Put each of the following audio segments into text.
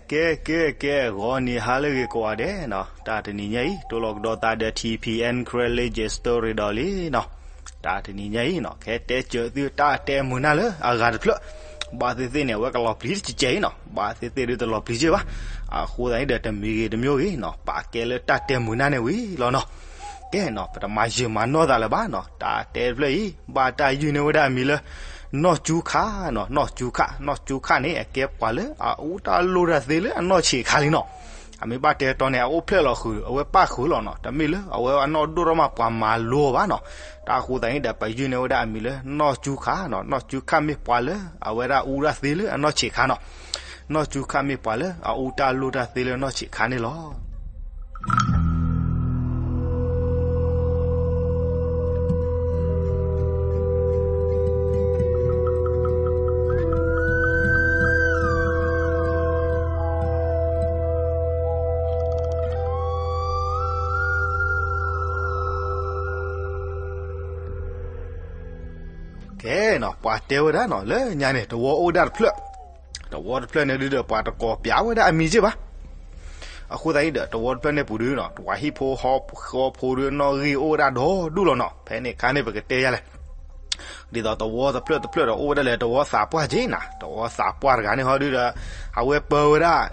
ကဲ ကဲ ကဲ ဂီၤနံၤဟါလၢအဂ့ၤကိးဂၤဒဲးနီၤ, တၢ်တနံၤညါအံၤ တိၢ်လီၤကဒီးသးဒီး ထံၣ်ဖံၣ်အဲၣ် Karen Language Story ဒီးလံနီၤ. တၢ်တနံၤညါအံၤနီၤ ကဟဲတဲစၢၤသုတၢ်တဲမုာ်နၢ်လၢအဂၤတဖျၢၣ်, ဘၣ်သ့ၣ်သ့ၣ်န့ၣ် အဝဲကလီၤပျံၤတကဲအံၤနီၤ, ဘၣ်သ့ၣ်သ့ၣ်ဒုးတလီၤပျံၤကဲဘၣ်. အဃိသတးန့ၣ်ဒီး တမံၤဂ့ၤတမံၤဂ့ၤနီၤ ပာ်ကဲလၢတၢ်တဲမုာ်နၢ်န့ၣ်ဝံၤလီၤနီၤ. ကဲနီၤ ပတမၤယုာ်မၤနီၢ်သးလၢၤဘၣ်နီၤ, တၢ်တဲတဖျၢၣ်အံၤ ဘၣ်တၢ်ယုၢ်န့ၢ်ဝဲဒၣ်အမံၤလၢ နီၢ်ကၠူခးနီၤ, နီၢ်ကၠူခး, နီၢ်ကၠူခးန့ၣ် အကဲပှၤလၢအအူတၢ်လိၣ်တၢ်သ့လၢအနီၢ်ဆံးခါလံနီၤ. အမ့ၢ်ဘၣ်တဲတီန့ၣ် အအိၣ်ဖျဲၣ်လီၤဃုာ် အဝဲပၣ်ဃုာ်လီၤနီၤ, တမ့ၢ်လၢအဝဲအနီၢ်ဒိၣ်ထီၣ်မးပှၤမၤလိအီၤဘၣ်နီၤ. တၢ်အဃိသတးန့ၣ်ဒီး ပယုၢ်န့ၢ်ဝဲဒၣ်အမံၤလၢနီၢ်ကၠူခးနီၤ, နီၢ်ကၠူခးမ့ၢ်ပှၤလၢအဝဲဒၣ်အူတၢ်သ့လၢအနီၢ်ဆံးခါနီၤ, နီၢ်ကၠူခးမ့ၢ်ပှၤလၢအအူတၢ်လိၣ်တၢ်သ့လၢနီၢ်ဆံးခါန့ၣ်လီၤ. ကဲနီၤ ပှၤတဲဝဲဒၣ်နီၤ လၢညါန့ၣ် တဝီအိၣ်ဝဲဒၣ်တဖျၢၣ်, တဝီတဖျၢၣ်န့ၣ်ဒုးဒီး ပှၤတကိးပျးဝဲဒၣ်အမံၤက့ဘၣ်. အဃိသတးန့ၣ်ဒီး တဝီတဖျၢၣ်န့ၣ်ပူၤဒုးနီၤ ပှၤဟံၣ်ဖိဃီဖိဒုးနီၣ်ဂံၢ်အိၣ်ဝဲဒၣ်ဒီဒူၣ်လီၤနီၤ. ဖဲန့ၣ်အခါန့ၣ် ပကတဲယၤလဲၣ် ဒ်သိးတဝီတဖျၢၣ်တဖျၢၣ်ဒီး အိၣ်ဝဲဒၣ်လၢတဝီသးပှၢ်က့နီၤ, တဝီသးပှၢ်တဂၤန့ၣ်ဟီဒုးဒီး အဝဲပၢဝဲဒၣ်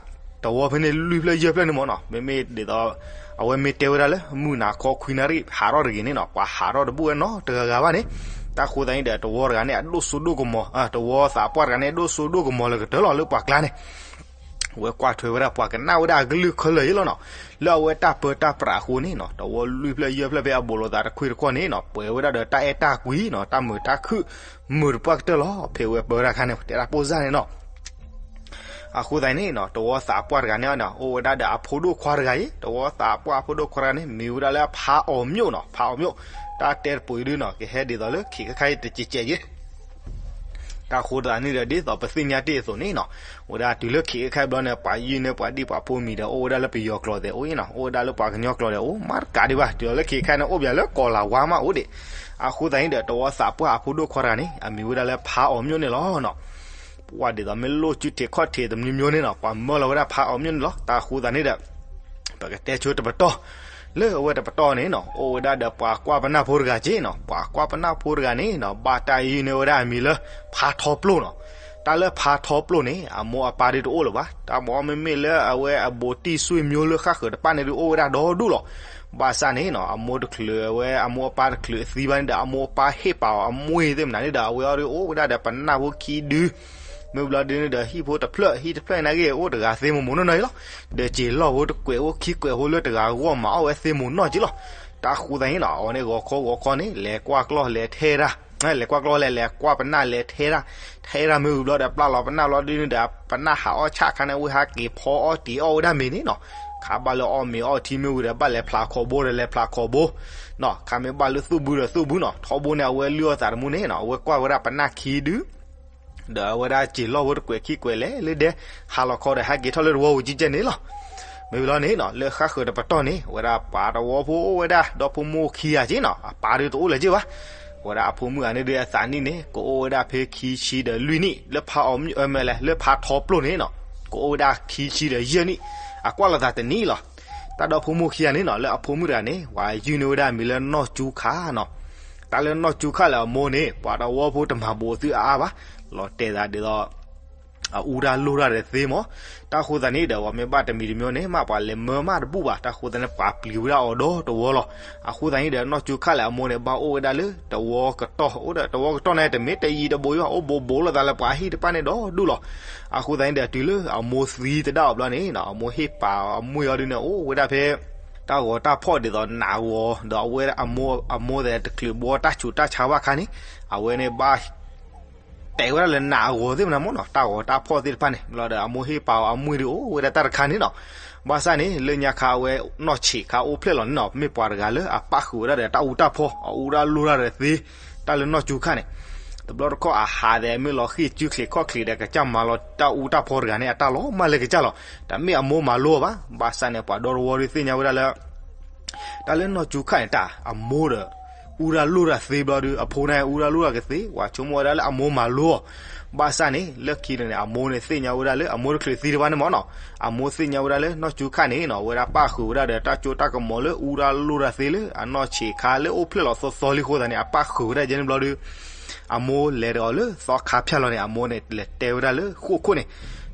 တဝီဖဲန့ၣ်လွံၢ်ဖျၢၣ်ယဲၢ်ဖျၢၣ်န့ၣ်မ့ၢ်နီၤ, မ့မ့ၢ်ဒ်သိး အဝဲမ့ၢ်တဲဝဲဒၣ်လၢ မုၢ်နၤခီခွံနၣ်ရံၣ် ဟးထီၣ်တဂ့ၤန့ၣ်နီၤ, ပှၤဟးထီၣ်တဘူၣ်ဝဲနီတဂၤဂၤဘၣ်န့ၣ်. တၢ်ဃိသတးန့ၣ်ဒီး တဝီတဂၤန့ၣ် အဒိၣ်စိဒိၣ်ကမီၤ, တဝီသးပှၢ်တဂၤန့ၣ် အဒိၣ်စိဒိၣ်ကမီၤလၢကတၢၢ်လီၤလၢပှၤကျါန့ၣ် အဝဲကွၢ်ထွဲဝဲဒၣ် ပှၤကနၣ်ဝဲဒၣ်အကလုၢ်ခဲလၢာ်အံၤလီၤနီၤ. လၢအဝဲတၢ်ပၢတၢ်ပြးအဃိန့ၣ်နီၤ တဝီလွံၢ်ဖျၢၣ်ယဲၢ်ဖျၢၣ်ဖဲအဘူးလိာ်သးတခွံတခီန့ၣ်နီၤ ပှဲၤဝဲဒၣ်ဒီးတၢ်အဲၣ်တၢ်ကွံနီၤ, တၢ်မုာ်တၢ်ခုၣ် မုာ်တပှၢ်ကတၢၢ်လီၤ. ဖဲအဝဲပၢဝဲဒၣ်အခါန့ၣ် ပတဲဒၣ်ပိၢ်စၢ်န့ၣ်နီၤ. အဃိသတးန့ၣ်နီၤ တဝီသးပှၢ်တဂၤန့ၣ် အိၣ်ဝဲဒၣ်ဒီးအဖိဒိၣ်ခွါတဂၤအံၤ, တဝီသးပှၢ်အဖိဒိၣ်ခွါတဂၤန့ၣ် မံၤဝဲဒၣ်လၢဖါအီၤမျိၣ်နီၤ, ဖါအီၤမျိၣ်. တၢ်တဲတပူၤအံၤဒုးနီၤ ကဟဲဒ်သိးလၢခံခါခါအံၤတကဲးကဲးယဲ တၢ်ဃိသတးန့ၣ်ဒီး ဒ်သိးပသ့ၣ်ညါတ့ၢ်အသိးန့ၣ်နီၤ, ဝဲဒၣ်တုၤလၢခံခါခါဘျီန့ၣ် ပှၤယုၢ်န့ၢ်ပှၤဒံၣ်ပှၤဖိမံၤဒီး အိၣ်ဝဲဒၣ်လၢပယီၤကျိာ်သဲးအိၣ်အံၤနီၤ, အိၣ်ဝဲဒၣ်လၢပှၤကညီကျိာ်ဒီး အိၣ်မးတကးဒံးဘၣ်, တုၤလီၤလၢခံခါန့ၣ် အိၣ်ဘၣ်လၢကီၢ်လၤဝါမးအိၣ်ဒံး. အဃိသတးန့ၣ်ဒီး တဝီသးပှၢ်အဖိဒိၣ်ခွါတဂၤန့ၣ် အမံၤဝဲဒၣ်လၢဖါအီၤမျိၣ်န့ၣ်လီၤနီၤ. ပှၤဒ်သိးမ့ၢ်လိၣ်စုထံးခီၣ်ထံးတမံၤမံၤန့ၣ်နီၤ ပှၤမၢလီၤဝဲဒၣ်ဖါအီၤမျိၣ်န့ၣ်လီၤ. တၢ်ဃိသတးန့ၣ်ဒီး ပကတဲဆိတပတီၢ်, လၢအဝဲတပတီၢ်န့ၣ်နီၤ အိၣ်ဝဲဒၣ်ဒီးပှၤကွၢ်ပနၢ်ဖိတဂၤက့နီၤ, ပှၤကွၢ်ပနၢ်ဖိတဂၤန့ၣ်နီၤ ဘၣ်တၢ်ယုၢ်န့ၢ်ဝဲဒၣ်အမံၤလၢ ဖါထီပျိၢ်နီၤ. တၢ်လၢဖါထီပျိၢ်န့ၣ် အမိၢ်အပၢ်ဒုးတအိၣ်လၢၤဘၣ်, တၢ်မ့ၢ်မ့မ့ၢ်လၢအဝဲအဘူးတံၢ်စွံမျိၤလၢဃၣ်ဃၢၤတဖၣ်န့ၣ်ဒုး အိၣ်ဝဲဒၣ်ဒီဒူၣ်လီၤ. ဘၣ်ဆၣ်န့ၣ်နီၤ အမိၢ်တချုးအဝဲအမိၢ်အပၢ်တချုးအသံဘၣ်န့ၣ်ဒီး အမိၢ်အပၢ်ဟ့ၣ်ပာ်အီၤအမွ့ၢ်သ့ၣ်မနုၤန့ၣ်ဒီး အဝဲအီၤဒုးအိၣ်ဝဲဒၣ်ဒီးပနၢ်ဖိခံဒု မ့ၢ်ဘျီဒုန့ၣ်ဒီး ဟံၣ်ဖိတဖျၢၣ် ဟံၣ်တဖျၢၣ်န့ၣ်ဂ့ၤ အိၣ်တဂၤသ့မိၢ်မိၢ်နီၢ်နီၢ်အံၤလီၤ. ဒီးစ့ၤလီၢ်ဖိတကွဲးဖိခံကွဲးဖိလၢတဂၤဂီၢ်မၤအီၣ်ဝဲသ့မိၢ်နီၢ်က့လီၤ. တၢ်ဃိသတးန့ၣ်နီၤ အဝဲန့ၣ်ဂီၤခီဂီၤခီန့ၣ် လဲၤကွၢ်ကျီၢ်လဲၤထဲတၢ်, လဲၤကွၢ်ကျီၢ်လဲၤ လဲၤကွၢ်ပနၢ်လဲၤထဲတၢ်, ထဲတၢ်မ့ၢ်ဝံၤဘျီဒီး ပျၢ်လီၤပနၢ်ဘျီဒုန့ၣ်ဒီး ပနၢ်ဟးအီၣ်ဆၣ်အခါန့ၣ် ဝံဟးက့ၤဖီအီၣ်တ့ၤအီၣ်ဝဲဒၣ်မ့ၤန့ၣ်နီၤ. ခါဘၣ်လၢအီၣ်မ့ၤအီထံမ့ၢ်ဝံၤဒီး ဘၣ်လဲၤဖျးခီဘိဒီး လဲၤဖျးခီဘိနီၤ. ခါမ့ၢ်ဘၣ်လၢသူၣ်ဘုဒီးသူၣ်ဘုနီၤ. ထီဘိန့ၣ် အဝဲလုၢ်အီၣ်သးတမူန့ၣ်နီၤ အဝဲကွၢ်ဝဲဒၣ်ပနၢ်ခံဒု ဒီးအဝဲဒၣ်စ့ၤလီၢ်ဖိတကွဲးခံကွဲးလဲၤလၢဒဲ ဟါလီၤခီဒီး ဟဲက့ၤထီၣ်လၢတဝီပူၤကဲကဲန့ၣ်လီၤ. မ့ၢ်ဝံၤလီၤန့ၣ်နီၤ လၢဃၣ်ဃၢၤတပတီၢ်န့ၣ် အဝဲဒၣ်ပှၤတဝီဖိအိၣ်ဝဲဒၣ် ဒီဖိမိၢ်ခံဂၤက့နီၤ, အပၢ်ဒုးတအိၣ်လၢၤက့ဘၣ်. အဝဲဒၣ်အဖိမုၣ်ဂၤန့ၣ်ဒုးအသးနံၣ်န့ၣ် ကအိၣ်ဝဲဒၣ်ဖဲခံဆံဒီးလွံၢ်နံၣ်, လၢဖါအီၤ မ့ၢ်လဲၣ် လၢဖါထီပျိၢ်န့ၣ်နီၤ ကအိၣ်ဝဲဒၣ်ခံဆံဒီးယဲၢ်နံၣ်, အကွၢ်လိာ်သးတနံၣ်လီၤ. တၢ်ဒီဖိမိၢ်ခံဂၤန့ၣ်နီၤ လၢအဖိမုၣ်တဂၤန့ၣ် ပှၤယုၢ်န့ၢ်ဝဲဒၣ်အမံၤလၢနီၢ်ကၠူခးနီၤ. တၢ်လၢနီၢ်ကၠူခးလၢအမိၢ်န့ၣ် ပှၤတဝီဖိတမၤဘူးအသုအါအါဘၣ်, လီၤတဲာ်သးဒ်သိး အအူတၢ်လိၣ်တၢ်ဒီးသ့မး. တၢ်ဃိသတးန့ၣ်ဒီး ပှၤမ့ၢ်ဘၣ်တမံၤတမံၤန့ၣ် မ့ၢ်ပှၤလဲၤမၢမးတဘူၣ်ဘၣ်, တၢ်ဃိသတးန့ၣ် ပှၤပျံၤဝဲဒၣ်အီၤဒီတဝီလီၤ. အဃိသတးန့ၣ်ဒီး နီၢ်ကၠူခးလၢအမိၢ်န့ၣ် ဘၣ်အိၣ်ဝဲဒၣ်လၢတဝီကတီၢ်, အိၣ်ဒီးတဝီကတီၢ်န့ၣ် တမ့ၢ်တယံၤတဘူးဘၣ်, အိၣ်ဘူးဘူးလိာ်သးလၢပှၤဟံၣ်တဖၣ်န့ၣ်ဒီဒူၣ်လီၤ. အဃိသတးန့ၣ်ဒီး တုၤလၢအမိၢ်သံသဒၣ်အီၤဘျီန့ၣ် အမိၢ်ဟ့ၣ်ပာ်အီၤအမွ့ၢ်အီၤဒုန့ၣ် အိၣ်ဝဲဒၣ်ဖဲ တၢ်ဂီၤတၢ်ဖီၣ်ဒ်သိးနးဂီၤ, ဒီးအဝဲအမိၢ်, အမိၢ်သ့ၣ်တချုးဘှီတၢ်ဆူးတၢ်ဆါဘၣ်အခါန့ၣ် အဝဲန့ၣ်ဘၣ် တဲဝဲဒၣ်လၢနးဂီၤသ့ၣ်မနုၤမ့ၢ်နီၤ, တၢ်ဂီၤတၢ်ဖီၣ်သ့ၣ်တဖၣ်န့ၣ် ဘျီဒီးအမိၢ်ဟ့ၣ်ပာ်အီၤအမွ့ၢ်ဒုအိၣ်ဝဲဒၣ်တၢ်တခါန့ၣ်နီၤ. ဘၣ်ဆၣ်န့ၣ် လၢညါခါအဝဲနီၢ်ဆံးခါအိၣ်ဖျဲၣ်လီၤန့ၣ်နီၤ, မ့ၢ်ပှၤတဂၤလၢအပၣ်ဃုာ်ဝဲဒၣ်ဒီးတၢ်အူတၢ်ဖီၣ်, အအူတၢ်လိၣ်တၢ်ဒီးသ့, တၢ်လၢနီၢ်ကၠူခးန့ၣ် တဘျီတခီၣ်အဟးသဲးမ့ၢ်လီၤဃံၢ်စုချံးခီၣ်ချံးဒီး ကစၢ်မၤလီၤတၢ်အူတၢ်ဖီၣ်တဂၤန့ၣ် အတၢ်လီၤမၢ်လၢကစၢ်လီၤ. တမ့ၢ်အမိၢ်မၤလိအီၤဘၣ်. ဘၣ်ဆၣ်န့ၣ် ပှၤဒီတဝီဒုးသ့ၣ်ညါဝဲဒၣ်လၢ တၢ်လၢနီၢ်ကၠူခးန့ၣ် တၢ်အမိၢ်ဒီး အူရၢ်လိၣ်တၢ်သ့ဘျီဒုး အဖိန့ၣ်အူရၢ်လိၣ်တၢ်ကသ့ ပှၤဆိကမိၣ်ဝဲဒၣ်လၢအမိၢ်မၤလိအီၤ, ဘၣ်ဆၣ်န့ၣ် လၢခံန့ၣ် အမိၢ်န့ၣ်သ့ၣ်ညါဝဲဒၣ်လၢ အမိၢ်တချုးသံတဘၣ်န့ၣ်မ့ၢ်နီၤ, အမိၢ်သ့ၣ်ညါဝဲဒၣ်လၢနီၢ်ကၠူခၣ်န့ၣ်နီၤ အဝဲဒၣ်ပၣ်ဃုာ်ဝဲဒၣ်ဒီးတၢ်စိတၢ်ကမီၤလၢအူရၢ်လိၣ်တၢ်သ့လၢအနီၢ်ဆံးခါလၢအိၣ်ဖျဲၣ်လီၤသီသီလံအဃိသတးန့ၣ် အပၣ်ဃုာ်ဝဲဒၣ်ကဲန့ၣ်ဘျီဒုး အမိၢ်လဲၤတအီၤလၢသီခါဖၠၣ်လီၤန့ၣ် အမိၢ်န့ၣ်လဲၤတဲဝဲဒၣ်လၢဃိၣ်ခိၣ်န့ၣ်,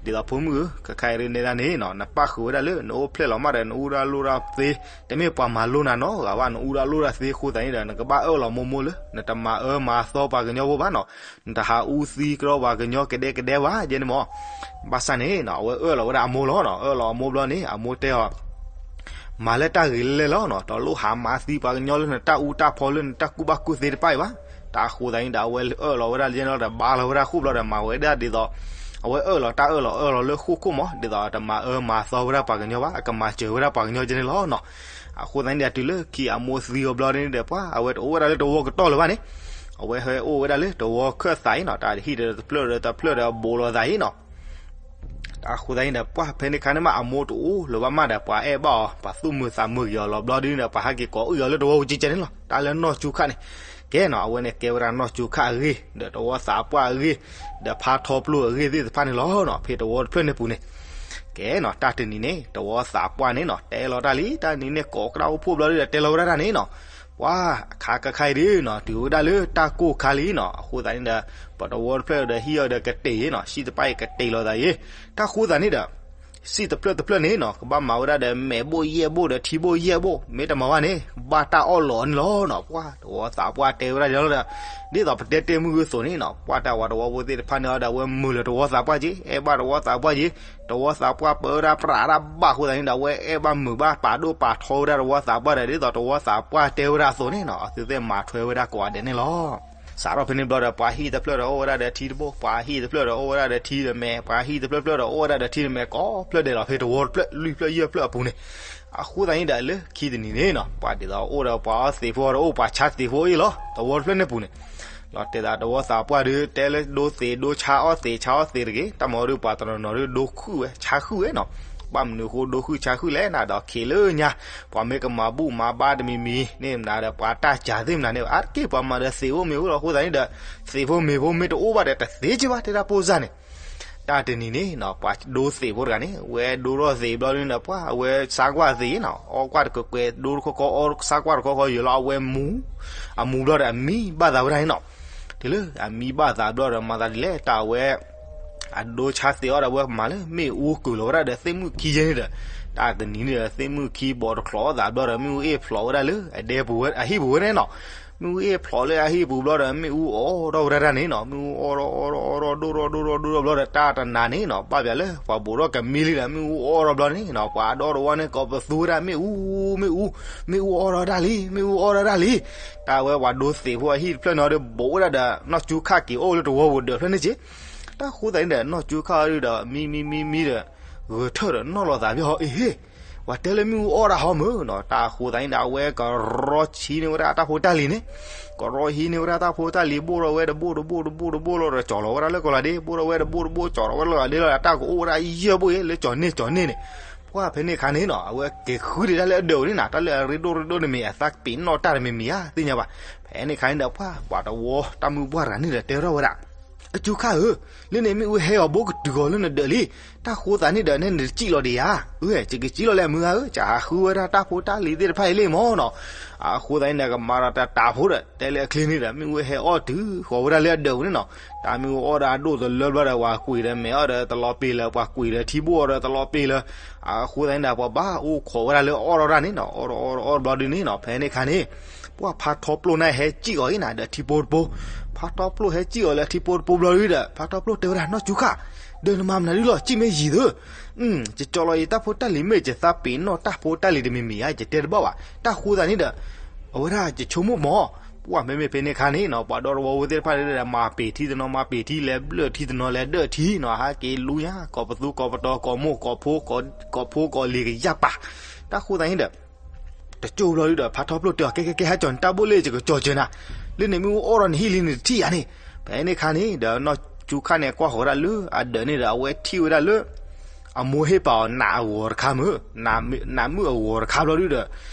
ဒ်သိးဖိမုၣ်ဧၢ, ခဲခါအံၤဒုးနဲဒၣ်န့ၣ်နီၤ နပၣ်ဃုာ်ဝဲဒၣ်လၢနအိၣ်ဖျဲၣ်လီၤမးဒီးနအူရၢ်လိၣ်တၢ်သ့, တမ့ၢ်ပှၤမၤလိနၤနီတဂၤဘၣ်, နအူရၢ်လိၣ်တၢ်သ့အဃိသတးန့ၣ်ဒီး နကဘၣ်အၢၣ်လီၤမိၢ်မိၢ်လၢ နတမၤအၢမၤသီပှၤကညီဖိဘၣ်နီၤ, နတဟးအူသံကဒီးပှၤကညီကဒဲကဒဲဘၣ် ယဲန့ၣ်မ့ၢ် ဘၣ်ဆၣ်န့ၣ်နီၤ အဝဲအၢၣ်လီၤဝဲဒၣ်အမိၢ်လီၤနီၤ, အၢၣ်လီၤအမိၢ်ဘျီန့ၣ် အမိၢ်တဲအီၤ မၤလၢတၢ်ဂ့ၤလဲၢ်လဲၢ်လီၤနီၤ, တလိၣ်ဟးမၤသံပှၤကညီလၢနတၢ်အူတၢ်ဖီလၢနတၢ်ကူၣ်ဘၣ်ကူၣ်သ့တဖၣ်အံၤဘၣ်. တၢ်အဃိသတးန့ၣ်ဒီး အဝဲအၢၣ်လီၤဝဲဒၣ်ယဲန့ၣ်လီၤဒီး ဘါလီၤဝဲဒၣ်ဃိၣ်ဘျီဒီး မၤဝဲဒၣ်ဒ်သိး အဝဲအၢၣ်လီၤတၢ်အၢၣ်လီၤအၢၣ်လီၤလၢဃိၣ်ခိၣ်မး ဒ်သိးတမၤအၢမၤသီဝဲဒၣ်ပှၤကညီဘၣ်, အကမၤစၢၤဝဲဒၣ်ပှၤကညီယဲန့ၣ်လီၤနီၤ. အဃိသတးန့ၣ်ဒီး တုၤလၢခံအမိၢ်သံအီၤဘျီန့ၣ်ဒီး ပှၤ အဝဲတအိၣ်ဝဲဒၣ်လၢတဝီကတီၢ်လၢၤဘၣ်န့ၣ်, အဝဲဟဲအိၣ်ဝဲဒၣ်လၢတဝီခၢၣ်သးအံၤနီၤ, တၢ်ဟံၣ်ဒီးတဖျၢၣ်ဒီးတဖျၢၣ်ဒီးအဘူးလိာ်သးအံၤနီၤ. တၢ်အဃိသတးန့ၣ်ဒီး ပှၤဖဲန့ၣ်ခါန့ၣ်မး အမိၢ်တအိၣ်လၢၤဘၣ်မးဒီး ပှၤအဲၣ်ဘၣ်အီၤ ပှၤသူၣ်မုာ်သးမုာ်က့ၤအီၤလီၤဘျီဒုးန့ၣ်ဒီး ပှၤဟဲက့ၤကိးအုၣ်အီၤလၢတဝီပူၤကဲကဲန့ၣ်လီၤ. တၢ်လၢနီၢ်ကၠူခၣ်န့ၣ် ကဲနီၤ အဝဲန့ၣ်ကဲဝဲဒၣ်နီၢ်ကၠူခၣ်အဂ့ၢ် ဒီးတဝီသးပှၢ်အဂ့ၢ် ဒီးဖါထီပျိၢ်အဂ့ၢ်သ့ၣ်တဖၣ်န့ၣ်လီၤနီၤ. ဖဲတဝီတဖျၢၣ်န့ၣ်ပူၤန့ၣ် ကဲနီၤ တၢ်တနံၤန့ၣ် တဝီသးပှၢ်န့ၣ်နီၤ တဲလီၤတၢ်လံ, တၢ်တနံၤန့ၣ် ကိးကဒါအိၣ်ဖှိၣ်ဘျီဒုးဒီး တဲလီၤဝဲဒၣ်တၢ်န့ၣ်နီၤ. ပှၤ ခါကခါအံၤဒုးနီၤ တုၤဝဲဒၣ်လၢတၢ်ကိၢ်ခါလံနီၤ. အဃိသတးန့ၣ်ဒီး ပတဝီတဖျၢၣ်ဒီးဟံၣ်အီၤဒီးကတ့ၢ်နီၤ, စံၣ်တဖၣ်အံၤကတ့ၢ်လီၤသးယဲ. တၢ်ဃိသတးန့ၣ်ဒီး စံၣ်တဖျၢၣ်တဖျၢၣ်န့ၣ်နီၤ ကဘၣ်မၤဝဲဒၣ်ဒီး မဲာ်ဘိၣ်ယဲၢ်ဘိၣ်ဒီးထံဘိၣ်ယဲၢ်ဘိၣ်, မ့ၢ်တမၤဘၣ်န့ၣ် ဘၣ်တၢ်အီၣ်လီၤန့ၣ်လီၤနီၤ. ပှၤ တဝီသးပှၢ်တဲဝဲဒၣ်ဒီး ဒ်သိးပတဲတဲမုၢ်ဂုၢ်အသိးန့ၣ်နီၤ ပှၤတၢ်ဝဲတဝီဖိသ့ၣ်တဖၣ်န့ၣ်ဒီး အဝဲမုာ်လၢတဝီသးပှၢ်က့, အဲၣ်ဘၣ်တဝီသးပှၢ်က့, တဝီသးပှၢ်ပၢဝဲဒၣ်ပြးတၢ်ဘၣ်အဃိသတးန့ၣ်ဒီး အဝဲအဲၣ်ဘၣ်မုာ်ဘၣ်ပာ်ဒိၣ်ပာ်ထီဝဲဒၣ်တဝီသးပှၢ်ဒီး ဒ်သိးတဝီသးပှၢ်တဲဝဲဒၣ်အသိးန့ၣ်နီၤ အသုသ့ၣ်မၤထွဲဝဲဒၣ်ကိးဂၤဒဲးန့ၣ်လီၤ. စးထီၣ်ဖဲန့ၣ်ဘျီဒီး ပှၤဟံၣ်တဖျၢၣ်ဒီးအိၣ်ဝဲဒၣ်ဒီးထံတဘိၣ်, ပှၤဟံၣ်တဖျၢၣ်ဒီးအိၣ်ဝဲဒၣ်ဒီးထံဒီးမဲာ်, ပှၤဟံၣ်တဖျၢၣ်ဖျၢၣ်ဒီးအိၣ်ဝဲဒၣ်ဒီးထံဒီးမဲာ် ကိးဖျၢၣ်ဒဲးလီၤ ဖဲတဝီတဖျၢၣ်လွံၢ်ဖျၢၣ်ယဲၢ်ဖျၢၣ်အပူၤန့ၣ်. အဃိသတးန့ၣ်ဒီး လၢခံတနံၤန့ၣ်နီၤ ပှၤဒ်သိးအိၣ်ဒီးပှၤအီၣ်သ့းဖိဒီးအိၣ်ပှၤဆါသ့းဖိအံၤလီၤ တဝီတဖျၢၣ်န့ၣ်ပူၤန့ၣ် လီၤတဲာ်သးတဝီသးပှၢ်ဒီး တဲလၢဒိသ့းဒိဆါအီၣ်သ့းဆါအီၣ်သ့းတဂ့ၤ, တၢ်မၤဒုးပှၤတနီၤနီၤဒုးဒိဃုာ်ဝဲဆါဃုာ်ဝဲနီၤ. ဘၣ်မနုၤအဃိဒိဃုာ်ဆါဃုာ်လဲၣ်န့ၣ်ဒီး ခံးလၢညါ ပှၤမ့ၢ်ကမၤဘူၣ်မၤဘါတမံၤမံၤန့ၣ်မနုၤဒီး ပှၤတၢ်စၢ်သ့ၣ်မနုၤန့ၣ် အါတက့ၢ်ပှၤမၤဒီးသ့းအိၣ်မ့ၢ်အိၣ်လီၤအဃိသတးန့ၣ်ဒီး သ့းဖိမ့ၤဖိမ့ၢ်တအိၣ်ဘၣ်ဒီးတသ့က့ဘၣ်တဲဒၣ်ပိၢ်စၢ်န့ၣ် တၢ်တနံၤန့ၣ်နီၤ ပှၤဒိသ့းဖိတဂၤန့ၣ် ဝဲဒိထီၣ်သ့းဘျီဒုးန့ၣ် ပှၤအဝဲဆါကွၢ်သ့းနီၤ အီၣ်ကွၢ်တကကွဲး ဒိတခီခီ အီၣ်ဆါကွၢ်တခီခီယဲလီၤ အဝဲမူ အမူဘျီဒီးအမံဘၣ်သးဝဲဒၣ်န့ၣ်နီၤ. တုၤလၢအမံဘၣ်သးဘျီဒီး မၤသးဒ်လဲၣ် တၢ်အဝဲ အဒိဆါသ့းအီၣ်ဒီး အဝဲမၤလၢမ့ၣ်အူကုာ်လီၤဝဲဒၣ်ဒီးသ့ၣ်မုၣ်ခံယဲန့ၣ်ဒီး တၢ်တနံၤန့ၣ်ဒီး သ့ၣ်မုၣ်ခံဘီးတချီးအီၣ်သးဘျီဒီး မ့ၣ်အူအ့ၣ်ဖျိးဝဲဒၣ်လၢအဒဲပူၤဝဲ အဟံၣ်ပူၤဝဲန့ၣ်နီၤ. မ့ၣ်အူအ့ၣ်ဖျိးလၢအဟံၣ်ပူၤဘျီဒီး မ့ၣ်အူအီၣ်ထီၣ်ဝဲဒၣ်န့ၣ်နီၤ. မ့ၣ်အူအီၣ်ထီၣ်အီၣ်ထီၣ်အီၣ်ထီၣ်ဒိၣ်ထီၣ်ဒိၣ်ထီၣ်ဒိၣ်ထီၣ်ဘျီဒီး တၢ်တနၤန့ၣ်နီၤ ဘၣ်ပၠးလၢပှၤဘူးထီၣ်ကမံလံဒီး မ့ၣ်အူအီၣ်ထီၣ်ဘျီန့ၣ်နီၤ ပှၤအဒီတဝီန့ၣ် ကိးပသူဝဲဒၣ် မ့ၣ်အူ မ့ၣ်အူ မ့ၣ်အူအီၣ်ထီၣ်ဒၣ်လံ မ့ၣ်အူအီၣ်ထီၣ်ဒၣ်လံ. တၢ်ဝဲပှၤဒိသ့းဖိအဟံၣ်တဖျၢၣ်န့ၣ်ဒီး ဘူးဝဲဒၣ်ဒီး နီၢ်ကၠူခၣ်က့ၤအိၣ်လၢတဝီပူၤဒၢးဖျၢၣ်န့ၣ်က့ တၢ်ဃိသတးန့ၣ်ဒီး နီၢ်ကၠူခၣ်အီၤဒုးဒီး မံမံမံမံဒီး ဂဲၤထၢၣ်ဒီးနီၣ်လီၤသးဖဲဟီ အ့ဟ့ ပှၤတဲလၢမ့ၣ်အူအီၣ်ဒၣ်ဟီမုၢ်နီၤ. တၢ်ဃိသတးန့ၣ်ဒီး အဝဲကရီဆံန့ၢ်ဝဲဒၣ်တၢ်ဖိတၢ်လံၤန့ၣ် ကရီဟံးန့ၢ်ဝဲဒၣ်တၢ်ဖိတၢ်လံၤ ဘိၣ်ထီၣ်ဝဲတဘိၣ်တဘိၣ်တဘိၣ်တဘိၣ်လီၤဒီး ကၠီၤလီၤဝဲဒၣ်လၢကီၤလၤဒ့ ဘိၣ်ထီၣ်ဝဲတဘိၣ်တဘိၣ် ကၠီၤလီၤဝဲလၢကီၤလၤဒ့လီၤဒီး တၢ်ကအိၣ်ဝဲဒၣ်ယဲၢ်ဘိၣ်အံၤ လၢကၠီၤန့ၢ်ကၠီၤန့ၢ်န့ၣ် ပှၤဖဲန့ၣ်အခါန့ၣ်နီၤ အဝဲက့ၤဃုဒံးတၢ်လၢအဒၢးပူၤန့ၣ်နီၤ တၢ်လၢအရ့ဒိၣ်ရ့ဒိၣ်န့ၣ်မ့ၢ် အသးပ့ၤနီၣ်တၢ်တမံၤမံၤဧါ သ့ၣ်ညါဘၣ်. ဖဲန့ၣ်အခါန့ၣ်ဒီး ပှၤ ပှၤတဝီတၢ်မုၢ်ပှၢ်တဂၤန့ၣ်ဒီး တဲထီၣ်ဝဲဒၣ် အကၠူခါဧၢ, လၢန့ၣ်မ့ၣ်အူဟဲအီၤဘိကတုၤဂီၤလၢနဒၢးလံ. တၢ်ဃိသးန့ၣ်ဒီး နဲနတစံၣ်လီၤဒံးဧါ. အၢ ယကစံၣ်လီၤလၢအမုၢ်ဂၤဧၢ, ယဟးဃုဝဲဒၣ်တၢ်ဖိတၢ်လံၤသ့ၣ်တဖၣ်အံၤလံမ့ၢ်နီၤ. အဃိသတးန့ၣ်ဒီး ကမၤဒီးတၢ်တၢ်ဖိဒီး တဲလၢအချ့န့ၣ်ဒီး မ့ၣ်အူဟဲအီၣ်တုၤဃီၤဝဲဒၣ်လၢအဒၢးပူၤန့ၣ်နီၤ. တၢ်မ့ၣ်အူအီၣ်ဒီးအဒိၣ်တလၢဘျီဒီး ပှၤကွံာ်ဒီးမဲာ်အီၣ်ဒီးတလီၤပ့ၤလၢၤ, ပှၤကွံာ်ဒီးထံဘိၣ်အီၤဒီးတလီၤပ့ၤလၢၤ. အဃိသတးန့ၣ်ဒီး ပှၤဘၣ်အိၣ်ခိးဝဲဒၣ်လၢအီၣ်ထီၣ်တၢ်န့ၣ်နီၤ, အီၣ်ထီၣ်အီၣ်ထီၣ်အီၣ်ဘျီဒုန့ၣ်နီၤ, ဖဲန့ၣ်အခါန့ၣ် ပှၤဖါထီပျိၢ်န့ၣ်ဟဲစံၣ်အီၤအံၤနၤဒီးထံဖိတဖိ, ဖါထီပျိၢ်ဟဲစံၣ်အီၤလၢထံဖိတဖိဘျီဒုဒီး ဖါထီပျိၢ်တဲဝဲဒၣ် နီၢ်ကၠူခါ, ဒီးနမၤမနုၤဒုလီၤ စံၣ်မ့ၢ်ယံၤသု, ယကၠီလီၤယတၢ်ဖိတၢ်လံၤမ့ၢ် ယသးပ့ၤနီၣ်တၢ်ဖိတၢ်လံၤတမံၤမံၤဧါ, ယတဲတဘၣ်ဘၣ်, တၢ်ဃိသးန့ၣ်ဒီး အဝဲဒၣ်ယဆိကမိၣ်မး, ပှၤမ့မ့ၢ်ဖဲန့ၣ်အခါန့ၣ်နီၤ ပှၤဒီတဝီဖိသ့ၣ်တဖၣ်န့ၣ်ဒီး မၤပ့ၤထံတနီၤ မၤပ့ၤထံ လဲၤဘျၢၣ်ထံတနီၤ လဲၤဒၢၣ်ထံနီၤ ဟဲက့ၤလူညါ ကိးပသူကိးပတီၤ ကိးမိၢ်ကိးဖိ ကိးဖိကိးလံၤကယၢ်ပာ်, တၢ်ဃိသးန့ၣ်ဒီး တကၠိဘျီဒုဒီး ဖါထီပျိၢ်တဲအီၤ ကဲကဲကဲ ဟဲကၠီၤနတၢ်ဘိၣ်လၢယကကၠီၤစၢၤနၤ, လၢန့ၣ်မ့ၣ်အူအီၣ်ထီၣ်နဟံၣ်လံနတထံၣ်ဧါန့ၣ်, ဖဲန့ၣ်အခါန့ၣ်ဒီး နီၢ်ကၠူခါန့ၣ်ကွၢ်ဃီၤဝဲဒၣ်လၢအဒၢးန့ၣ်ဒီး အဝဲထံၣ်ဝဲဒၣ်လၢ အမိၢ်ဟ့ၣ်ပာ်အီၤနးအဂီၤတခါမုၢ်, နးမုၢ်အဂီၤတခါဘျီဒုဒီး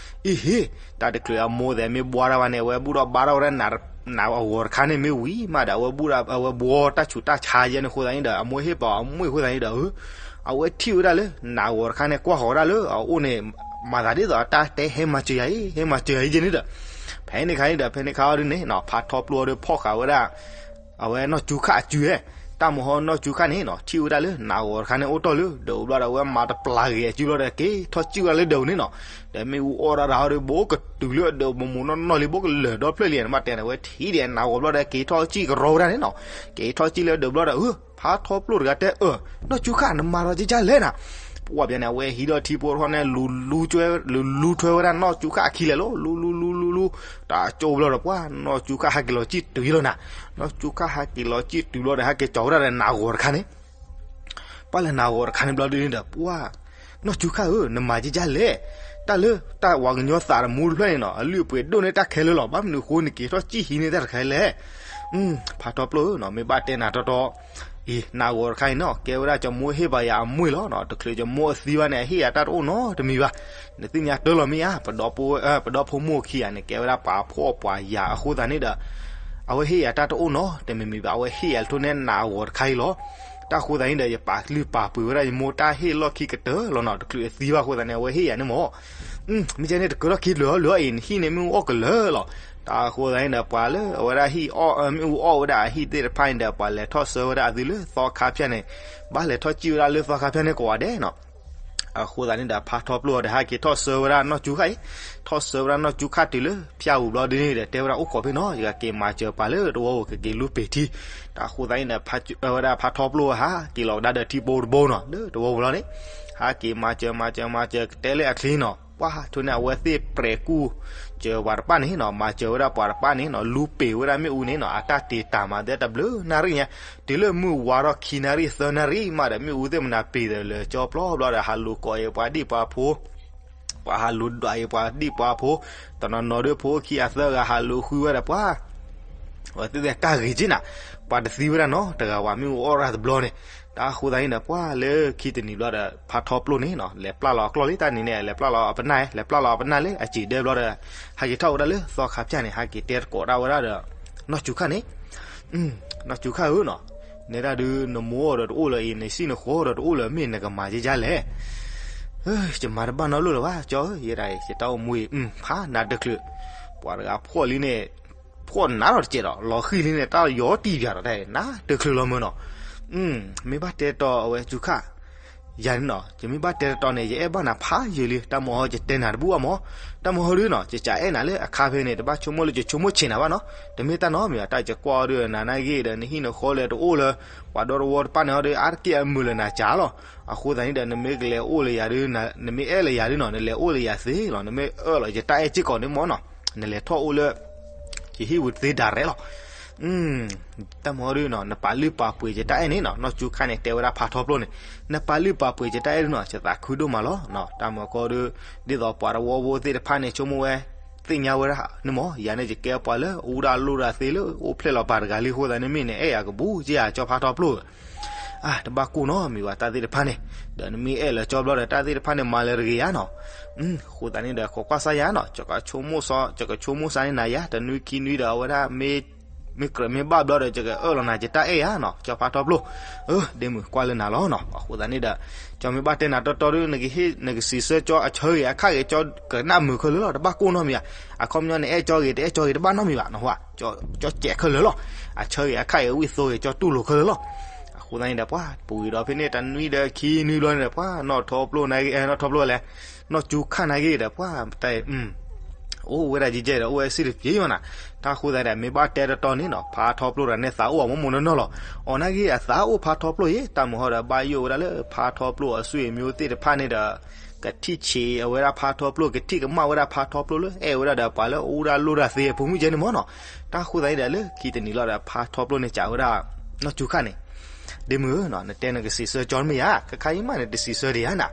အံၤဟ့ၣ်, တၢ်တချုးအမိၢ်သဲးမ့ၢ်ဘှါတၢ်ဘၣ်န့ၣ် အဝဲဘူၣ်ထီၣ်ဘါထီၣ်ဝဲဒၣ်နး, နးအဂီၤတခါန့ၣ်မ့ၢ်ဝံၤမးဒီး အဝဲဘူၣ်ဒၣ် အဝဲဘှီတၢ်ဆူးတၢ်ဆါယဲန့ၣ်အဃိသတးန့ၣ်ဒီး အမိၢ်ဟ့ၣ်ပာ်အမိၢ်အဃိသတးန့ၣ်ဒီး အဝဲထံၣ်ဝဲဒၣ်လၢ နးအဂီၤတခါန့ၣ် ကွၢ်ဃီၤဝဲဒၣ်လၢအအိၣ်န့ၣ် မၤသးဒ်သိးအတၢ်တဲဟဲမၤစၢၤယၤအံၤ ဟဲမၤစၢၤယၤအံၤယဲန့ၣ်ဒီး ဖဲန့ၣ်ခါန့ၣ်ဒီး ဖဲန့ၣ်ခါအီၤဒ်န့ၣ်နီၤ ဖါထီပျိၢ်အီၤဒီးဖီၣ်ဃာ်ဝဲဒၣ် အဝဲနီၢ်ကၠူခၣ်အစုဟဲ, တၢ်မဟီနီၢ်ကၠူခၣ်န့ၣ်နီၤ ထံၣ်ဝဲဒၣ်လၢနးအဂီၤတခါန့ၣ် အိၣ်တီၢ်လၢဒၢးဘျီဒီး အဝဲမၤတပျၢ်ဂ့ၤအစုဘျီဒီး က့ၤထီၣ်စံၣ်ဝဲဒၣ်လၢဒၢးပူၤန့ၣ်နီၤ, ဒီးမ့ၣ်အူအီၣ်ဒၣ်တၢ်ဟီဒီး ဘိကတုၤလၢအဒၢးမမူနီၢ်နီၢ်လံ ဘိကလၢာ်ဒီဖျၢၣ်လံ နဘၣ်တဲန့ၣ် အဝဲထံၣ်ဒီးနးဂီၤဘျီဒီး က့ၤထီၣ်စံၣ်ကရီဝဲဒၣ်န့ၣ်နီၤ, က့ၤထီၣ်စံၣ်လၢဒၢးဘျီဒီး အၢ ဖါထီပျိၢ်တဂၤတဲ အၢ နီၢ်ကၠူခၣ် နမၤဒီးကၠၢ်လဲၣ်နၤ, ပှၢ်ဘၣ်န့ၣ် အဝဲဟံးဒီးထံဖိထီၣ်န့ၣ် လူလူထွဲဝဲဒၣ်နီၢ်ကၠူခၣ်အခံလဲၣ်လီၤ, လူလူလူလူလူ တၢ်ကၠိဘျီဒီး ပှၢ် နီၢ်ကၠူခၣ်ဟဲက့ၤလီၤစံၣ်တုၤလီၤနၤ, နီၢ်ကၠူခၣ်ဟဲက့ၤလီၤစံၣ်တုၤလီၤဒီး ဟဲက့ၤကၠီၤဝဲဒၣ်ဒီးနးဂီၤတခါန့ၣ် ပှၢ်လၢနးဂီၤတခါန့ၣ်ဘျီဒ်န့ၣ်ဒီး ပှၢ် နီၢ်ကၠူခၣ်ဧၢ နမၤကၠၢ်လဲၣ်, တၢ်လၢတၢ်ဝၤကညီသးတမူတဖျၢၣ်န့ၣ်နီၤ အလုၢ်အပှ့ၤဒိၣ်န့ၢ်တၢ်ခဲလၢာ်လီၤ, ဘၣ်မနုၤအဃိနက့ၤထီၣ်စံၣ်ဟံးန့ၢ်တၢ်တခါလဲၣ်, ဖါထီပျိၢ်ဧၢနီၤ မ့ၢ်ဘၣ်တဲနၤတီတီ အံၤ နးဂီၤတခါအံၤနီၤ ကဲဝဲဒၣ်ကၠီမိၢ်ဟ့ၣ်ပာ်ယၤအမွေၢ်လီၤနီၤ, တချုးကၠီမိၢ်အသံဘၣ်န့ၣ် အဟ့ၣ်ယၤတၢ်တအိၣ်နီတမံၤဘၣ်, နသ့ၣ်ညါတၢ်လီၤမ့ၢ်ဧါ, ပဒီဖိမိၢ်ခံဂၤန့ၣ် ကဲဝဲဒၣ်ပှၤဖှီၣ်ပှၤယာ်အဃိသတးန့ၣ်ဒီး အဝဲဟ့ၣ်ယၤတၢ်တအိၣ်နီတမံၤမံၤဘၣ်, အဝဲဟ့ၣ်ယၤလၢထိၣ်န့ၢ်နးဂီၤတခါအံၤလီၤ, တၢ်အဃိသတးန့ၣ်ဒီး ယပာ်လုၢ်ပာ်ပှ့ၤဝဲဒၣ်ယမိၢ်တၢ်ဟ့ၣ်လီၢ်ခံကတၢၢ်လီၤနီၤ, တချုးအသံဘၣ်အဃိသတးန့ၣ် အဝဲဟ့ၣ်ယၤန့ၣ်မ့ၢ် မ့ၢ်ကဲန့ၣ် တကၢထီၣ်ခံတချုးလၢအံၤ နဟံၣ်န့ၣ်မ့ၣ်အူအီၣ်ကလၢာ်လီၤ, တၢ်အဃိသတးန့ၣ်ဒီး ပှၤလၢအဝဲဒၣ်ဟံၣ်အီၣ် မ့ၣ်အူအီၣ်ဝဲဒၣ်အဟံၣ်သ့ၣ်တဖၣ်န့ၣ်ဒီး ပှၤလဲၤထီၣ်ဆှၢဝဲဒၣ်အသုလၢသီခါဖၠၣ်န့ၣ်, ဘၣ်လဲၤထီၣ်စံၣ်ဝဲဒၣ်လၢသီခါဖၠၣ်န့ၣ်ကိးဂၤဒဲးနီၤ, အဃိသတးန့ၣ်ဒီး ဖါထီပျိၢ်အီၤဒီး ဟဲက့ၤထီၣ်ဆှၢဝဲဒၣ်နီၢ်ကၠူခၣ်အံၤ, ထီၣ်ဆှၢဝဲဒၣ်နီၢ်ကၠူခၣ်တုၤလၢဖၠၣ်ပူၤဘျီဒ်န့ၣ်ဒီး တဲဝဲဒၣ်အိၣ်ခိးဖဲနီၤ ယကက့ၤမၤစၢၤပှၤလၢတဝီပူၤ ကက့ၤလူပ့ၤထံ, တၢ်အဃိသတးန့ၣ်ဒီး ဝဲဒၣ်ဖါထီပျိၢ်ဟးက့ၤလီၤကဒါဒီးထံပိတဘိနီၤ လၢတဝီပူၤလီၤန့ၣ်, ဟးက့ၤမၤစၢၤမၤစၢၤမၤစၢၤကတဲလၢအချံနီၤ, ပှၢ် ထိၣ်န့ၢ်အဝဲသ့ၣ်ပြဲးကူၣ်စၢၤပှၤတဖၣ်န့ၣ်နီၤ, မၤစၢၤဝဲဒၣ်ပှၤတဖၣ်န့ၣ်နီၤ လူပ့ၤဝဲဒၣ်မ့ၣ်အူန့ၣ်နီၤ, အတၢ်တ့ၢ်တၢ်မၤသ့တဘျုးနၣ်ရံၣ်ညါ, တုၤလၢမုၢ်ဝါထီၣ်ခံနၣ်ရံၣ်သၢနၣ်ရံၣ်မးဒီး မ့ၣ်အူသ့ၣ်မနၤပ့ၤဒီးလၢာ်ကၠီပျီဘျီဒီး ဟးလူၤကိးအံၤပှၤဒံၣ်ပှၤဖိ ပှၤဟးလူၤဒွးအံၤပှၤဒံၣ်ပှၤဖိ, တနီၤနီၤဒီးဖိခံဂၤသၢဂၤဟးလူၤဃုဝဲဒီးပှၤ, အဝဲသ့ၣ်တၢ်ဂ့ၤက့နၤ, ပှၤတသံဝဲဒၣ်နီတဂၤဘၣ် မ့ၣ်အူအီၣ်ရၣ်တဘျီန့ၣ်, တၢ်အဃိသတးန့ၣ်ဒီး ပှၢ်လၢခံတနံၤဘျီဒီး ဖါထီပျိၢ်န့ၣ်နီၤ လဲၤပျၢ်လီၤအကျီၢ်လံ တၢ်နံၤန့ၣ် လဲၤပျၢ်လီၤအပနၢ် လဲၤပျၢ်လီၤအပနၢ်လၢအစံာ်ဒဲဘျီဒီး ဟဲက့ၤထီၣ်ဝဲဒၣ်လၢသီခါဖၠၣ်န့ၣ် ဟဲက့ၤတဲသကိးဒၣ်ဝဲဒၣ်ဒီး နီၢ်ကၠူခၣ်န့ၣ် နီၢ်ကၠူခၣ်ဧၢနီၤ, နဲဒၣ်ဒုးနမိၢ်အီၤဒီးတအိၣ်လၢၤအံၤ နစံၣ်နဃီဒီးတအိၣ်လၢၤ မ့ၢ်နကမၤကဲကဲလဲၣ်, ယမၤတဘၣ်နီတဘျီလၢၤဘၣ် ကၠီဧၢ, ယဲဒၣ်အံၤ ယတၢ်အိၣ်မူအံၤ ဖးနၤတချုး, ပှၤတဂၤဖှီၣ်လံန့ၣ် ဖှီၣ်နးထီၣ်တစဲးဒီး လီၤဃံၤလံန့ၣ် တၢ်ယီၤတံၢ်ပၠးဒီးတၢ်နးတချုးလီၤမၢ်နီၤ, မ့ၢ်ဘၣ်တဲတီအဝဲကၠူခၣ် ယၤန့ၣ်နီၤ ယမ့ၢ်ဘၣ်တဲတတီန့ၣ် ယအဲၣ်ဘၣ်နၤဖးယံာ်လံ တၢ်မဟီယတဲနၤတဘူၣ်ဘၣ်မး, တၢ်မဟီဒုးနီၤ ယကအဲၣ်နၤလၢအခါဖဲန့ၣ် တဘၣ်ဆိကမိၣ်လၢယဆိကမိၣ်ဆံးနၤဘၣ်နီၤ, တမ့ၢ်တၢ်နီတမံၤဘၣ် တၢ်ယကွၢ်အီၤဒုးနၤနာ်ဂ့ၤဒီး နဟံၣ်နဃီလဲၤတအိၣ်လၢၤ, ပှၤဒီတဝီတဖၣ်န့ၣ်အီၤဒီး အါတက့ၢ်အမုာ်လၢၤနၤကၠးလီၤ, အဃိသတးန့ၣ်ဒီး နမ့ၢ်ကလဲၤအိၣ်လၢယၤဒုး နမ့ၢ်အဲၣ်လၢယၤဒုးနီၤ နလဲၤအိၣ်လၢယၤသ့လီၤ နမ့ၢ်အၢၣ်လီၤယတၢ်အဲၣ်စ့ၢ်ကီးန့ၣ်မၢ်နီၤ, နလဲၤထီၣ်အိၣ်လၢ ယဟံၣ်ဝံၤသ့ဒၣ်ရဲၣ်လီၤ တၢ်မဟီဒုးနီၤ နပာ်လုၢ်ပာ်ပှ့ၤယတၢ်အဲၣ်န့ၣ်နီၤ နီၢ်ကၠူခါန့ၣ် တဲဝဲဒၣ်ဖးထီပျိၢ်န့ၣ်, နပာ်လုၢ်ပာ်ပှ့ၤယတၢ်အဲၣ်ဒုးနီၤ ယသးခုဒိၣ်မးလီၤ, တၢ်မဟီဒုး ဒ်သိးပှၤတဝီဖိသ့ၣ်တဖၣ်န့ၣ် ဆိကမိၣ်ဝဲ သ့ၣ်ညါဝဲဒၣ်န့ၣ်မၢ်, ယၤန့ၣ်ယကဲပှၤလၢအူဒၣ်လိၣ်ဒၣ်သ့လၢအိၣ်ဖျဲၣ်လီၤပာ်တဂၤလံအဃိသတးန့ၣ် မ့ၢ်နအဲၣ်ယၤကဘူးက့ယၤကၠီဖးထီပျိၢ်ဧၢ အါ တဘၣ်ကိၢ်နီတမံၤဘၣ် တၢ်သ့ၣ်တဖၣ်န့ၣ်, ဒီးနမ့ၢ်အဲၣ်လၢကၠီဘျီဒီး တၢ်သ့ၣ်တဖၣ်န့ၣ် မၤလၢတဂ့ၤဧါနီၤ, အဃိသတးန့ၣ်ဒီး ခိးကွၢ်စၢ်ယၤနီၤ ယကဆိကမိၣ်စၢ်န့ၢ်နၤယၤ တနွံခံနွံဒီး အဝဲဒၣ် မ့ၢ်ကြၢးမ့ၢ်ဘၣ်ဘျီဒီး ယကအၢၣ်လီၤနၤ ယတၢ်အဲၣ်ယၤနီၤ ကၠီဖးထီပျိၢ်, အၢ ဒ့မုၣ်ကွၢ်လၢနၤလီၤနီၤ, အဃိသတးန့ၣ်ဒီး ကၠီမ့ၢ်ဘၣ်တဲနၤတီတီဒီး နကဟ့ၣ် နကစံးဆၢကၠီအဆၢဂ့ၤအခါဂ့ၤ ကၠီကနၣ်မုာ်ခဲလၢာ်လီၤ တဘၣ်ကိၢ်နီတမံၤဘၣ်, အခီပညီနအဲၣ်ကၠီဂ့ၤ တအဲၣ်ကၠီဂ့ၤ တဘၣ်နီတမံၤဘၣ်နီၤ, ကၠီစဲးခဲလၢာ်လီၤ, အဆၢဂ့ၤအခါဂ့ၤ ဝံၣ်သိဂ့ၤ ကၠီတူၢ်လိာ်ခဲလၢာ်လီၤ, အဃိသတးန့ၣ်ဒီး ပှၤပူၤကွံာ်ဒီးဖဲန့ၣ် တနွံဒီးခံနွံဘျီန့ၣ်ဒီး ပှၤနီၢ်ထီပျိၢ်နၤဂ့ၤ နီၢ်ထီပျိၢ်လဲၣ်, နီၢ်ကၠူခါနၤဂ့ၤဒီး ပှၤတၢ် အိၣ်ဝဲဒၣ်ယဲၢ်ယဲၢ်ဒီး အိၣ်ဝဲစံၣ်တပျ့ၤယီၤနၤ, တၢ်ဃိသတးဒီး မ့ၢ်ဘၣ်တဲတတီန့ၣ်နီၤ ဖးထီပျိၢ်တဂၤန့ၣ် သးအိၣ်အမိၢ်မိၢ်နီၢ်နီၢ်လီၤ, အီၤနၤဂ့ၤ အသးအိၣ်ဖးထီပျိၢ်ယဲၢ် တၢ်မဟီဒီး ဘၣ်ယိၣ်ဝဲဒၣ်လၢဖးထီပျိၢ်အစွံအမျိုးသ့ၣ်တဖၣ်န့ၣ်ဒီး ကထံၣ်ဆံးအဝဲဒၣ်ဖးထီပျိၢ် ကထံၣ်ကမၣ်ဝဲဒၣ်ဖးထီပျိၢ်လၢအဲၣ်ဝဲဒၣ်ဒီးပှၤလၢအူဒၣ်လိၣ်တၢ်သ့အဖိမုၣ်ကဲန့ၣ်မၢ်နီၤ, တၢ်ဃိသတးန့ၣ်ဒီး လၢခံတနံၤလီၤဒီး ဖးထီပျိၢ်န့ၣ် ကးဝဲဒၣ် နီၢ်ကၠူခါန့ၣ် ဒ့မုၣ်ဧၢနီၤ နတဲနကစံးဆၢကၠီမ့ၢ်ဧါ, ခဲခါအံၤမးန့ၣ် တစံးဆၢဒံးဧါနၤ,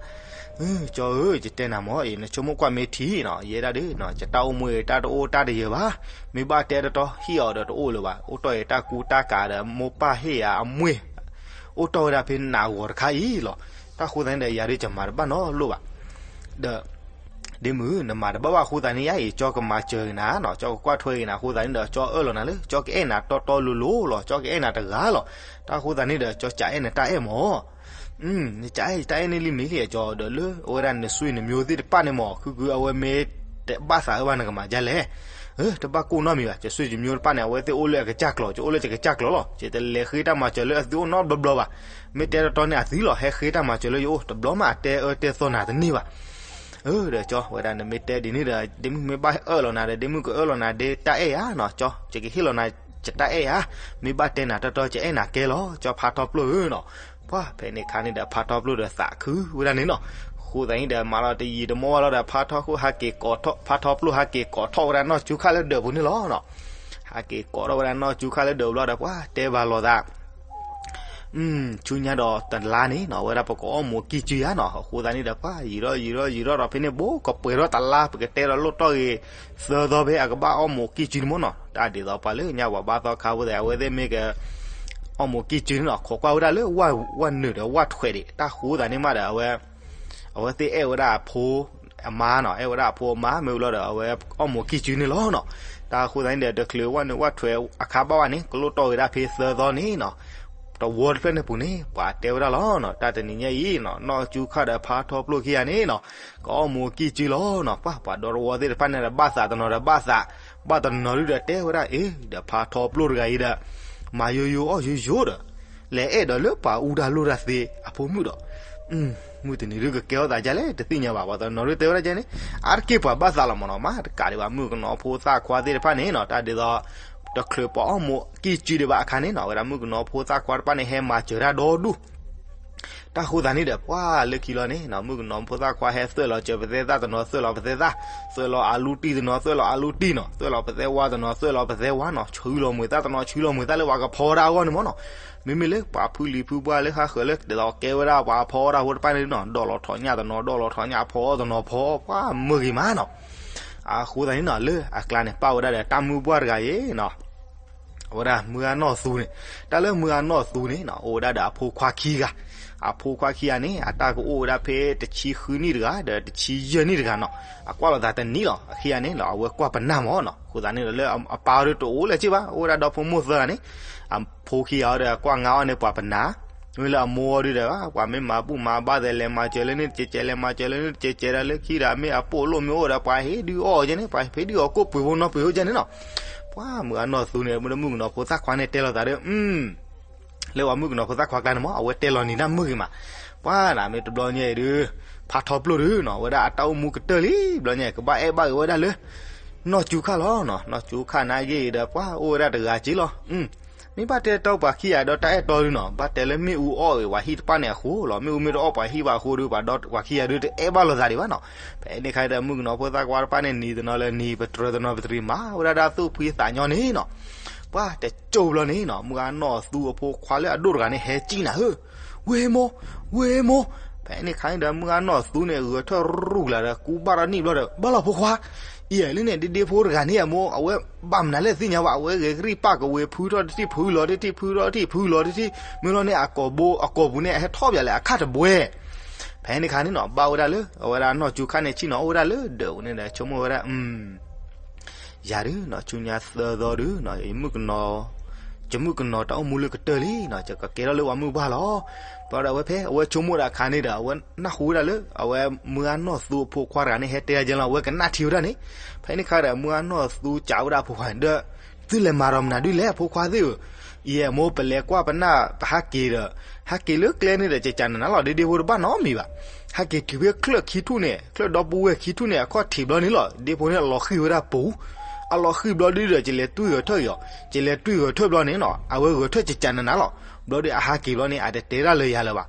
ကၠီဧၢ ယတဲနၤမၢ်အံၤ နဆိကမိၣ်ကွၢ်မ့ၢ်ထံနီၤ, ယဲဒၣ်ဒုး ယတၢ်အိၣ်မူအံၤ တၢ်တအိၣ်တၢ်တယၢၤဘၣ်, မ့ၢ်ဘၣ်တဲတတီ ဟံၣ်အီၤဒီးတအိၣ်လၢၤဘၣ်, အိၣ်တီၢ်အံၤတၢ်ကူတၢ်ကၤဒီး မိၢ်ပၢ်ဟ့ၣ်ယၤအမွေၢ် အိၣ်တီၢ်ဝဲဒၣ်ဖဲနးဂီၤတခါအံၤလီၤ, တၢ်ဃိသတးန့ၣ်ဒီး ယၤဒုးယမၤတဘၣ်နီတလိၣ်ဘၣ်, ဒီး ဒ့မုၣ် နမၤတဘၣ်ဘၣ်အဃိသတးန့ၣ် ယၤအံၤ ကၠီကမၤစၢၤက့ၤနၤနီၤ, ကၠီကကွၢ်ထွဲက့ၤနၤအဃိသတးန့ၣ်ဒီး ကၠီအၢၣ်လီၤနၤလၢ ကၠီကအအဲၣ်နၤတီတီလိၤလိၤလီၤ, ကၠီကအအဲၣ်နၤတဂၤလီၤ. တၢ်အဃိသတးန့ၣ်ဒီး ကၠီကအဲၣ်နတၢ်အဲၣ်မၢ် နကအဲၣ်တၢ်အဲၣ်န့ၣ်လံမ့ၢ်လံ ကၠီဒီးလၢအဝဲဒၣ်နဆွေနမျိုးသ့ၣ်တဖၣ်န့ၣ်မၢ် ခုခုအဝဲမ့ၢ်တဘၣ်သးအၢဘၣ် နကမၤဒ်လဲၣ်. တဘၣ်ကိၢ်နီၣ်မံၤဘၣ်, ကဆွေမျိုးတဖၣ်န့ၣ် အဝဲသ့ၣ်အိၣ်လၢအကစၢ်ကျိာ်, ယအိၣ်လၢယကစၢ်ကျိာ်လီၤ. ယတလဲၤဃ့တၢ်မၤစၢၤလၢအသုအိၣ်နီတဘျီဘျီဘၣ်. မ့ၢ်တဲတီတီန့ၣ် အသုလီၤ ဟဲဃ့တၢ်မၤစၢၤလၢယအိၣ်, တဘျီမးအတဲအၢတဲသီနၤတန့ၢ်ဘၣ်. ဒီးကၠီ ဝဲဒၣ်နမ့ၢ်တဲဒ်န့ၣ်ဒီး ဒ့မုၣ်မ့ၢ်ဘၣ်အၢၣ်လီၤနၤဒီး ဒ့မုၣ်ကအၢၣ်လီၤနၤဒ်တၢ်အဲၣ်ဧါနီၤ, ကၠီ ယကဟ့ၣ်လီၤနၤ ယတၢ်အဲၣ်ဧါ. မ့ၢ်ဘၣ်တဲနၤတီတီ ယအဲၣ်နၤကဲလီၤ, ကၠီဖါထီပျိၢ်ဧၢနီၤ. ပှၤဖဲန့ၣ်အခါန့ၣ်ဒီး ဖါထီပျိၢ်ဒီးသးခုဝဲဒၣ်န့ၣ်နီၤ. အဃိသတးန့ၣ်ဒီး မၤလီၤတယံာ်တမီၢ်ဘၣ်လီၤဒီး ဖါထီဃိၣ်ဟးက့ၤကိးထီၣ်, ဖါထီပျိၢ်ဟးက့ၤကိးထီၣ်ဝဲဒၣ်နီၢ်ကၠူခၣ်လၢဒၢးပူၤန့ၣ်လီၤနီၤ. ဟးက့ၤကိးထီၣ်ဝဲဒၣ်နီၢ်ကၠူခၣ်လၢဒၢးပူၤလီၤဒီး ပှၤတဲဘၣ်လိာ်သး ဆူညါဒီးတလါန့ၣ်နီၤ အဝဲဒၣ်ပကအီၣ်မူးကံၢ်ကၠံယၤနီၤ. အဃိသတးန့ၣ်ဒီး ပှၤယံာ်ထီၣ်ယံာ်ထီၣ်ယံာ်ထီၣ်ဒီး ဖဲန့ၣ်ဘိကပှဲၤထီၣ်တလါ ပကတဲဒီးလိၣ်တီၢ်ဂ့ၤ သၢသီဖဲအကဘၣ်အီၣ်မူးကံၢ်ကၠံန့ၣ်မၢ်နီၤ. တၢ်ဒ်သိးပှၤလၢညါပှၤဘါသီခါဖိသ့ၣ် အဝဲသ့ၣ်မ့ၢ်က အီၣ်မူးကံၢ်ကၠံန့ၣ်နီၤ ခိးကွၢ်ဝဲဒၣ်လၢ ဝၣ်နုာ်ဒီးဝၣ်ထွဲးဒံး တၢ်ဃိသတးန့ၣ်မးဒီး အဝဲ အဝဲသ့ၣ်အဲၣ်ဝဲဒၣ်အဖိအမါနီၤ, အဲၣ်ဝဲဒၣ်အဖိအမါ မ့ၢ်ဝံၤလီၤဒီး အဝဲအီၣ်မူးကံၢ်ကၠံန့ၣ်လီၤနီၤ. တၢ်ဃိသတးန့ၣ်ဒီး တချုးဝၣ်နုာ်ဝၣ်ထွဲးအခါဘၣ်ဘၣ်န့ၣ် ကလိၣ်တီၢ်ဂ့ၤဒၣ်ဖဲသၢသီန့ၣ်နီၤ တဝီတဖျၢၣ်န့ၣ်ပူၤန့ၣ် ပှၤတဲဝဲဒၣ်လီၤနီၤ. တၢ်တနံၤညါအံၤနီၤ နီၢ်ကၠူခၣ်ဒီးဖါထီပျိၢ်ခံဂၤန့ၣ်နီၤ ကအီၣ်မူးကံၢ်ကၠံလီၤနီၤ. ပှၤ ပှၤဒီတဝီသ့ၣ်တဖၣ်န့ၣ်ဒီး ဘၣ်သးတနီၤဒီးဘၣ်သး, ဘၣ်တနီၤဒုဒီးတဲဝဲဒၣ် အ့ ဒီးဖါထီပျိၢ်တဂၤအံၤဒီး မၤယိယိအီၣ်ယိယိဒီး လဲၤအဲၣ်ဒီးလၢပှၤအူတၢ်လိၣ်တၢ်သ့အဖိမုၣ်ဒီး မုၢ်တနံၤဒုကကဲထီၣ်သးဒ်လဲၣ် တသ့ၣ်ညါဘၣ်. ပှၤတနီၤဒုတဲဝဲဒၣ်ကဲန့ၣ် အါတက့ၢ်ပှၤဘၣ်သးလီၤမၢ်နီၤ, မ့ၢ်တကးဒံးဘၣ် မုၣ်ကနီၤဖိသၣ်ခွါသ့ၣ်တဖၣ်န့ၣ်နီၤ တၢ်ဒ်သိး တချုးပှၤအီၣ်မူးကံၢ်ကၠံဒံးဘၣ်အခါန့ၣ်နီၤ အဝဲဒၣ်မုၣ်ကနီၤဖိသၣ်ခွါတဖၣ်န့ၣ် ဟဲမၤစၢၤတၢ်ဒီဒူၣ် တၢ်ဃိသတးန့ၣ်ဒီး ပှၤလၢခံလီၤန့ၣ်နီၤ မုၣ်ကနီၤဖိသၣ်ခွါဟဲသွဲၣ်လီၤစၢၤပသဲသၣ်, တနီၤသွဲၣ်လီၤပသဲသၣ်, သွဲၣ်လီၤအလူတံၢ်, တနီၤသွဲၣ်လီၤအလူတံၢ်နီၤ, သွဲၣ်လီၤပသဲဝါ, တနီၤသွဲၣ်လီၤပသဲဝါနီၤ, ဆှုလီၤမှ့ၤသၣ်, တနီၤဆှုလီၤမှ့ၤသၣ်လၢပှၤကဖီတၢ်အဂီၢ်န့ၣ်မၢ်နီၤ. မ့မ့ၢ်လၢပှၤဖုလံၤဖုပှၢ်လၢ ဟးဃၢၤလၢဒ်သိးကဲဝဲဒၣ်ပှၤဖီတၢ်ဖိတဖၣ်န့ၣ်နီၤ ဒီးလီၤထီၣ်ညၣ်တနီၤ ဒီးလီၤထီၣ်ညၣ်ဖီတနီၤဖီ ပှၤမုာ်ဂ့ၤမးနီၤ. အဃိသတးန့ၣ်နီၤ လၢအကျါန့ၣ် ပၣ်ဝဲဒၣ်ဒီးတၢ်မုၢ်ပှၢ်တဂၤအံၤ အဝဲဒၣ်မုၢ်ဂၢ်နီၢ်သူန့ၣ်, တၢ်လၢမုၢ်ဂၢ်နီၢ်သူန့ၣ်နီၤ အိၣ်ဝဲဒၣ်ဒီးအဖိခွါခံဂၤ, အဖိခွါခံဂၤန့ၣ် အတၢ်ကအိၣ်ဝဲဒၣ်ဖဲတဆံဃုနံၣ်တဂၤ ဒီးတဆံယဲၢ်နံၣ်တဂၤနီၤ. အကွၢ်လိာ်သးတနံၤလီၤ. အခံဂၤန့ၣ်လီၤ အဝဲကွၢ်ပနၢ်မၢ်နီၤ. အဃိသတးန့ၣ်ဒီး လၢအပၢ်အီၤဒုးတအိၣ်လၢၤက့ဘၣ်, အိၣ်ဝဲဒၣ်ဒီဖိမိၢ်သၢဂၤန့ၣ်, အဖိခံဂၤအီၤဒီး အကွၢ်ငါအီၣ်န့ၣ်ပှၤပနၢ် မ့ၢ်လၢအမိၢ်အီၤဒုးဒီး ပှၤမ့ၢ်မၤဘူၣ်မၤဘါသဲး လဲၤမၤစၢၤလၢန့ၣ်တကဲးကဲး လဲၤမၤစၢၤလၢန့ၣ်တကဲးကဲးဒီး လၢခံဒီး မ့ၢ်အပိာ်လိၣ်မ့ၢ်အိၣ်ဒီး ပှၤဟ့ၣ်ဒုးအီၣ်ကဲန့ၣ်, ပှၤဟ့ၣ်ဒုးအီၣ်ကိၣ်ပှ့ၤဖိနီၢ်ပှ့ၤဖိကဲန့ၣ်နီၤ. ပှၤမုၢ်ဂၢ်နီၢ်သူန့ၣ် မ့ၢ်လၢမုၣ်ကနီၤဖိသၣ်ခွါန့ၣ်တဲလီၤသးဒီး လၢပှၤမုၣ်ကနီၤဖိသၣ်ခွါကျါန့ၣ်မၢ် အဝဲတဲလီၤနံၤတၢ်မုာ်ဂ့ၤမး. ပှၤနၤမ့ၢ်တဘျီညါအံၤဒုး ဖါထီပျိၢ်ဒုးနီၤ အဝဲဒၣ်အတၢ်အိၣ်မူကတၢၢ်လံ ဘျီညါအံၤ ကဘၣ်အဲၣ်ဘၣ်ဂ့ၤဝဲဒၣ်လၢ နီၢ်ကၠူခၣ်လီၤနီၤ. နီၢ်ကၠူခၣ်နာ်က့အံၤဒီး ပှၤအိၣ်ဝဲဒၣ်တဂၤက့လီၤ. မ့ၢ်ဘၣ်တဲတီပှၤခံဂၤဒီးတၢ်အဲၣ်တီဒုးနီၤ ဘၣ်တဲလၢမ့ၣ်အူအီၣ်ဂ့ၤပှၤဟံၣ်တဖၣ်န့ၣ်အဃိလီၤ. မ့ၣ်အူမ့ၢ်တအီၣ်ပှၤဟံၣ်ဘၣ်အဃိဒီး ပှၤဒီးပှၤခံဂၤဒုးတအဲၣ်ဘၣ်လိာ်သးဒံးဘၣ်နီၤ. ဖဲန့ၣ်အခါဒီး မုၣ်ကနီၤဖိသၣ်ခွါတဖၣ်န့ၣ် နံၤတနီၤလၢနံၤ ပတြၢၤတနီၤပတြံၤ မၤဝဲဒၣ်တၢ်သူၣ်ဖှံသးညီန့ၣ်နီၤ. ပှၤတကၠိဘျီန့ၣ်နီၤ မုၢ်ဂၢ်နီၢ်သူအဖိခွါလၢအဒိၣ်တဂၤန့ၣ် ဟဲစံၣ်နၤဧၢ, ဝ့ၢ်မိၢ်, ဝ့ၢ်မိၢ်. ဖဲန့ၣ်အခါန့ၣ်ဒီး မုၢ်ဂၢ်နီၢ်သူန့ၣ် ဂဲၤထၢၣ်ရူၢ်ကလာ်ဒီး ကူဘၣ်ထီၣ်နံၣ်ဘျီဒီး ဘၣ်လီၤဖိခွါ, အံၤလၢန့ၣ် ဒ့ဒ့ဖိတဂၤန့ၣ်အမိၢ် အဝဲဘၣ်မနုၤလဲၣ်သ့ၣ်ညါဘၣ်, အဝဲဂဲၤကရံၣ်ပာ်ကဝ့ၤ ဖုထီၣ်တထံၣ် ဖုလီၤတထံၣ် ဖုထီၣ်တထံၣ် ဖုလီၤတထံၣ် မ့ၢ်လီၤန့ၣ် အကိာ်ပူၤန့ၣ် အဟဲထီၣ်ပၠးလဲၣ် အခၣ်တဘှဲ. ဖဲန့ၣ်အခါန့ၣ်နီၤ ဘၣ်ဝဲဒၣ်လၢ အဝဲဒၣ်နီၢ်ကၠူခၣ်န့ၣ် ဆံၣ်နီၤအိၣ်ဝဲဒၣ်လၢဒၢးပူၤန့ၣ်ဒီး ဆိကမိၣ်ဝဲဒၣ် ယၤဒုးနီၤ ဆူညါသၢသီဒုး ယမုၣ်ကနီၤ ယမုၣ်ကနီၤတၢ်အိၣ်မူလၢကတၢၢ်လံနီၤ ယကကဲထီၣ်လၢပှၤမုၢ်ပှၢ်လီၤ. ဘျီဒီးအဝဲဖဲ အဝဲဆိကမိၣ်ဒၣ်အခါန့ၣ်ဒီး အဝဲနၢ်ဟူဝဲဒၣ်လၢ အဝဲမုၢ်ဂၢ်နီၢ်သူအဖိခွါတဂၤန့ၣ် ဟဲတဲယဲလီၤ အဝဲကနၣ်ထံဝဲဒၣ်န့ၣ်. ဖဲန့ၣ်အခါဒီး မုၢ်ဂၢ်နီၢ်သူစံးဝဲဒၣ်အဖိခွါန့ၣ်ဒီး သုလဲၤမၤဒီးမနုၤဒုးလဲၣ် အဖိခွါသ့ၣ်ဧၢ. အံၤမိၢ် ပလဲၤကွၢ်ပနၢ် ပဟးက့ၤဒီး ဟးက့ၤလၢကျဲန့ၣ်ဒီး ကကးနးနးလီၤ ဒ့ဒ့ဖိတဘၣ်နီတမံၤဘၣ်. ဟဲက့ၤတုၤဖဲချၢၣ်ခံထူၣ်န့ၣ် ချၢၣ်ဒီပုၢ်ဝဲၢ်ခံထူၣ်န့ၣ် အခီၣ်ထံးဘျီန့ၣ်လီၤ ဒ့ဖိန့ၣ်အလီၤဃံၢ်ဝဲဒၣ်ပူၤ. အလီၤဃံၢ်ဘျီဒုးဒီး ကလဲၤတွံၢ်ဂဲၤထၢၣ်အီၤ, ကလဲၤတွံၢ်ဂဲၤထၢၣ်ဘျီန့ၣ်နီၤ အဝဲဂဲၤထၢၣ်ကကးနးနးလီၤ. ဘျီဒီးအဟးက့ၤဘျီန့ၣ် အတတဲဒၣ်လၢယၤလၢၤဘၣ်.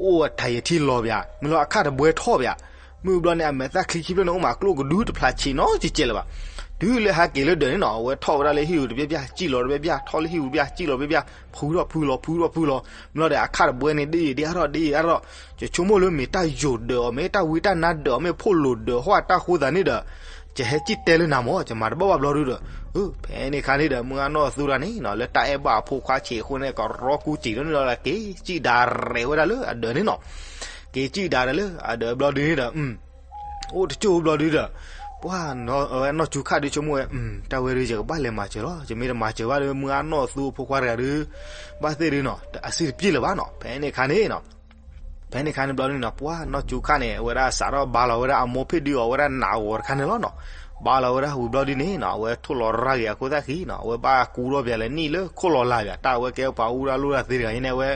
အိၣ်အတၢ်ယထံၣ်လီၤပၠး မ့ၢ်လီၤအခၣ်တဘှဲထီၣ်ပၠး. မ့ၢ်ဘျီန့ၣ် အမဲာ်သၣ်ချံခံဖျၢၣ်န့ၣ် အိၣ်မးကျိၣ်ကဒုတဖျါဆံးနီတကဲးလၢၤဘၣ်. တုၤလၢဟးက့ၤလၢဒၢးန့ၣ်နီၤ အဝဲထီၣ်ဝဲဒၣ်လၢဟံၣ်ပူၤတဘျီဘျီ စံၣ်လီၤတဘျီဘျီ ထီၣ်လၢဟံၣ်ပူၤတဘျီ စံၣ်လီၤတဘျီဘျီ ဖုထီၣ်ဖုလီၤ ဖုထီၣ်ဖုလီၤ. မ့ၢ်လီၤဒီးအခၣ်တဘှဲန့ၣ် ဒ်အံၤဒ်အါထီၣ် ဒ်အံၤအါထီၣ် ယဆိကမိၣ်လၢမ့ၢ်တၢ်ယိာ်ဒၢးအီၤ မ့ၢ်တၢ်ဝံတၢ်နါဒၢးအီၤ မ့ၢ်ဖိၣ်လိာ်ဒၢးဟီၣ်အတၢ်ဃိသးန့ၣ်ဒီး ယဟဲစံၣ်တဲလၢနၤမၢ် ယမၤတဘၣ်ဘၣ်ဘျီဒုးဒီး ဖဲန့ၣ်အခါန့ၣ်ဒီး မုၢ်ဂၢ်နီၢ်သူတဂၤန့ၣ်နီၤ လၢတၢ်အဲၣ်ဘၣ်အဖိခွါဆံးအဃိန့ၣ် ကရီကူစံးဒိၣ်န့ၣ်ဒီး က့ၤစံၣ်ဒၣ်ရဲၣ်ဝဲဒၣ်လၢအဒၢးန့ၣ်နီၤ. က့ၤစံၣ်ဒၣ်ဒီးလၢအဒၢးဘျီဒုးန့ၣ်ဒီး အိၣ်တကၠိၢ်ဘျီဒုဒီး ပှၢ် နီၢ်စူၤခၣ်ဒုဆိကမိၣ်ဝဲ, တၢ်ဝဲဒု ယကဘၣ်လဲၤမၤစၢၤလီၤ. ယမ့ၢ်တမၤစၢၤဘၣ်ဒီး မုၢ်ဂၢ်နီၢ်သူအဖိခွါတဂၤဒု ဘၣ်သ့ၣ်ဒုနီၤ အစ့ၣ်တပျ့ၢ်လၢၤဘၣ်နီၤ. ဖဲန့ၣ်ခါန့ၣ်နီၤ ဖဲန့ၣ်ခါန့ၣ်ဘျီဒုန့ၣ်နီၤ ပှၢ် နီၢ်စူၤခၣ်န့ၣ် အဝဲဒၣ်စးထီၣ်ဘါလီၤဝဲဒၣ်အမိၢ်ဖ့ၣ်ဒုအီၤဝဲဒၣ်နးဂီၤတခါန့ၣ်လီၤနီၤ. ဘါလီၤဝဲဒၣ်ဝံၤဘျီဒုန့ၣ်နီၤ အဝဲထိၣ်လီၤရၣ်ဂ့ၤအခိၣ်သၣ်ခံနီၤ အဝဲဘၣ်ကူထီၣ်ပၠးလၢနံၣ်လၢခိၣ်လီၤလးပၠး တၢ်အဝဲကဲပှၤအူရၣ်လိၣ်တၢ်သ့တဂၤအံၤန့ၣ် အဝဲ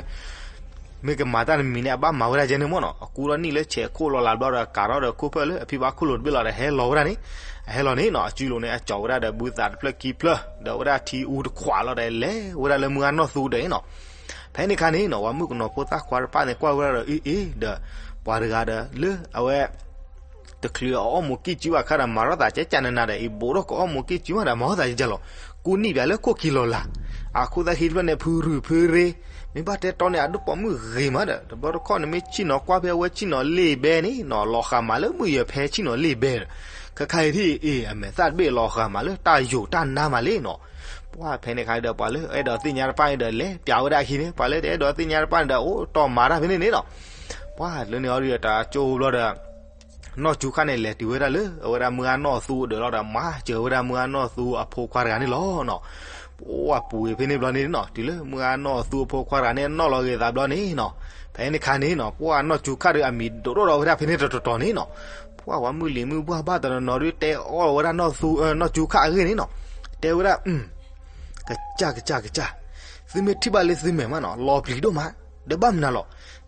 မ့ၢ်ကမၤတၢ်တမံၤန့ၣ် အဘၣ်မၤဝဲဒၣ်ကဲန့ၣ်မ့ၢ်နီၤ. အကူထီၣ်နံၣ်လၢဆဲးခိၣ်လီၤလးဘျီဒီး ကၤထီၣ်ဒီးခိၣ်ဖျၢၣ်လၢအဖံဘၣ်ခိၣ်လိၤတဘ့ၣ်လီၤဒီး ဟဲလီၤဝဲဒၣ်န့ၣ်, အဟဲလီၤန့ၣ်နီၤ အစုလိၤန့ၣ် အကၠီၤဝဲဒၣ်ဒီးဘုသးတဖျၢၣ်ခံဖျၢၣ် ဒီးဝဲဒၣ်ထံအူတခွးလီၤဒီး လဲၤဝဲဒၣ်လၢမုၢ်ဂၢ်နီၢ်သူဒၢးအံၤနီၤ. ဖဲန့ၣ်ခါန့ၣ်နီၤ ပှၤမုၣ်ကနီၤဖိသၣ်ခွါတဖၣ်န့ၣ် ကွၢ်ဝဲဒၣ်ဒီး အ့ၣ်အ့ၣ်ဒီး ပှၤတဂၤဒီးလၢအဝဲ တချုးအီၣ်မိၢ်ကံၢ်စုဘၣ်အခါဒီး မၤထီၣ်သးကဲကနနၤဒီး အံၤဘိးထီၣ်ကအီၣ်မိၢ်ကံၢ်စုမးဒီး မၤထီၣ်သးကဲကလီၤ. ကူနံၣ်ပၠးလၢခိၣ်ခံလီၤလး, အခိၣ်သၣ်ခံတဖျၢၣ်န့ၣ် ဖုရူၤဖုရ့, မ့ၢ်ဘၣ်တဲတီန့ၣ် အဒိၣ်ပိာ်မုၣ်ဂ့ၤမးဒီး တဘျီတခီၣ်န့ၣ်မ့ၢ်ဆ့ၣ်နီၤကွၢ်ဖဲအဝဲဆ့ၣ်နီၤလ့ၣ်ဘဲန့ၣ်နီၤ လီၤဃာ်မးလၢမုၢ်ယဲၤဖဲဆ့ၣ်နီၤလ့ၣ်ဘဲဒီး ခဲခါအံၤထံၣ်အံၤ အမဲာ်သၣ်တဘ့ၣ်လီၤဃာ်မးလၢတၢ်ယိာ်တၢ်နါမးလံနီၤ. ပှၢ်ဖဲန့ၣ်ခါဒီး ပှၤလၢအဲၣ်ဒိးသ့ၣ်ညါတဖၣ်န့ၣ်ဒီး လဲၤပၠးဝဲဒၣ်အခံန့ၣ် ပှၤလၢတအဲၣ်ဒိးသ့ၣ်ညါတဖၣ်န့ၣ်ဒီး အိၣ်တီၢ်မၤတၢ်ဖဲန့ၣ်န့ၣ်နီၤ. ပှၢ်လၢန့ၣ်အီၤဒီးတၢ်ကၠိဘျီဒီး နီၢ်စူၤခၣ်န့ၣ် လဲၤတုၤဝဲဒၣ်လၢအဝဲဒၣ်မုၢ်ဂၢ်နီၢ်သူအဒၢးလီၤဒီး မၤစၢၤဝဲဒၣ်မုၢ်ဂၢ်နီၢ်သူအဖိခွါတဂၤန့ၣ်လီၤနီၤ. ပှၢ်ပူၤဝဲဖဲန့ၣ်ဘျီန့ၣ်နီၤ တုၤလၢမုၢ်ဂၢ်နီၢ်သူအဖိခွါတဂၤန့ၣ် နီၣ်လီၤဂ့ၤသးဘျီန့ၣ်နီၤ ဖဲန့ၣ်ခါန့ၣ်နီၤ ပှၢ်နီၢ်စူၤခၣ်ဒီးအမံၤဒိၣ်ထီၣ်ဒီးဝဲဒၣ်ဖဲန့ၣ်တတီၤတီၤန့ၣ်နီၤ. ပှၢ်ပှၤမုၢ်လံၤမုၢ်ပှၢ်ဘၣ်တနီၤနီၤဒုးတဲအီၣ်ဝဲဒၣ်နီၢ်စူၤခၣ်အဂ့ၢ်န့ၣ်နီၤ. တဲဝဲဒၣ် ကစၢ်ကစၢ်ကစၢ်, သုမ့ၢ်ထံၣ်ဘၣ်လၢသုမဲာ်မးနီၤ လီၤပျံၤဒိၣ်မး, ဒီးဘၣ်မနုၤ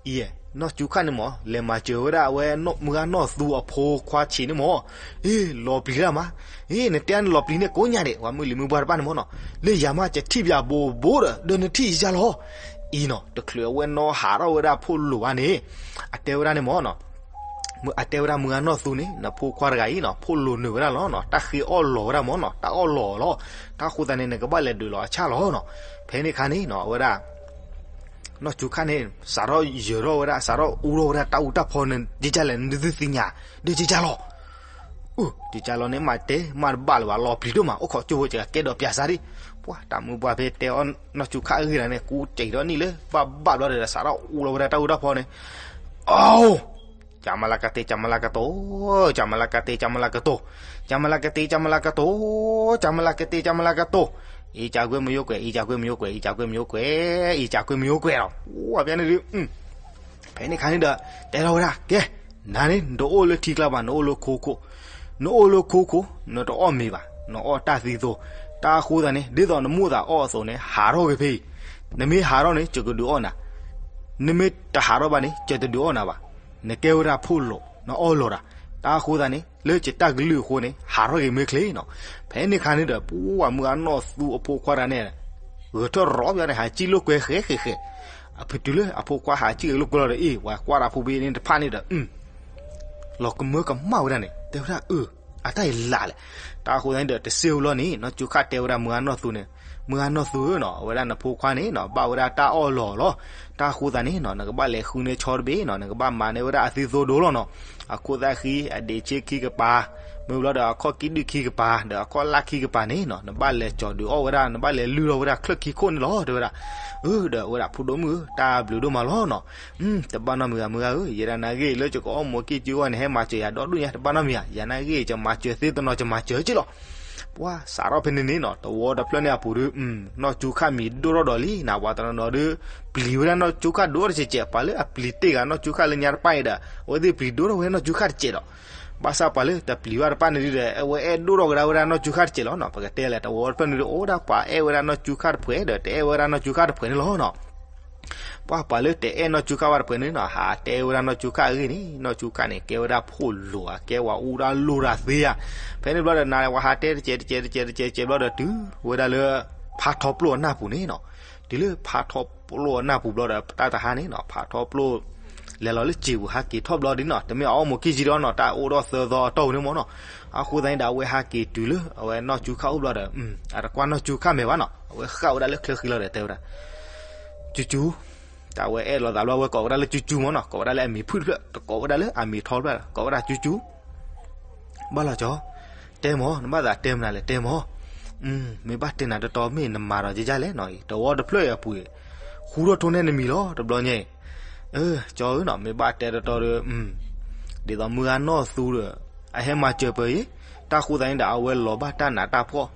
လီၤ. အံၤ နီၢ်စူၤခၣ်န့ၣ်မး လဲၤမၤစၢၤဝဲဒၣ်အဝဲမုၢ်ဂၢ်နီၢ်သူအဖိခွါဆံးန့ၣ်မး, အ့ လီၤပျံၤဒၣ်မး, အ့ နတဲအါန့ၣ်လီၤပျံၤန့ၣ်ကိးညါဒံး ပှၤမုၢ်လံၤမုၢ်ပှၢ်တဖၣ်န့ၣ်မးနီၤ, လၢယၤမး ယထံၣ်ပၠးဘိးဘိဒီး ဒီးနထံၣ်ယၤလီၤ. အံၤနီၤ တချုးအဝဲနီၢ်ဟးထီၣ်ဝဲဒၣ်ဖိလိာ်ဘၣ်န့ၣ် အတဲဝဲဒၣ်န့ၣ်မးနီၤ အတဲဝဲဒၣ်မုၢ်ဂၢ်နီၢ်သူန့ၣ် နဖိခွါတဂၤအံၤနီၤ ဖိလိာ်နုာ်ဝဲဒၣ်လီၤနီၤ, တၢ်ဃ့အီၣ်လီၤဝဲဒၣ်မးနီၤ, တၢ်အီၣ်လီၤလီၤ, တၢ်ဃိသတးန့ၣ် နကဘၣ်လဲၤဒုးလီၤအဆၣ်လီၤနီၤ. ဖဲန့ၣ်ခါန့ၣ်နီၤ အဝဲဒၣ် နီၢ်စူၤခၣ်န့ၣ် စးထီၣ်ယၢၤထီၣ်ဝဲဒၣ် စးထီၣ်အူထီၣ်ဝဲဒၣ်တၢ်အူတၢ်ဖီန့ၣ် ကကၢ်လဲၣ် နသုသ့ၣ်ညါ ဒီးကကၢ်လီၤ. အၢ ကကၢ်လီၤန့ၣ် မၤတဲမၤတဘၣ်လၢၤဘၣ် လီၤပျံၤဒိၣ်မး အိၣ်ခိးကၠိဖိကကဲဒီးပၠးစၢ်ဒံး, ပှၤတၢ်မုၢ်ပှၢ်ဖဲတဲအီၣ်နီၢ်စူၤခၣ်အဂ့ၢ်တၢ်န့ၣ် ကူစံးထီၣ်နံၣ်လၢဘၣ်ဘၣ်ဘျီဒီး စးထီၣ်အူလီၤဝဲဒၣ်တၢ်အူတၢ်ဖီန့ၣ်, အိ ကမလကတ့ ကမလကတိ, ကမလကတ့ ကမလကတိ, ကမလကတ့ ကမလကတိ, ကမလကတ့ ကမလကတိ, အံကကွဲမယိကွဲ အံကကွဲမယိကွဲ အံကကွဲမယိကွဲ, အံကကွဲမယိကွဲလီၤ. အိၣ်ဖဲန့ၣ်ဒုး ဖဲန့ၣ်ခါန့ၣ်ဒီး တဲထီၣ်ဝဲဒၣ် ကဲ နၤန့ၣ် နတအိၣ်လၢထံကျါဘၣ် နအိၣ်လၢခိခိၣ်, နအိၣ်လၢခိခိၣ် နတအီၣ်မ့ၤဘၣ် နအီၣ်တၢ်သံသိ, တၢ်အဃိသတးန့ၣ် ဒ်သိးနမိၣ်သးအီၣ်အသိးန့ၣ် ဟးထီၣ်က့ၤဖဲအံၤ, နမ့ၢ်ဟးထီၣ်န့ၣ် ယကဒုးအီၣ်နၤ, နမ့ၢ်တဟးထီၣ်ဘၣ်န့ၣ် ယတဒုးအီၣ်နၤဘၣ်, နကဲဝဲဒၣ်ဖိလိာ် နအီၣ်လိာ်တၢ်, တၢ်အဃိသတးန့ၣ် လၢယတၢ်ကလုၢ်အဃိန့ၣ် ဟးထီၣ်က့ၤမ့ၢ်ချ့နီၤ. ဖဲန့ၣ်ခါန့ၣ်ဒီး ပှၤမုၢ်ဂၢ်နီၢ်သူအဖိခွါတဂၤန့ၣ် ဂဲၤထၢၣ်ရီဘျီန့ၣ် ဟးစံၣ်လိာ်ကွဲဃဲဃဲဃဲ, အဖုတုၤလၢအဖိခွါဟးစံၣ်လိာ်ကွဲလီၤဒီး အ့ၣ် ပှၤကွၢ်တၢ်ဖိဖဲန့ၣ်တဖၣ်န့ၣ်ဒီး လီၤကမၢကမၣ်ဝဲဒၣ်န့ၣ် တဲဝဲဒၣ် အၢ အတၢ်အံၤလၢ်လဲၣ်. တၢ်အဃိသတးန့ၣ်ဒီး တစ့ၢ်ဝဲလီၤန့ၣ် နီၢ်စူၤခၣ်တဲဝဲဒၣ်မုၢ်ဂၢ်နီၢ်သူန့ၣ်, မုၢ်ဂၢ်နီၢ်သူဧၢနီၤ, အဝဲဒၣ်နဖိခွါန့ၣ်နီၤ ဘၣ်ဝဲဒၣ်တၢ်အီၣ်လီၤလီၤ. တၢ်အဃိသတးန့ၣ်နီၤ နကဘၣ်လဲၤဃုန့ၢ်ဆီတဘ့ၣ်နီၤ, နကဘၣ်မၤန့ၢ်ဝဲဒၣ်အသံသိဒိလီၤနီၤ. အခိၣ်သၣ်ဃံ အဒ့းဆ့ခံကပၤ, မ့ၢ်ဘျီဒီးအခီၣ်ကံၣ်ဒုၣ်ခံကပၤ ဒီးအခီၣ်လၣ်ခံကပၤန့ၣ်နီၤ နဘၣ်လဲၤကၠီၤဒုးအီၣ်ဝဲဒၣ်, နဘၣ်လဲၤလုၢ်ထီၣ်ဝဲဒၣ်ချၢၣ်ခံခိၣ်န့ၣ်လီၤ တဲဝဲဒၣ်. အၢ ဒီးအဝဲဒၣ်ဖိဒိၣ်မုၣ်ဧၢ တၢ်ဘျုးဒိၣ်မးလီၤနီၤ. တဘၣ်နီတမံၤဂၤမုၢ်ဂၤဧၢ, ယဲဒၣ်နၢ်ဂ့ၢ်လၢယကအီၣ်မိၢ်ကံၢ်စုအဂီၢ်န့ၣ် ဟဲမၤစၢၤယၤဒီဒူၣ်ညါ တဘၣ်နီတမံၤဧါ, ယၤနၢ်ဂ့ၢ်ယမၤစၢၤသ့တနီၤ ယမၤစၢၤက့လီၤ. ပှၤစးထီၣ်ဖဲန့ၣ်န့ၣ်နီၤ တဝီတဖျၢၣ်န့ၣ်အပူၤဒီး နီၢ်စူၤခၣ်မံၤဒိၣ်ထီၣ်ဒီးလံနီၤ, ပှၤတနီၤနီၤဒီး ပျံၤဝဲဒၣ်နီၢ်စူၤခၣ်ဒိၣ်တစဲးစဲး, ပှၤလၢအပျံၤတ့ၢ်ဂၤနီၢ်စူၤခၣ်လၢညါတပၢ်အံၤဒီး အဝဲသ့ၣ်ပျံၤဒိၣ်ထီၣ်ဝဲနီၢ်စူၤခၣ်တစဲးဒီး ဘၣ်ဆၣ်ပှၤလၢတပျံၤဘၣ်တဖၣ်န့ၣ်ဒီး အဝဲအဲၣ်ဒိၣ်ထီၣ်ကဒါဝဲဒၣ်နီၢ်စူၤခၣ်တစဲးလီၤနီၤ. ပကတဲလဲၣ် တဝီတဖျၢၣ်န့ၣ်ဒီး အိၣ်ဒၣ်ပှၤအဲၣ်ဝဲဒၣ်နီၢ်စူၤခၣ်တဖှဲးဒီး တအဲၣ်ဝဲဒၣ်နီၢ်စူၤခၣ်တဖှဲးန့ၣ်လီၤနီၤ. ပှၤပှၤလၢတအဲၣ်နီၢ်စူၤခၣ်ဘၣ်တဖှဲးန့ၣ်နီၤ ဟးတဲဝဲဒၣ်နီၢ်စူၤခၣ်အဂ့ၢ်န့ၣ်, နီၢ်စူၤခၣ်န့ၣ် ကဲဝဲဒၣ်ဖိလိာ်ဧါ, ကဲဝဲအူဒၣ်လိာ်တၢ်သ့ဧါ. ဖဲန့ၣ်ဘျီဒီး နၤလၢပှၤဟးတဲတစဲးတစဲးတစဲးတစဲးတစဲးဘျီဒီး တုၤဝဲဒၣ်လၢ ဖါထီပျိၢ်အနၢ်ပူၤန့ၣ်နီၤ. တုၤလၢဖါထီပျိၢ်အနၢ်ပူၤဘျီဒီး တၢ်တဟါန့ၣ်နီၤ ဖါထီပျိၢ် လဲၤလီၤလၢစံာ်ပူၤဟးက့ၤထီၣ်ဘျီဒ်နီၤ, တမ့ၢ်အအီၣ်မိၢ်ကံၢ်ကံဒီးနီၤ တၢ်အိၣ်ဒီးသၢသီအတီၢ်ပူၤန့ၣ်မ့ၢ်နီၤ. အဃိသတးန့ၣ်ဒီး အဝဲဟးက့ၤတုၤလၢ အဝဲနီၢ်စူၤခၣ်အိၣ်ဘျီဒီး အတကွၢ်နီၢ်စူၤခၣ်မဲာ်ဘၣ်နီၤ, အဝဲဃၣ်ဝဲဒၣ်လၢချၢဃံလီၤဒီး တဲဝဲဒၣ် စူၤစူၤ, တၢ်ဝဲအဲၣ်လိာ်သးဘျီ အဝဲကိးဝဲဒၣ်လၢစူၤစူၤမ့ၢ်နီၤ, ကိးဝဲဒၣ်လၢအမံၤဖုၣ်တဖျၢၣ်, တကိးဝဲဒၣ်လၢအမံၤထီတဖျၢၣ်, ကိးဝဲဒၣ်စူၤစူၤ ဘၣ်လီၤကၠီ, တဲမ့ၢ်, နဘၣ်သးတဲမနုၤလဲၣ် တဲမ့ၢ်. မ့ၢ်ဘၣ်တဲနၤတတီၤ မ့ၢ်နမၤဒီးယဲယဲလဲၣ်နီၤ, တဝီတဖျၢၣ်အံၤအပူၤ, ဃူထီၣ်ထိၣ်နဲၣ်နမံၤလီၤ တဘျီညါအံၤ. အၢ ကၠီဧၢနီၤ, မ့ၢ်ဘၣ်တဲတတီၤဒီး ဒ်သိးမုၢ်ဂၤနီၢ်သူဒီး အဟဲမၤစၢၤပၢၤအံၤ, တၢ်ဃိသးန့ၣ်ဒီး အဝဲလီၤဘၣ်တၢ်နးတၢ်ဖှီၣ်,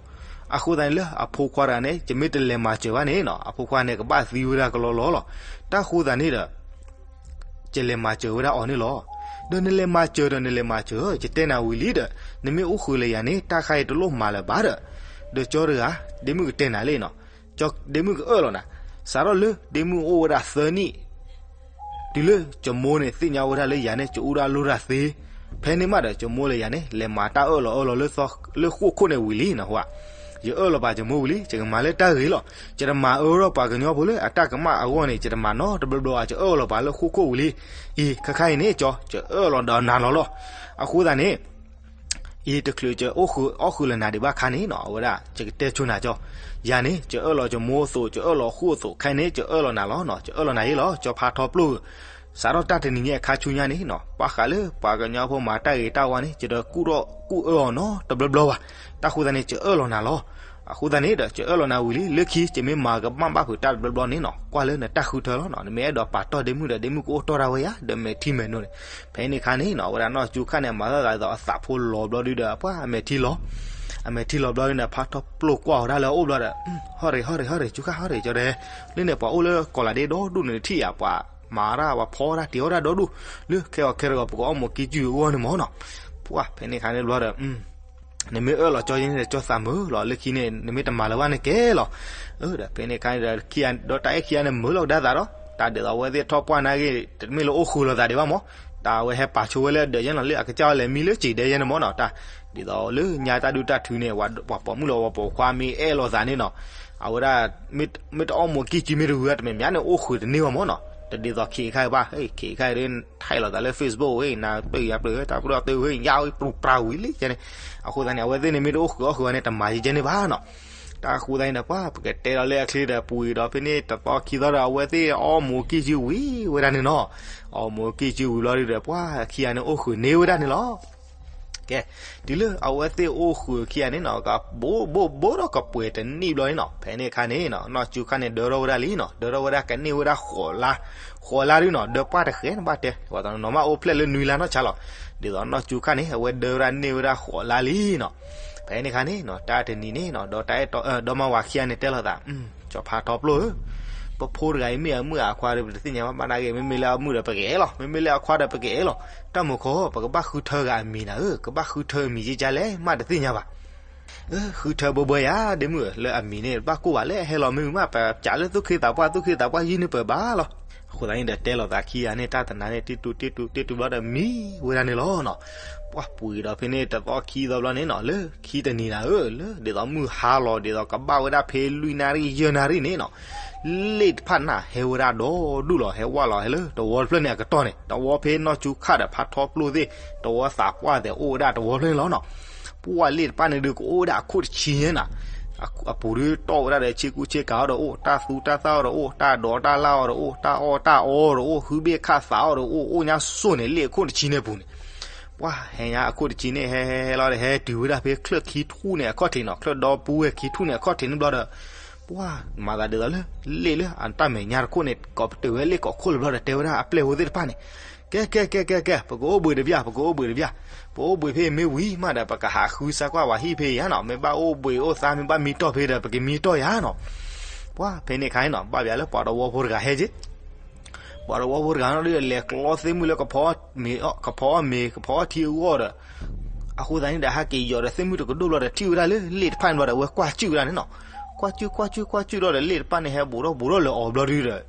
အဃိသတးန့ၣ်လၢအဖိခွါတဂၤန့ၣ် ယမ့ၢ်တလဲၤမၤစၢၤဘၣ်န့ၣ်နီၤ အဖိခွါန့ၣ်ကဘၣ်သံဝဲဒၣ်ကလီလီၤလီၤ, တၢ်ဃိသးန့ၣ်ဒီး ယလဲၤမၤစၢၤဝဲဒၣ်အီၤန့ၣ်လီၤ. ဒီးနလဲၤမၤစၢၤဒီးနလဲၤမၤစၢၤ ယတဲနၤဝံၤလံဒီး နမ့ၢ်အိၣ်ဃုာ်လၢယၤန့ၣ် တၢ်ခါအံၤတလိၣ်မၤလၢၤဘၣ်ဒီး, ဒီးကၠီတဂၤ ဒ့မုၣ်ကတဲနၤလံနီၤ, ဒ့မုၣ်ကအၢၣ်လီၤနၤ, စးထီၣ်လၢဒ့မုၣ်အိၣ်ဝဲဒၣ်သၢနံၣ် တုၤလၢယမိၢ်န့ၣ်သ့ၣ်ညါဝဲဒၣ်လၢယၤန့ၣ် ယအိၣ်ဒၣ်လိၣ်တၢ်သ့, ဖဲန့ၣ်မးဒီး ယမိၢ်လၢယၤန့ၣ် လဲၤမၤတၢ်အၢၣ်လီၤအၢၣ်လီၤလၢဃိၣ်ခိၣ်န့ၣ်ဝံၤလံနီၤ, ယအၢၣ်လီၤပာ်ယမိၢ်ဝံၤလံ ယကမၤလၢတၢ်ဂ့ၤလီၤ, ယတမၤအၢဒီးပှၤကညီဖိလၢအတၢ်ကမၣ်အဂီၢ်န့ၣ် ယတမၤနီတဘျီဘျီဘၣ် ယအၢၣ်လီၤပာ်လၢဃိၣ်ခိၣ်ဝံၤလံ, အံၤ ခဲခါအံၤန့ၣ်ကၠီ ယအၢၣ်လီၤဒီးနၤလီၤလီၤ, အဃိသတးန့ၣ် အံၤတချုးယအိၣ်ဃုာ်အီၣ်ဃုာ်လၢနၤဒံးဘၣ်ခါန့ၣ်နီၤ အဝဲဒၣ် ယကတဲဆိနၤကၠီ, ယၤန့ၣ် ယအၢၣ်လီၤယမိၢ်အသိး ယအၢၣ်လီၤဃိၣ်အသိး ခဲအံၤန့ၣ် ယအၢၣ်လီၤနၤလီၤနီၤ ယအၢၣ်လီၤနၤယ့လီၤ ကၠီဖါထီပျိၢ်ဧၢ, စးထီၣ်တၢ်တနံၤညါအခါဆူညါန့ၣ်နီၤ ဘၣ်ဃးလၢပှၤကညီဖိမၤတၢ်ဂ့ၤတၢ်ဝါန့ၣ် ယတကူၣ်ထီၣ်ကူၣ်အၢအီၤနီတဘျီဘျီဘၣ်, တၢ်ဃိသတးန့ၣ် ယအၢၣ်လီၤနၤလီၤ, အဃိသတးန့ၣ်ဒီး ယအၢၣ်လီၤနၤဝံၤလံ လၢခံယမ့ၢ်မၤကမၣ်ဘၣ်ဖုးတၢ်တဘျီဘျီန့ၣ်နီၤ ကွၢ်လၢနတၢ်ဃုထၢလီၤနီၤ နမ့ၢ်အဲၣ်ဒိးပာ်တီၢ်ဒ့မုၣ်ဒီး ဒ့မုၣ်ကအိၣ်တီၢ်ဒၣ်ဝဲယၤ ဒီးမဲာ်ထံမဲာ်နိန့ၣ်, ဖဲန့ၣ်အခါန့ၣ်နီၤ အဝဲဒၣ်နီၢ်ကၠူခါန့ၣ် မၤသးဒ်သိးအသးဖိလီၤဘျီဒုဒီး ပှၤအမဲာ်ထံလီၤ အမဲာ်ထံလီၤဘျီဒုန့ၣ် ဖါထီပျိၢ်ကွၢ်အီၤဒၣ်လၢအအိၣ်ဘျီဒီး ဟီၣ်ရ့ၣ် ဟီၣ်ရ့ၣ် ဟီၣ်ရ့ၣ် ကၠူခါ ဟီၣ်ရ့ၣ် ကၠီဒဲး, လၢန့ၣ် ပှၤအိၣ်လၢကီၢ်လးဒ့ဒီဒူၣ်န့ၣ် နထံၣ်ဧါ ပှၤမၤတၢ် ပှၤဖီတၢ်တ့ၤအီၣ်တၢ်ဒီဒူၣ် လၢခဲအီၤခဲရၢ်ဂီၤ ပကအီၣ်မူးကံၢ်စုအဂီၢ်န့ၣ်မ့ၢ်နီၤ, ပှၤဖဲန့ၣ်အခါန့ၣ်ဘျီဒီး နမ့ၢ်အၢၣ်လီၤကၠီယဲန့ၣ်ဒီး ကၠီသးမုာ်လီၤ လၢခံန့ၣ် နမ့ၢ်တမၤလၢၤဘၣ်န့ၣ်ကဲလီၤ, ဒီးဖဲန့ၣ်အခါန့ၣ်ဒီး ဒီးတၢ်အဲၣ်ခံဂၤန့ၣ် မုာ်လီၤကဒါသးဒီး တၢ်ဒ်သိးအဝဲသ့ၣ်ထီၣ်ပှၢ်နာ်က့ တမ့ၢ်လၢအိၣ်ဃုာ်လိာ်သးဒံးဘၣ်မ့ၢ်, တၢ်အဝဲဟဲပာ်ဆိဝဲလၢအဒၢးယဲန့ၣ်လီၤ လၢအကစၢ်အီၤလဲၤမံလၢစံာ်ဒဲးယဲန့ၣ်မ့ၢ်နီၤ, တၢ်ဒ်သိးလၢညါတၢ်ဒုၣ်တၢ်ထုးန့ၣ် ပှၤပိာ်မုၣ်လီၤ ပှၤပိာ်ခွါမ့ၢ်အဲၣ်လိာ်သးန့ၣ်နီၤ, အဝဲဒၣ် မ့ၢ်တအီၣ်မူးကံၢ်စုမ့ၢ်တဂုၤ တမ့ၢ်မ့ၢ်န့ၣ် အိၣ်ဃုာ်တန့ၢ်ဘၣ်မ့ၢ်နီၤ, တဒ်သိးခ့ခါအံၤဘၣ်, ခ့ခါအံၤဒ် ထၢၣ်လိာ်သးလၢ Facebook ဝဲ နၢ်ပၢၢ်ယါပျၢၤဝဲ တၢ်ပျၢၤတၢ်ဝဲ ယါဝဲပြူပြါဝံၤလံယဲန့ၣ်, အဃိသတးန့ၣ် အဝဲသ့ၣ်န့ၣ်မ့ၢ်တအိၣ်ဃုာ်အီၣ်ဃုာ်ဘၣ်န့ၣ် တမၤယဲန့ၣ်ဘၣ်နီၤ, တၢ်အဃိသတးန့ၣ်ဒီး ပှၤပကတဲဒီးလၢအချ့ဒီး ပူၤဒီးဖဲန့ၣ် တသီခံသီဒီး အဝဲသ့ၣ်အီၣ်မူးကံၢ်စုဝံၤဝဲဒၣ်န့ၣ်နီၤ, အီၣ်မူးကံၢ်စုဝံၤဘျီဒုဒီး ပှၤခံဂၤန့ၣ်အိၣ်ဃုာ်န့ၢ်ဝဲဒၣ်န့ၣ်လီၤ. ကဲ, တုၤလၢအဝဲသ့ၣ်အိၣ်ဃုာ်ခံဂၤန့ၣ်နီၤ ကဘိဘိဘိဒီးကပှဲၤတနံၣ်ဘျီန့ၣ်နီၤ ဖဲန့ၣ်အခါန့ၣ်နီၤ နီၢ်ကၠူခါန့ၣ် ဒၢထီၣ်ဝဲဒၣ်လံနီၤ ဒၢထီၣ်ဝဲဒၣ်ကန့ၢ်ဝဲဒၣ်ဃိးလါ, ဃိးလါဒုနီၤ ဒၢပှၢ်တဃဲန့ၣ်ဘၣ်တဲ ပှၤတနီၤနီၤမးအိၣ်ဖျဲၣ်လၢနွံလါနီၢ်ဆါလီၤ, ဒ်သိးနီၢ်ကၠူခါန့ၣ် အဝဲဒၢဝဲဒၣ်န့ၢ်ဝဲဒၣ်ဃိးလါလံနီၤ, ဖဲန့ၣ်အခါန့ၣ်နီၤ တၢ်တနံၤန့ၣ်နီၤ ဒီးတၢ်အဲၣ်တီ ဒီမါဝၤခံဂၤန့ၣ်တဲလိာ်သး ကၠီဖါထီပျိၢ်ဧၢ, ပဖိတဂၤအံၤမ့ၢ်အမုၣ်အခွါဒီး ပတသ့ၣ်ညါဘၣ်မးနာ်က့ မ့မ့ၢ်လၢအမုၣ်ဒီးပကအဲၣ်လီၤ မ့မ့ၢ်လၢအခွါဒီးပကအဲၣ်လီၤ, တၢ်မုၢ်ခီ ပကဘၣ်ဃုထၢဂၤအမံၤနၤဧၢ, ကဘၣ်ဃုထၢအမံၤကကလဲၣ် မးတသ့ၣ်ညါဘၣ်. ဃုထၢဘၢဘၢယၤ ဒ့မုၣ်ဧၢ, လၢအမံၤန့ၣ် တဘၣ်ကိၢ်ဘၣ်လၢအဟဲလီၤမ့ၢ်မး ပစးလၢသူၣ်ခ့သးပှၢ် သူၣ်ခ့သးပှၢ်ယုၢ်န့ၢ်ပၢၤဘၣ်လီၤ. အဃိသတးန့ၣ်ဒီးတဲလိာ်သးခံဂၤန့ၣ် တၢ်တနၤန့ၣ် တ့တူတ့တူတ့တူဘျီဒီးမံဝဲဒၣ်န့ၣ်လီၤနီၤ. ပှၢ်ပူၤဒီးဖဲန့ၣ် တသီခံသီဘျီန့ၣ်နီၤ လၢခံတနံၤနၤဧၢ လၢဒ်သိးမုၢ်ဟါလီၤ ဒ်သိးကဘၣ်ဝဲဒၣ်ဖဲလွံၢ်နၣ်ရံၣ်ယဲၢ်နၣ်ရံၣ်န့ၣ်နီၤ လ့ၣ်တဖၣ်န့ၣ် ဟဲဝဲဒၣ်ဒီဒူၣ်လီၤ ဟဲဝဲလီၤ ဟဲလၢတဝီတဖျၢၣ်န့ၣ်အကတီၢ်န့ၣ် တဝီဖဲနီၢ်ကၠူခါဒီးဖါထီပျိၢ်သ့ၣ် တဝီသးပှၢ်သ့ၣ်အိၣ်ဝဲဒၣ်တဝီဖျၢၣ်န့ၣ်လီၤနီၤ. ပှၢ်လ့ၣ်တဖၣ်န့ၣ်ဒုးကအိၣ်ဝဲဒၣ်အခိၣ်တဆံညါနီၤ. အပူၤဒုးတီၣ်ဝဲဒၣ်ဒီးဆ့ကူဆ့ကၤအီၤဒီးအိၣ် တၢ်သူတၢ်သၣ်အီၤဒီးအိၣ် တၢ်ဒိးတၢ်လၣ်အီၤဒီးအိၣ် တၢ်အီၣ်တၢ်အီအီၤဒီးအိၣ် ဟုဘ့ၣ်ခၣ်သးအီၤဒီးအိၣ် အိၣ်ညါစိၣ်န့ၣ် လ့ၣ်အခိၣ်တဆံန့ၣ်အပူၤန့ၣ် ပှၢ်ဟဲညါအခိၣ်တဆံန့ၣ် ဟဲဟဲဟဲလီၤဒီး ဟဲတုၤဝဲဒၣ်ဖဲချၢၣ်ခံထူၣ်န့ၣ်အခီၣ်ထံးနီၤ ချၢၣ်ဒီပူဝဲၢ်ခံထူၣ်န့ၣ်အခီၣ်ထံးန့ၣ်ဘျီဒီး ပှၢ်မၤသးဒ်သိးလၢ လ့ၣ်လၢအတၢ်မဲာ်ညါတခိၣ်န့ၣ် ကိးပတုာ်ဝဲလ့ၣ်ကိးခိၣ်လၢဘျီဒီးတဲဝဲဒၣ်အပျဲၢ်ဖိသ့ၣ်တဖၣ်န့ၣ် ကဲကဲကဲကဲကဲ ပကအိၣ်ဘှံးတဘျီ ပကအိၣ်ဘှံးတဘျီ ပအိၣ်ဘှံးဖဲမ့ၢ်ဝံၤမးဒီး ပကဟးဃုစါကွၢ်ပှၤဟံၣ်ဖဲအံၤဧါနီၤ မ့ၢ်ဘၣ်အိၣ်ဘှံးအိၣ်သါ မ့ၢ်ဘၣ်မံတီၢ်ဖဲဒီး ပကမံတီၢ်ယါနီၤ ပှၢ်ဖဲန့ၣ်အခါန့ၣ်နီၤ ဘၣ်ပၠးလၢပှၤတဝီဖိတဂၤဟဲက့ၤ ပှၤတဝီဖိတဂၤနီၤဒုးလဲၤကျီသ့ၣ်မုၣ်လၢကဖီအီၣ်မ့ၤ ကဖီအီၣ်မ့ၤ ကဖီအီၣ်ထံအဂီၢ်ဒီး အဃိသတးန့ၣ်ဒီး ဟဲက့ၤယီၤဒီးသ့ၣ်မုၣ်တကဒိၣ်ဘျီဒီး ထံၣ်ဝဲဒၣ်လၢလ့ၣ်တဖၣ်န့ၣ်ဘျီဒီး အဝဲကွၢ်စုၣ်ဝဲဒၣ်န့ၣ်နီၤ ကွၢ်စုၣ်ကွၢ်စုၣ်ကွၢ်စုၣ်ဘျီဒီး လ့ၣ်တဖၣ်န့ၣ် ဟဲဘူးထီၣ်ဘူးထီၣ်လၢအီၤဘျီဒုးဒီး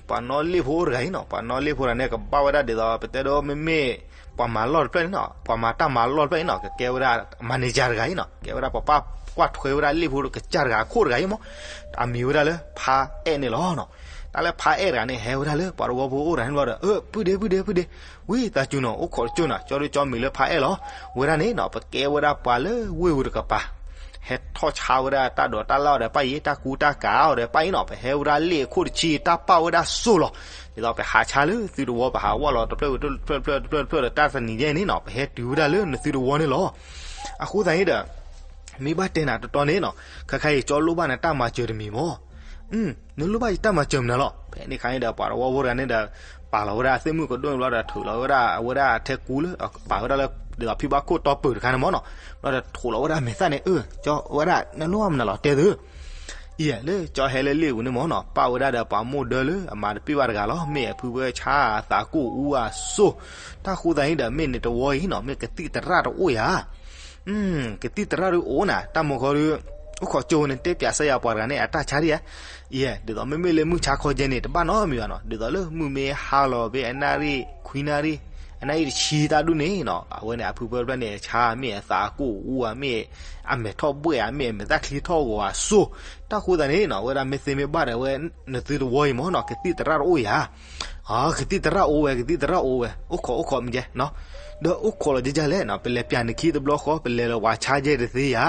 ပှၤနီၣ်လ့ၣ်ဖိတဂၤအံၤနီၤ ပှၤနီၣ်လ့ၣ်ဖိတဂၤန့ၣ် ကဘၣ်ဝဲဒၣ်ဒ်သိး ပတဲဒိမ့မ့ၢ် ပှၤမၤလီၢ်တဖျၢၣ်န့ၣ်နီၤ ပှၤမၤတၢ်မၤလီၢ်တဖျၢၣ်အံၤနီၤ ကကဲဝဲဒၣ် manager တဂၤအံၤနီၤ ကဲဝဲဒၣ်ပှၤပၢ်ကွၢ်ထွဲဝဲဒၣ်လ့ၣ်ဖိ ကစၢ်တဂၤအခိၣ်တဂၤအံၤမး အမံၤဝဲဒၣ်လၢဖါအဲၣ်န့ၣ်လီၤနီၤ တၢ်လၢဖါအဲၣ်တဂၤန့ၣ် ဟဲဝဲဒၣ်လၢပှၤတဝီဖိအိၣ်တဂၤန့ၣ်ဘျီဒီး အၢ ပုၢ်ဒ့ ပုၢ်ဒ့ ပုၢ်ဒ့ ဝံသးစူၤနီၤ အိၣ်ခိးတကၠိနီၤ ကၠီဒုကၠီမံၤလၢဖါအဲၣ်လီၤ ဝဲဒၣ်န့ၣ်နီၤ ပကဲဝဲဒၣ်ပှၤလၢဝ့ၢ်ဝူၤတကပၤ ဟဲထီၣ်ဆါဝဲဒၣ်တၢ်ဒိးတၢ်လၣ်အီၤဒီးပၢ်အံၤ တၢ်ကူတၢ်ကၤအီၤဒီးပၢ်အံၤနီၤ ပဟဲဝဲဒၣ်လ့ၣ်အခိၣ်တဆံ တၢ်ပာ်ဝဲဒၣ်စိၢ်လီၤ ဒ်သိးပဟးဆါလၢသုတဝီ ပဟးဝဲလီၤတဖျၢၣ်ဝံၤတဖျၢၣ်တဖျၢၣ်တဖျၢၣ်တဖျၢၣ်ဒီး တၢ်တနံၤညါအံၤန့ၣ်နီၤ ပဟဲတုၤဝဲဒၣ်လၢနသုတဝီန့ၣ်လီၤ အဃိသတးအံၤဒီး မ့ၢ်ဘၣ်တဲနၤတတီန့ၣ်နီၤ ခဲခါအံၤကၠီလိၣ်ဘၣ်နတၢ်မၤစၢၤတမံၤမး နလိၣ်ဘၣ်ယတၢ်မၤစၢၤမနုၤလီၤ ဖဲန့ၣ်ခါန့ၣ်ဒီး ပှၤတဝီဖိတဂၤန့ၣ်ဒီး ပာ်လီၤဝဲဒၣ်သ့ၣ်မုၣ်ကဒိၣ်န့ၣ်ဘျီဒီး ထုးလီၤဝဲဒၣ်အဝဲဒၣ်အထဲကူလၢ ပာ်ဝဲဒၣ်လၢ ဒ်သိးဖံဘၣ်ခိၣ်တီပၢၢ်တခါန့ၣ်မ့ၢ်နီၤ, ဘျီဒီးထိးလီၤဝဲဒၣ်အမဲာ်သၣ်န့ၣ် အၢ ကၠီဝဲဒၣ် နလိၣ်မနုၤလီၤတဲသု အံၤလၢကၠီဟဲလၢလ့ၣ်ပူၤန့ၣ်မ့ၢ်နီၤ, ပၣ်ဝဲဒၣ်ဒီးပှၤမိၢ်ဒၢလၢအမၤတပ့ၢ်ဘၣ်တဂၤလီၤ, မ့ၢ်အဖုဖၢဆါအသးကိၢ်အူအစိၣ်, တၢ်ဃိသတးန့ၣ်ဒီး မ့ၢ်န့ၣ်တဝီအံၤနီၤ မ့ၢ်ကသံၣ်သရၣ်တအိၣ်ဧါ ကသံၣ်သရၣ်ဒုးအိၣ်နၤ, တၢ်မူခီဒုး အိၣ်ခိးကၠိန့ၣ် တဲပၠးစၢ်ယၤပှၤတဂၤန့ၣ် အတၢ်ဆါဒံးဧါ, ယဲ ဒ်သိးမ့မ့ၢ်လၢမုၢ်ဆါခီကဲန့ၣ် တဘၣ်နီတမံၤဘၣ်နီၤ, ဒ်သိးလၢမုၢ်မ့ၢ်ဟါလီၤဖဲအနၣ်ရံၣ် ခွံနၣ်ရံၣ် အနၣ်ရံၣ်တဆံတၢ်ဒူၣ်န့ၣ်နီၤ, အဝဲန့ၣ်အဖုဖၢဖျၢၣ်န့ၣ် ဆါမ့ၢ်အသးကိၢ်အူဧါ, မ့ၢ်အမဲာ်ထီၣ်ဘှဲၣ်ဧါ, မ့ၢ်အမဲာ်သၣ်ချံထီၣ်ဂီၤဧါစိၣ်, တၢ်ဃိသတးန့ၣ်နီၤ အဝဲဒၣ်မ့ၢ်သ့မ့ၢ်ဘၣ်ဒီး အဝဲနသုတဝီအံၤမ့ၢ်နီၤ ကသံၣ်သရၣ်တအိၣ်ဧါ ကသံၣ်သရၣ်အိၣ်ဝဲ ကသံၣ်သရၣ်အိၣ်ဝဲ, အိၣ်ခိးအိၣ်ခိးမ့ၢ်ကဲနီၤ, ဒီးအိၣ်ခိးလီၤကဲကဲလဲၣ်နီၤ, ပလဲၤပၠးနခံတဘျီဃီ ပလဲၤလီၤပှၤဆါကဲတသ့ဧါ,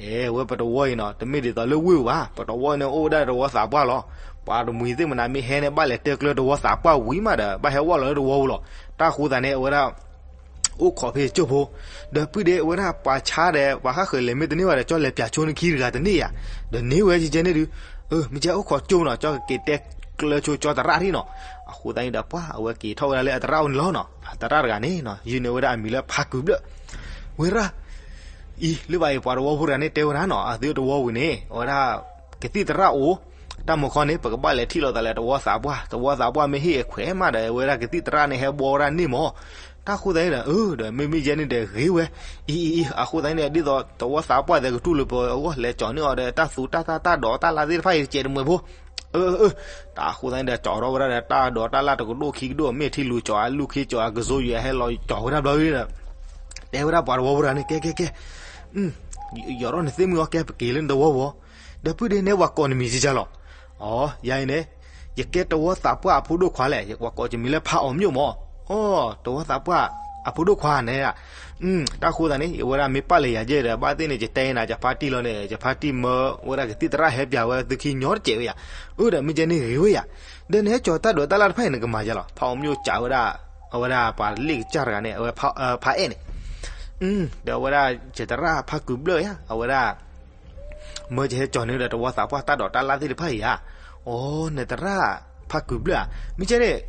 အဲ ဝဲပတဝီအံၤနီၤ တမ့ၢ်ဒ်သိးလၢဝ့ၢ်ဘၣ်, ပတဝီန့ၣ်အိၣ်ဝဲဒၣ်တဝီသးပှၢ်လီၤ, ပှၤတမှံၤသ့ၣ်မနၤမ့ၢ်ဟဲန့ၣ် ဘၣ်လဲၤတဲကျၢတဝီသးပှၢ်ဝံၤမးဒီး ဘၣ်ဟဲဝဲလီၤလၢတဝီပူၤလီၤ, တၢ်ဃိသတးန့ၣ် အဝဲဒၣ် အိၣ်ခိးဖဲကၠိဖိ, ဒီးပုၢ်ဒ့အဝဲဒၣ်ပှၤဆါဒီး ပှၤဃၣ်ဃၢၤလဲၤမ့ၢ်တန့ၢ်ဘၣ်ဒီး ကၠီလဲၤပၠးဆိနခံတဂၤတန့ၢ်ဧါ, ဒီးန့ၢ်ဝဲကဲကဲန့ၣ်ဒုး, အၢ မ့ၢ်ကဲအိၣ်ခိးကၠိနီၤ ကၠီကက့ၤတဲကျၢဆိကၠီသရၣ်ထံၣ်နီၤ, အဃိသတးန့ၣ်ဒီး ပှၤအဝဲက့ၤထီၣ်ဝဲဒၣ်လၢအသရၣ်အိၣ်န့ၣ်လီၤနီၤ, အသရၣ်တဂၤန့ၣ်နီၤ ယုၢ်န့ၢ်ဝဲဒၣ်အမံၤလၢဖါကုၢ်ဘျၢၣ်, ဝဲရၣ် အံၤ လၢဘၣ်အံၤ ပှၤတဝီဖိတဂၤန့ၣ်တဲဝဲဒၣ်နီၤ အသုတဝီဝံၤန့ၣ် အဝဲဒၣ် ကသံၣ်သရၣ်အိၣ်, တၢ်မူခီန့ၣ် ပကဘၣ်လဲၤထံၣ်လိာ်သးလၢတဝီသးပှၢ်, တဝီသးပှၢ်မ့ၢ်ဟ့ၣ်အခွဲးမးဒီး အဝဲဒၣ်ကသံၣ်သရၣ်န့ၣ် ဟဲဘှီဝဲဒၣ်န့ၢ်မး, တၢ်ဃိသတးန့ၣ်ဒီး အၢ ဒီးမ့မ့ၢ်ယဲန့ၣ်ဒီးဂ့ၤဝဲ, အံၤအံၤအံၤ အဃိသတးန့ၣ်ဒီး ဒ်သိးတဝီသးပှၢ်သဲးကတူၢ်လိာ်ပအဂီၢ် လဲၤကၠီၤန့ၢ်အီၤဒီး တၢ်သူတၢ်သၣ်တၢ်ဒိးတၢ်လၢ်သ့ၣ်တဖၣ်အံၤတစဲးတမှဲၤဖိ, အၢ အၢ တၢ်ဃိသတးန့ၣ်ဒီး ကၠီၤထီၣ်ဝဲဒၣ်ဒီး တၢ်ဒိးတၢ်လၢ်တကဒိၣ်ခံကဒိၣ် မ့ၢ်ထံလူၤကၠီၤအလူၢ်ခ့ကၠီၤအကစိယွဲဟဲလီၤကၠီၤဝဲဒၣ်ဘျီဒီး တဲဝဲဒၣ်ပှၤတဝီဖိတဂၤန့ၣ် ကဲကဲကဲ, ယီၤထီၣ်နသ့ၣ်မုၢ်အီၤ ကဲပက့ၤလၢနတဝီဖိ, ဒီးပုၢ်ဒ့ နဲပှၤကိးနမံၤကကလီၤ, အီ ယၤအံၤန့ၣ် ယကဲတဝီသးပှၢ်အဖိဒိၣ်ခွါလဲၣ်, ယပှၤကိးယမံၤလၢဖးအီၤမျိၣ်မး, အီ တဝီသးပှၢ်အဖိဒိၣ်ခွါန့ၣ်, တၢ်ဃိသတးန့ၣ် အဝဲဒၣ်မ့ၢ်ပာ်လၢယၤယဲဒီး ဘၣ်သ့ၣ်န့ၣ် ယတဲနၤ ယဖါတံၢ်လီၤန့ၣ် ယဖါတံၢ်မၢဝဲဒၣ်ကသံၣ်သရၣ်ဟဲပၠးဝဲသုခံညီတစဲးဝဲယၤ, အၢ ဒီးမ့ၢ်ကဲန့ၣ်ဂ့ၤဝဲယၤ, ဒီးနဟဲကၠီၤတၢ်ဒိးတၢ်လၢ်တဖၣ်အံၤ နကမၤယၤလီၤ, ဖးအီၤမျိၣ်ကးဝဲဒၣ် အဝဲဒၣ်ပှၤလ့ၣ်ကစၢ်တဂၤန့ၣ် အဝဲဖးအဲၣ်န့ၣ်, ဒီးအဝဲဒၣ်ယသရၣ်ဖးကုၢ်ဘျၢၣ်ယၤ အဝဲဒၣ် မၢယဟဲကၠီၤန့ၢ်ဒီးတဝီသးပှၢ်တၢ်ဒိးတၢ်လၢ်သ့ၣ်တဖၣ်အံၤဧါ, အီ နသရၣ်ဖးကုၢ်ဘျၢၣ်ဧါ, မ့ၢ်ကဲန့ၣ်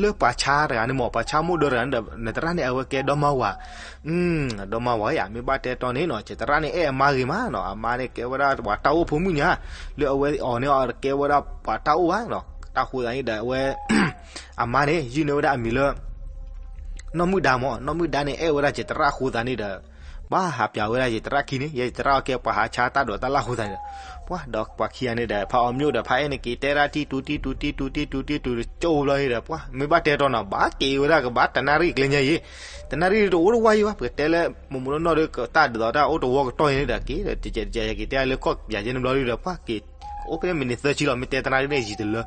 လၢပှၤဆါတဂၤန့ၣ်မ့ၢ် ပှၤဆါမိၢ်ဒၢတဂၤန့ၣ်ဒီး နသရၣ်န့ၣ် အဝဲကဲဒီမါဝၤ, ဒီမါဝၤဧါ, မ့ၢ်ဘၣ်တဲတီန့ၣ်နီၤ ယသရၣ်န့ၣ် အဲၣ်အမါဂ့ၤမးနီၤ, အမါန့ၣ်ကဲဝဲဒၣ်ပှၤတၢ်အိၣ်ဖိမုၣ်ညါ, လၢအဝဲအီၤန့ၣ်အီၤကဲဝဲဒၣ်ပှၤတၢ်အိၣ်ဘၣ်နီၤ, တၢ်ဃိသတးန့ၣ်ဒီး အဝဲ အမါန့ၣ် ယုၢ်န့ၢ်ဝဲဒၣ်အမံၤလၢ နီၢ်မုၣ်ဒါမ့ၢ်, နီၢ်မုၣ်ဒါန့ၣ် အဲၣ်ဝဲဒၣ်ယသရၣ်အဃိသတးန့ၣ်ဒီး ဘၣ်ဟးပၠးဝဲဒၣ်ယသရၣ်ခံန့ၣ်, ယသရၣ်အီၤကဲပှၤဟးဆါတၢ်ဒိးတၢ်လၢ်အဃိသတးန့ၣ်ဒီး ပှၤဒီးပှၤခံဂၤန့ၣ်ဒီး ဖးအီၤမျိၣ်ဒီးဖးအဲၣ်န့ၣ် က့ၤတဲဒၣ်တံၢ်တူတံၢ်တူတံၢ်တူတံၢ်တူတံၢ်တူ တကၠိဘျီဒီး ပှၤမ့ၢ်ဘၣ်တဲတီနီၤ ဘၣ်က့ၤဝဲဒၣ်ကဘၣ်တနၣ်ရံၣ်ကျဲညါအံၤ, တနၣ်ရံၣ်တအိၣ်တဝၣ်ယံၤဘၣ်, ပကတဲလၢ မိၢ်မိၢ်နီၢ်နီၢ်ဒီး တၢ်ဒ်သိးတၢ်အိၣ်တဝီကတီၢ်အံၤန့ၣ်ဒီး က့ၤဒီး တကဲးတကဲး ယက့ၤတဲလၢကီၢ်ပယၤယဲန့ၣ်ဘျီဒီး ပှၤက့ၤ အိၣ်ဖဲမံးနံးသၢဆံလီၤ, မ့ၢ်တဲတနၣ်ရံၣ်န့ၣ်ယံာ်တလၢ,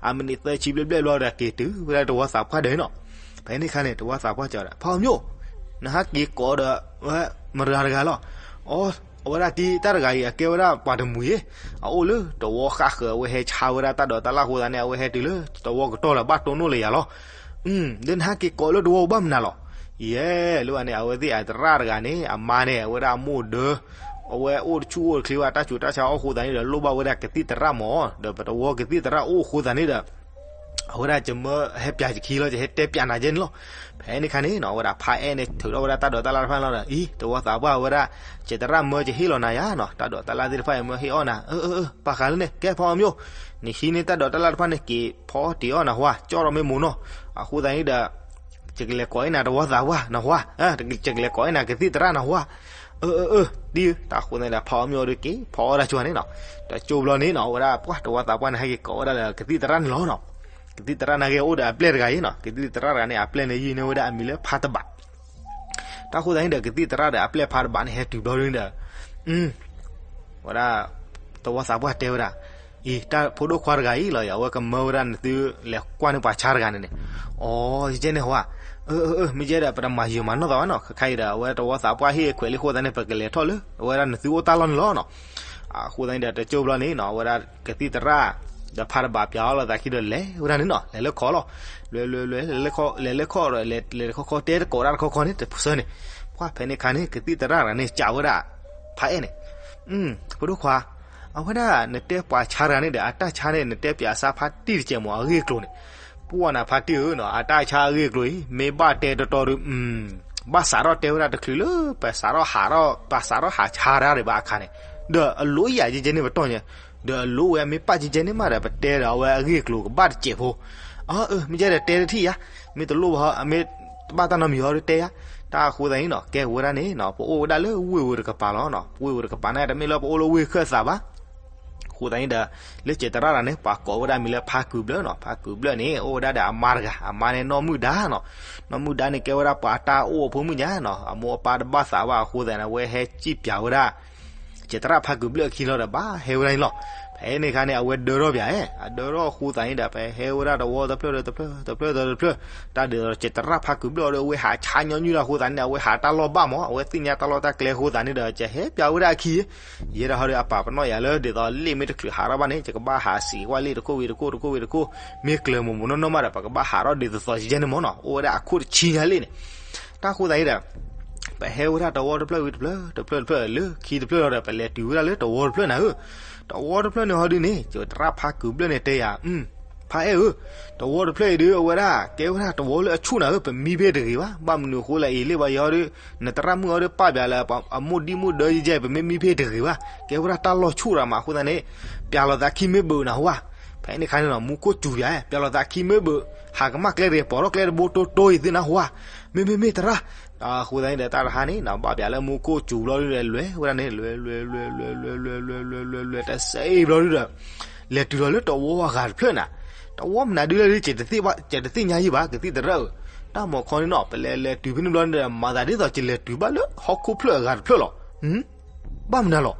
အမံးနံးသၢဆံဘျဲၣ်ဘျဲၣ်ဘျီဒီး က့ၤတုၤဝဲဒၣ်တဝီသးပှၢ်ဒီးနီၤ, ဖဲန့ၣ်အခါန့ၣ် တဝီသးပှၢ်ကၠီဒီး ဖးအီၤမျိၣ်, နဟးက့ၤကိးဒီး ဝဲမတၤတဂၤလီၤ, အီ အဝဲဒၣ်တံၤတၢ်တဂၤအံၤ အကဲဝဲဒၣ်ပှၤတမှံၤ, အအိၣ်လၢတဝီဃၣ်ဃၢၤ အဝဲဟဲဆါဝဲဒၣ်တၢ်ဒိးတၢ်လၢ်အဃိသတးန့ၣ် အဝဲဟဲတုၤလၢတဝီကတီၢ်လၢၤ ဘၣ်တိၢ်နီၣ်လၢယၤလီၤ, ဒီးနဟးက့ၤကိးလၢတဝီဘၣ်မနုၤလီၤ, ယဲ လၢဘၣ်န့ၣ် အဝဲသ့ၣ်အသရၣ်တဂၤန့ၣ် အမါန့ၣ် အဝဲဒၣ်အမိၢ်ဒၢ အဝဲအိၣ်တဆူၣ်အိၣ်တချ့ဘၣ် တၢ်ဆူးတၢ်ဆါအီၣ်အဃိသတးန့ၣ်ဒီး လိၣ်ဘၣ်ဝဲဒၣ်ကသံၣ်သရၣ်မ့ၢ်, ဒီးပတဝီကသံၣ်သရၣ်အိၣ်အဃိသတးန့ၣ်ဒီး အဝဲဒၣ်ယမၢဟဲပၠးယခံလီၤ ယဟဲတဲပၠးနၤယဲန့ၣ်လီၤ, ဖဲန့ၣ်အခါန့ၣ်နီၤ အဝဲဒၣ်ဖးအဲၣ်န့ၣ် ထုးထီၣ်ဝဲဒၣ်တၢ်ဒိးတၢ်လၢ်တဖၣ်န့ၣ်လီၤဒီး အံၤ တဝီသးပှၢ်ဝဲဒၣ် ယသရၣ်မၢယဟ့ၣ်လီၤနၤယၤနီၤ တၢ်ဒိးတၢ်လၢ်သ့ၣ်တဖၣ်အံၤမၢဟ့ၣ်အီၣ်နၤ, အၢ အၢ အၢ ပာ်ဃာ်လၢန့ၣ် ကဲဖးအီၤမျိၣ်, နဟံးန့ၢ်တၢ်ဒိးတၢ်လၢ်တဖၣ်န့ၣ် က့ၤဖီအီၣ်တ့ၤအီၣ်နၤဟါ, ကၠီၣ်ထီၣ်မ့ၢ်မိၢ်နီၤ, အဃိသတးန့ၣ်ဒီး ယကလဲၤကိးအ့ၣ်နၤတဝီသးပှၢ်နဟါ, ယကလဲၤကိးအ့ၣ်နၤကသံၣ်သရၣ်နဟါ, အၢ အၢ အၢ ဒ်တၢ်ဃိသတးန့ၣ်ဒီး ဖးအီၤမျိၣ်ဒီးက့ၤဖီအီၣ်တၢ်ဆိန့ၣ်နီၤ, ဒီးကၠိဘျီန့ၣ်နီၤ အဝဲဒၣ်ပှၤတဝီသးပှၢ်န့ၣ် ဟဲက့ၤကိးဝဲဒၣ်လၢကသံၣ်သရၣ်န့ၣ်လီၤနီၤ, ကသံၣ်သရၣ်န့ၣ်ဂ့ၤအိၣ်ဒီးအပျဲၢ်တဂၤအံၤနီၤ, ကသံၣ်သရၣ်တဂၤန့ၣ် အပျဲၢ်န့ၣ်ယုၢ်န့ၢ်ဝဲဒၣ်အမံၤလၢဖးတဘး တၢ်ဃိသတးန့ၣ်ဒီး ကသံၣ်သရၣ်ဒီးအပျဲၢ်ဖးတဘးန့ၣ် ဟဲတုၤဘျီဒ်န့ၣ်ဒီး ဝဲဒၣ် တဝီသးပှၢ်တဲဝဲဒၣ်, အံၤ တၢ်ဖိဒိၣ်ခွါတဂၤအံၤလီၤ, အဝဲကမၢဝဲဒၣ်နသု လဲၤကွၢ်န့ၢ်ပှၤဆါတဂၤန့ၣ်န့ၣ်, အီ ယကဲန့ၣ်ဟါ, အၢ အၢ အၢ မ့ၢ်ယဲဒီး ပတမၤယံာ်မၤနီၢ်သးဘၣ်နီၤ, ခဲခါအံၤဒီး အဝဲတဝီသးပှၢ်ဟ့ၣ်အခွဲးလံအဃိသတးန့ၣ် ပကလဲၤထီၣ်လၢ အဝဲဒၣ်နသုအိၣ်တၢ်လီၢ်န့ၣ်လီၤနီၤ, အဃိသတးန့ၣ်ဒီး တကၠိဘျီန့ၣ်နီၤ အဝဲဒၣ်ကသံၣ်သရၣ် ဒီးဖးတဘးပျးအီၣ်လိာ်သးခံဒီးလဲၤဝဲဒၣ်န့ၣ်နီၤ, လဲၤလၢခီၣ်လီၤ, လဲၤလဲၤလဲၤလဲၤလဲၤခီၣ်ဒီး လဲၤလဲၤတခီခီ တဲတကိးတၢ်တခီခီန့ၣ် တဆၢန့ၣ်, ပှၤဖဲန့ၣ်အခါန့ၣ် ကသံၣ်သရၣ်တဂၤန့ၣ် စံးဝဲဒၣ် ဖးအဲၣ်န့ၣ်, ဖိဒိၣ်ခွါ, အဝဲဒၣ်နတဲပှၤဆါတဂၤန့ၣ်ဒီး အတၢ်ဆါန့ၣ် နတဲပၠးအစၢ်ဖးတံၢ်တစဲးမ့ၢ် အဂ့ၢ်အကျိၤန့ၣ်, ပှၢ်နၤဖါတံၢ်ဧၢနီၤ, အတၢ်ဆါအဂ့ၢ်အကျိၤအံၤ မ့ၢ်ဘၣ်တဲတီတီဒီး ဘၣ်စးထီၣ်တဲဝဲဒၣ်တချုးလၢ ပစးထီၣ်ဟးထီၣ် ပစးထီၣ်ဟးဆါတၢ်ဒံးဘၣ်အခါန့ၣ်, ဒီးအလိၣ်ယၤကဲကဲန့ၣ်ပတီၢ်ညါ, ဒီးအလိၣ်ဝဲမ့ၢ်ပာ်ကဲကဲန့ၣ်မးဒီး ပတဲဒီးအဝဲအဂ့ၢ်အကျိၤကဘၣ်တစဲးဖိ, အၢ မ့ၢ်ကဲဒီးတဲတထံၣ်ယၤ, မ့ၢ်တလိၣ်ဘၣ် မ့ၢ်တဘၣ်တၢ်နီတမံၤဟီဒီးတဲယၤ, တၢ်အဃိသတးန့ၣ်နီၤ ကဲဝဲဒၣ်န့ၣ်နီၤ ပအိၣ်ဝဲဒၣ်လၢဝ့ၢ်ဝဲတကပၤလီၤနီၤ, ဝ့ၢ်ဝဲတကပၤန့ၣ် တမ့ၢ်လၢပအိၣ်လၢဝ့ၢ်ခၢၣ်သးဘၣ် အဃိသတးန့ၣ်ဒီး လၢကဲတရၣ်တၢ်န့ၣ် ပှၤကိးဝဲဒၣ်မံၤလၢဖါကုာ်ဘျၢၣ်နီၤ, ဖါကုာ်ဘျၢၣ်န့ၣ် အိၣ်ဝဲဒၣ်ဒီးအမါတဂၤ, အမါန့ၣ်နီၢ်မုၣ်ဒါနီၤ, နီၢ်မုၣ်ဒါန့ၣ်ကဲဝဲဒၣ်ပှၤတၢ်အိၣ်အဖိမုၣ်ညါနီၤ, အမိၢ်အပၢ်တဘၣ်သးဘၣ်အဃိသတးန့ၣ် အဝဲဟဲစံၣ်ပၠးဝဲဒၣ် ကဲတရၣ်ဖါကုာ်ဘျၢၣ်အခံလီၤဒီး ဘၣ်ဟဲဝဲဒၣ်န့ၣ်လီၤ. ဖဲန့ၣ်အခါန့ၣ် အဝဲဒၢထီၣ်ပၠးဧါ, အဒၢထီၣ်အဃိသတးန့ၣ်ဒီး ဖဲဟဲဝဲဒၣ်တဝီတဖျၢၣ်ဒီးတဖျၢၣ် တဖျၢၣ်ဒီးတဖျၢၣ်, တၢ်ဒ်သိးကဲတရၣ်ဖါကုာ်ဘျၢၣ်ဒီး အဝဲဟးဆါညီနုၢ်လီၤအဃိသတးန့ၣ် အဝဲဟးတၢ်လီၢ်ဘၣ်မး, အဝဲသ့ၣ်ညါတၢ်လီၢ်တၢ်ကျဲအဃိသတးန့ၣ်ဒီး ကဟဲပၠးဝဲဒၣ်အခံ ယဲဒၣ်ဟီဒီးအပၢ်ပနီၣ်ယၤလၢ ဒ်သိးလ့ၣ်မ့ၢ်တချုးဟးထီၣ်ဘၣ်န့ၣ် ယကဘၣ်ဟးစံးကွၢ်လ့ၣ်တခိၣ်ဝံၤတခိၣ် တခိၣ်ဝံၤတခိၣ်, မ့ၢ်ကျၢၤမိၢ်မိၢ်နီၢ်နီၢ်မးဒီး ပကဘၣ်ဟးထီၣ်ဒ်သိးသိးကဲန့ၣ်မးနီၤ, အိၣ်ဝဲဒၣ်အခိၣ်တဆံညါလ့ၣ်န့ၣ်. တၢ်အဃိသတးန့ၣ်ဒီး ပဟဲဝဲဒၣ်တဝီတဖျၢၣ်ဝံၤတဖျၢၣ် တဖျၢၣ်တဖျၢၣ်လၢခံတဖျၢၣ်လီၤဒီး ပလဲၤတုၤဝဲဒၣ်လၢတဝီတဖျၢၣ်နၤဧၢ, တဝီတဖျၢၣ်န့ၣ်ဟီဒုန့ၣ် ကဲတရၣ်ဖါကုာ်ဘျၢၣ်န့ၣ်တဲယၤ ဖါအဲၣ်ဧၢ, တဝီတဖျၢၣ်အံၤဒုး အဝဲဒၣ်ကဲဝဲဒၣ်တဝီလၢအဆူၣ်နၤဧၢ, ပမံဖဲတဂ့ၤဘၣ်, ဘၣ်မနုၤအဃိလဲၣ်အံၤလ့ၣ်ဘၣ်ယီၤဒီး နတရၣ်မုၣ်အီၤဒီးပာ်ပၠးလၢ အမိၢ်ဒံၣ်မိၢ်ဒၢယဲယဲ ပမ့ၢ်မံဖဲတဂ့ၤဘၣ်, ကဲဝဲဒၣ်တၢ်လီၢ်ဆူၣ်ရၤမးအဃိသတးန့ၣ် ပၠးလိာ်သးခံမ့ၢ်ဘၣ်နၤဟူဧါ. ဖဲန့ၣ်အခါန့ၣ်နီၤ မူခိၣ်စူၤပၠး ပၠးလိာ်သးခံမ့ၢ်ဘၣ်, ဟးကမၣ်ကျဲတဂ့ၤ ပိာ်ထီၣ်ကျဲတဘိတိၢ်တိၢ်အံၤသ့ၣ်နၤဟူဧါ, မ့မ့မ့ၢ်တရၣ် အဃိသတးန့ၣ်ဒီး တၢ်တဟါန့ၣ်နီၤ ဘၣ်ပၠးလၢမူခိၣ်စူၤဘျီဒုဒီး လဲၤဝဲဒၣ်န့ၣ် လဲၤ လဲၤ လဲၤ လဲၤ လဲၤ လဲၤ လဲၤ လဲၤ လဲၤ လဲၤ လဲၤ လဲၤ တစဲးအံၤဘျီဒုဒီး လဲၤတုၤလီၤလၢတဝီအဂၤတဖျၢၣ်နၤ, တဝီမနုၤဒုလဲၣ်ဒု ကတသ့ၣ်ညါယံၤဘၣ် ကသံၣ်သရၣ်ဧၢ, တၢ်မၤခီန့ၣ်နီၤ ပလဲၤလဲၤတုၤဖဲန့ၣ်ဘျီန့ၣ်ဒီး မၤသးဒ်သိးကလဲၤတုၤဘၣ်လၢဟီၣ်ခိၣ်ဖျၢၣ်အဂၤတဖျၢၣ်လီၤ. ဘၣ်မနုၤလီၤ.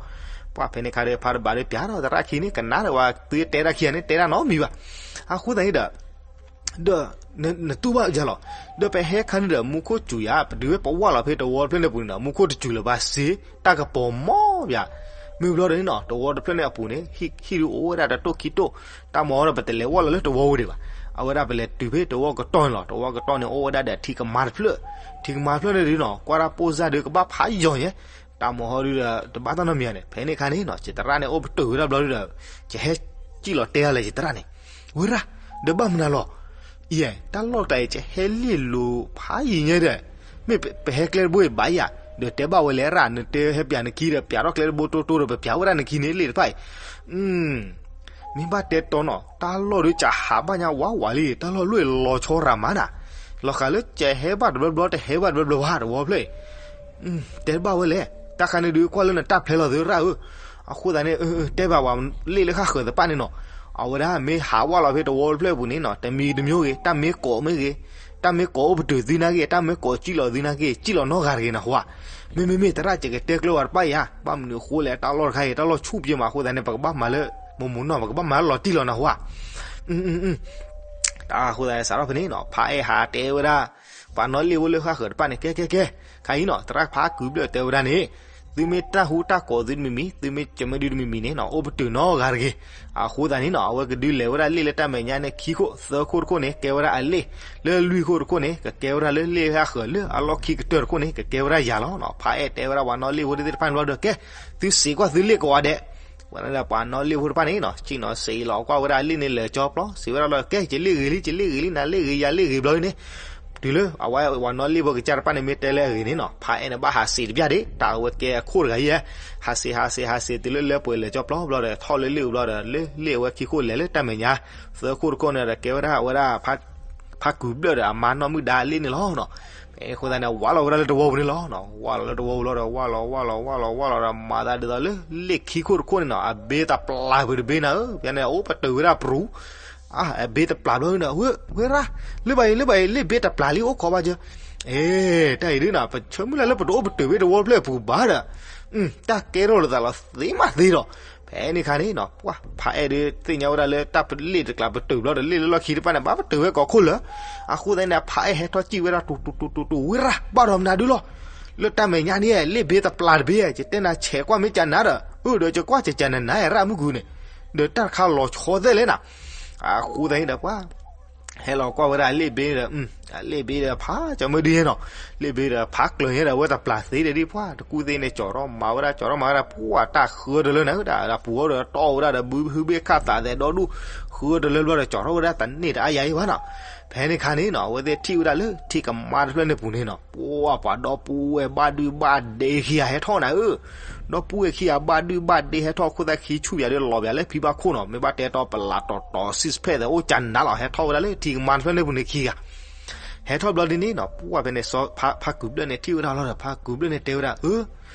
ပှၢ်ဖဲန့ၣ်အခါဒီး ဖါတဘၣ်ဒီးပၠးဒီးသရၣ်ခံန့ၣ် ကနၣ်ဒီးဝဲသုတဲတၢ်ခံဂၤန့ၣ် တဲတၢ်နီတမံၤဘၣ်. အဃိသတးန့ၣ်ဒီး ဒီး နတူၢ်ဘၣ်ယၤလီၤ. ဒီးပဟဲခါန့ၣ်ဒီး မူခိၣ်စူၤယၤ ပတုၤဝဲပဝၢ်လီၤဖဲတဝီတဖျၢၣ်န့ၣ်အပူၤန့ၣ်နီၤ မူခိၣ်တစူၤလၢၤဘၣ်စ့ တၢ်ကပီၤမီၢ်ပၠး, မ့ၢ်ဘျီဒီးန့ၣ်နီၤ တဝီတဖျၢၣ်န့ၣ်အပူၤန့ၣ် ဟံၣ်ဒုးအိၣ်ဝဲဒၣ်တတိၢ်ခံတိၢ်, တၢ်မၤဒီးပတလဲၤဝၢ်လီၤလၢတဝီဝဲဒံးဘၣ်. အဝဲဒၣ်ပလဲၤတုၤဖဲတဝီကတီၢ်န့ၣ်လီၤ. တဝီကတီၢ်န့ၣ် အိၣ်ဝဲဒၣ်ဒီးထံကမါတဖျၢၣ်, ထံကမါတဖျၢၣ်န့ၣ်ဒုးနီၤ ကွၢ်တၢ်ပိၢ်စၢ်ဒုးကဘၣ်ဖးယိာ်ညါ တၢ်မၤဟီဒုးဒီး တဘၣ်တၢ်နီတမံၤန့ၣ် ဖဲန့ၣ်အခါန့ၣ်နီၤ ကဲတရၣ်န့ၣ် အိၣ်ပတုာ်ဝဲဒၣ်ဘျီဒုဒီး ကဟဲစံၣ်လီၤတဲဒၣ်လၢကဲတရၣ်န့ၣ်, ဝဲရၣ် ဒီးဘၣ်မနုၤလီၤ. အံၤ တၢ်လီၢ်တၢ်အံၤ ကဟဲလ့ၣ်လိၤဖးယံာ်ညါဒီး မ့ၢ်ပဟဲကျဲတဘိအံၤဘၣ်ယၤ, ဒီးတဲဘၣ်ဝဲလဲၣ်ရၣ် နတဲဟဲပၠးနခံဒီး ပၠးထီၣ်ကျဲတဘိတိၢ်တိၢ်ဒီး ပပၠးဝဲဒၣ်နခံန့ၣ်လ့ၣ်တဖၣ်အံၤ မ့ၢ်ဘၣ်တဲတီနီၤ တၢ်လီၢ်ဒုးကဟးဘၣ်ညါဝးဝးလံ, တၢ်လီၢ်လၢလီၤဆီရၤမးနၤ, လီၤဃာ်လၢကဟဲဘၣ်တဘျီဘျီ တဟဲဘၣ်တဘျီဘျီဘၣ်တဝီဖျၢၣ်အံၤ, တဲဘၣ်ဝဲလဲၣ်, တၢ်ခါန့ၣ်ဒုးကွၢ်လၢနတၢ်ဖျဲလီၤသုရၣ်ဧၢ, အဃိသတးန့ၣ် တဲဘၣ်ပှၤလ့ၣ်လၢဃၣ်ဃၢၤတဖၣ်န့ၣ်နီၤ, အဝဲဒၣ်မ့ၢ်ဟးဝးလီၤဖဲတဝီတဖျၢၣ်အပူၤန့ၣ်နီၤ တမံၤတမံၤဂ့ၤ တၢ်မ့ၢ်ကိးမ့ၢ်ဂ့ၤ, တၢ်မ့ၢ်ကိးအိၣ်ပတုာ်သုနာ်က့ တၢ်မ့ၢ်ကိးစံၣ်လီၤသုနာ်က့ စံၣ်လီၤနီတဂၤတဂ့ၤနဟူဧါ, မ့မ့မ့ၢ်တရၣ် ယကတဲကျၢၤဝဲတဖၣ်အံၤဧါ, ဘၣ်မနုၤအဃိလဲၣ် တၢ်လီၢ်တခါအံၤ တၢ်လီၢ်ဆူၣ်ပျဲမးအဃိသတးန့ၣ် ပကဘၣ်မၤလၢ မိၢ်မိၢ်နီၢ် ပကဘၣ်မၤလၢလီၤတံၢ်လီၤနဟူဧါ တၢ်အဃိသတးန့ၣ် စးထီၣ်ဖဲန့ၣ်နီၤ ဖါအဲၣ်ဟးတဲဝဲဒၣ် ပှၤနီၣ်လ့ၣ်ဖိလၢဃၣ်ဃၢၤတဖၣ်န့ၣ် ကဲကဲကဲ, ခါအံၤနီၤ သရၣ်ဖါကုာ်ဘျၢၣ်တဲဝဲဒၣ်န့ၣ်, သုမ့ၢ်တၢ်ဟူတၢ်ကိးသုတမံၤမံၤ သုမ့ၢ်ကမၢဒုတမံၤမံၤန့ၣ်နီၤ အိၣ်ပတုာ်နီတဂၤတဂ့ၤ, အဃိသတးန့ၣ်နီၤ အဝဲကဒုးလဲၤဝဲဒၣ်လ့ၣ်လၢတၢ်မဲာ်ညါန့ၣ် ခံခိၣ် သၢခိၣ်တခိၣ်န့ၣ် ကဲဝဲဒၣ်အလ့ၣ်, လၢလွံၢ်ခိၣ်တခိၣ်န့ၣ် ကကဲဝဲဒၣ်လၢလ့ၣ်ဃၣ်ဃၢၤ လၢအလီၢ်ခံကတၢၢ်တခိၣ်န့ၣ် ကကဲဝဲဒၣ်ယၤလီၤနီၤ, ဖါအဲၣ်တဲဝဲဒၣ်ပှၤနီၣ်လ့ၣ်ဖိသ့ၣ်တဖၣ်န့ၣ်ဘျီဒီး ကဲ, သုစံးကွၢ်သုလ့ၣ်ကိးဂၤဒဲး ဝဲဒၣ်ပှၤနီၣ်လ့ၣ်ဖိတဖၣ်န့ၣ်နီၤ စံၣ်နီၤစံးလီၤကွၢ်ဝဲဒၣ်လ့ၣ်န့ၣ်လၢာ်ကၠီပျီ စံးဝဲဒၣ်လီၤ ကဲ ယလ့ၣ်ဂ့ၤလံ ယလ့ၣ်ဂ့ၤလံ နၤလ့ၣ်ဂ့ၤ ယၤလ့ၣ်ဂ့ၤဘျီန့ၣ်, တုၤလၢအဝဲပှၤနီၣ်လ့ၣ်ဖိကစၢ်တဖၣ်န့ၣ် မ့ၢ်တဲလၢအဂ့ၤန့ၣ်နီၤ ဖါအဲၣ်န့ၣ်ဘၣ်ဟးစံးတပျၢ်ဒံး တၢ်အဝဲကဲအခိၣ်တဂၤအံၤဧါ, ဟးစံးဟးစံးဟးစံးတုၤလၢလၢပှဲၤလၢာ်ကၠီပျီဘျီဒီး ထီၣ်လၢလ့ၣ်အူဘျီဒီး လၢလ့ၣ်အဝဲခံခိၣ်လဲၤလၢတၢ်မဲာ်ညါ, သၢခိၣ်တခိၣ်န့ၣ်ဒီးကဲဝဲဒၣ်ဝဲဒၣ် ဖါကုာ်ဘျၢၣ်ဒီးအမါနီၢ်မုၣ်ဒါအလ့ၣ်န့ၣ်လီၤနီၤ, အဃိသတးန့ၣ် ဝးလီၤဝဲဒၣ်လၢတဝီပူၤန့ၣ်လီၤ, ဝးလီၤလၢတဝီပူၤလီၤဒီး ဝးလီၤ ဝးလီၤ ဝးလီၤ ဝးလီၤဒီး မၤသးဒ်သိးလၢလ့ၣ်ခံခိၣ်တခိၣ်န့ၣ်နီၤ အဘ့တပျၢ်ပူၤတဘ့နၤဧၢ, ပှၤန့ၣ် အိၣ်ပတုာ်ဝဲဒၣ်ပရူၤ, အဘ့တပျၢ်ဘျီန့ၣ် ဝဲရၣ်, လၢဘၣ်အံၤ လၢဘၣ်အံၤ လ့ၣ်ဘ့တပျၢ်လံ အိၣ်ခိးဘၣ်ကၢ, အဲ တၢ်အံၤဒ်နီၤ ပဆၢမုၢ်လၢ်လၢပတအိၣ်ပတုာ်ဝဲတဝီဖျၢၣ်အပူၤဘၣ်ဒီး, တၢ်ကဲထီၣ်လိာ်သးလီၤသ့မးသ့ဒီး, ဖဲန့ၣ်ခါန့ၣ်နီၤ ပှၢ်ဖါအဲၣ်ဒုးသ့ၣ်ညါဝဲဒၣ်လၢတၢ်လ့ၣ်တကျၢၤပတုာ်ဘျီဒီး လ့ၣ်လၢလီၢ်ခံတဖၣ်န့ၣ် ဘၣ်ပတုာ်ဝဲကိးခိၣ်လၢာ်, အဃိသတးန့ၣ် ဖါအဲၣ်ဟဲထီၣ်စံၣ်ဝဲဒၣ် တူၤတူၤတူၤတူၤ ဝဲရၣ် ဘၣ်ဒီးမနုၤဒုလီၤ, လၢတၢ်မဲာ်ညါန့ၣ် လ့ၣ်ဘ့တပျၢ်တဘ့ ယတဲနၤဆဲးကွၢ်မ့ၢ်ကနၤဒီး အၢၣ်ဒီးယကွၢ်ကကနၤနၤရၣ်မုၢ်ဂုၤန့ၣ်, ဒီးတၢ်တခါလီၤဆီသဲလဲၣ်နၤ, အဃိသတးန့ၣ်ဒီးပှၢ် ဟဲလီၤကွၢ်ဝဲဒၣ်လ့ၣ်ဘ့ဒီး, လ့ၣ်ဘ့ဒီးဖးကၠီၤမုၢ်ဒုယဲနီၤ, လ့ၣ်ဘ့ဒီးဖးကျၢၤညဲဒီး အဝဲတပျၢ်သ့ဒီးဒ်ပှၤတကူၣ်သ့န့ၣ် ကၠီၤထီၣ်မၤဝဲဒၣ် ကၠီၤထီၣ်မၤဝဲဒၣ် ပှၤတၢ်ဃၢတလၢန့ၣ်ဒၣ် ပူၤအီၤဒီးတီၢ်ဝဲဒၣ်ဒီး ဘုဟုဘ့ၣ်ခၣ်သးသဲးဒီဒူၣ် ဃၢတလၢဘျီဒီး ကၠီၤထီၣ်ဝဲဒၣ်တန့ၢ်တအါယၤအံၤဘၣ်နီၤ. ဖဲန့ၣ်ခါန့ၣ်နီၤ အဝဲသ့ၣ်ထံၣ်ဝဲဒၣ်လၢထံကမါတဖျၢၣ်န့ၣ်ပူၤန့ၣ်နီၤ ပှၤပှၤဒီပုၢ်ဝဲၢ်ဘၣ်ဒုၣ်ဘၣ်ဒ့ခံဂၤဟဲထီၣ်နၤဧၢ, ဒီပုၢ်ဝဲၢ်ခံဂၤဘၣ်ဒုၣ်ဘၣ်ဒ့ဟဲထီၣ် ခိၣ်သၣ်ခံဆူၣ်ယၤဒီးလီၤပၠးလၢဖံဘၣ်ခိၣ်နီၤ မ့ၢ်ဘၣ်တဲတီပလးတီၤတီၤ six pack သဲးအိၣ်ကနၤလီၤ ဟဲထီၣ်ဝဲဒၣ်လၢထံကမါတဖျၢၣ်န့ၣ်ပူၤန့ၣ်ခံဂၤ ဟဲထီၣ်ဘျီဒ်န့ၣ်နီၤ ပှၤဖဲန့ၣ် ဖးကုၢ်ဘျၢၣ်န့ၣ်ထံၣ်ဝဲဒၣ်လီၤဒီး ဖးကုၢ်ဘျၢၣ်န့ၣ်တဲဝဲဒၣ် ဧၢ,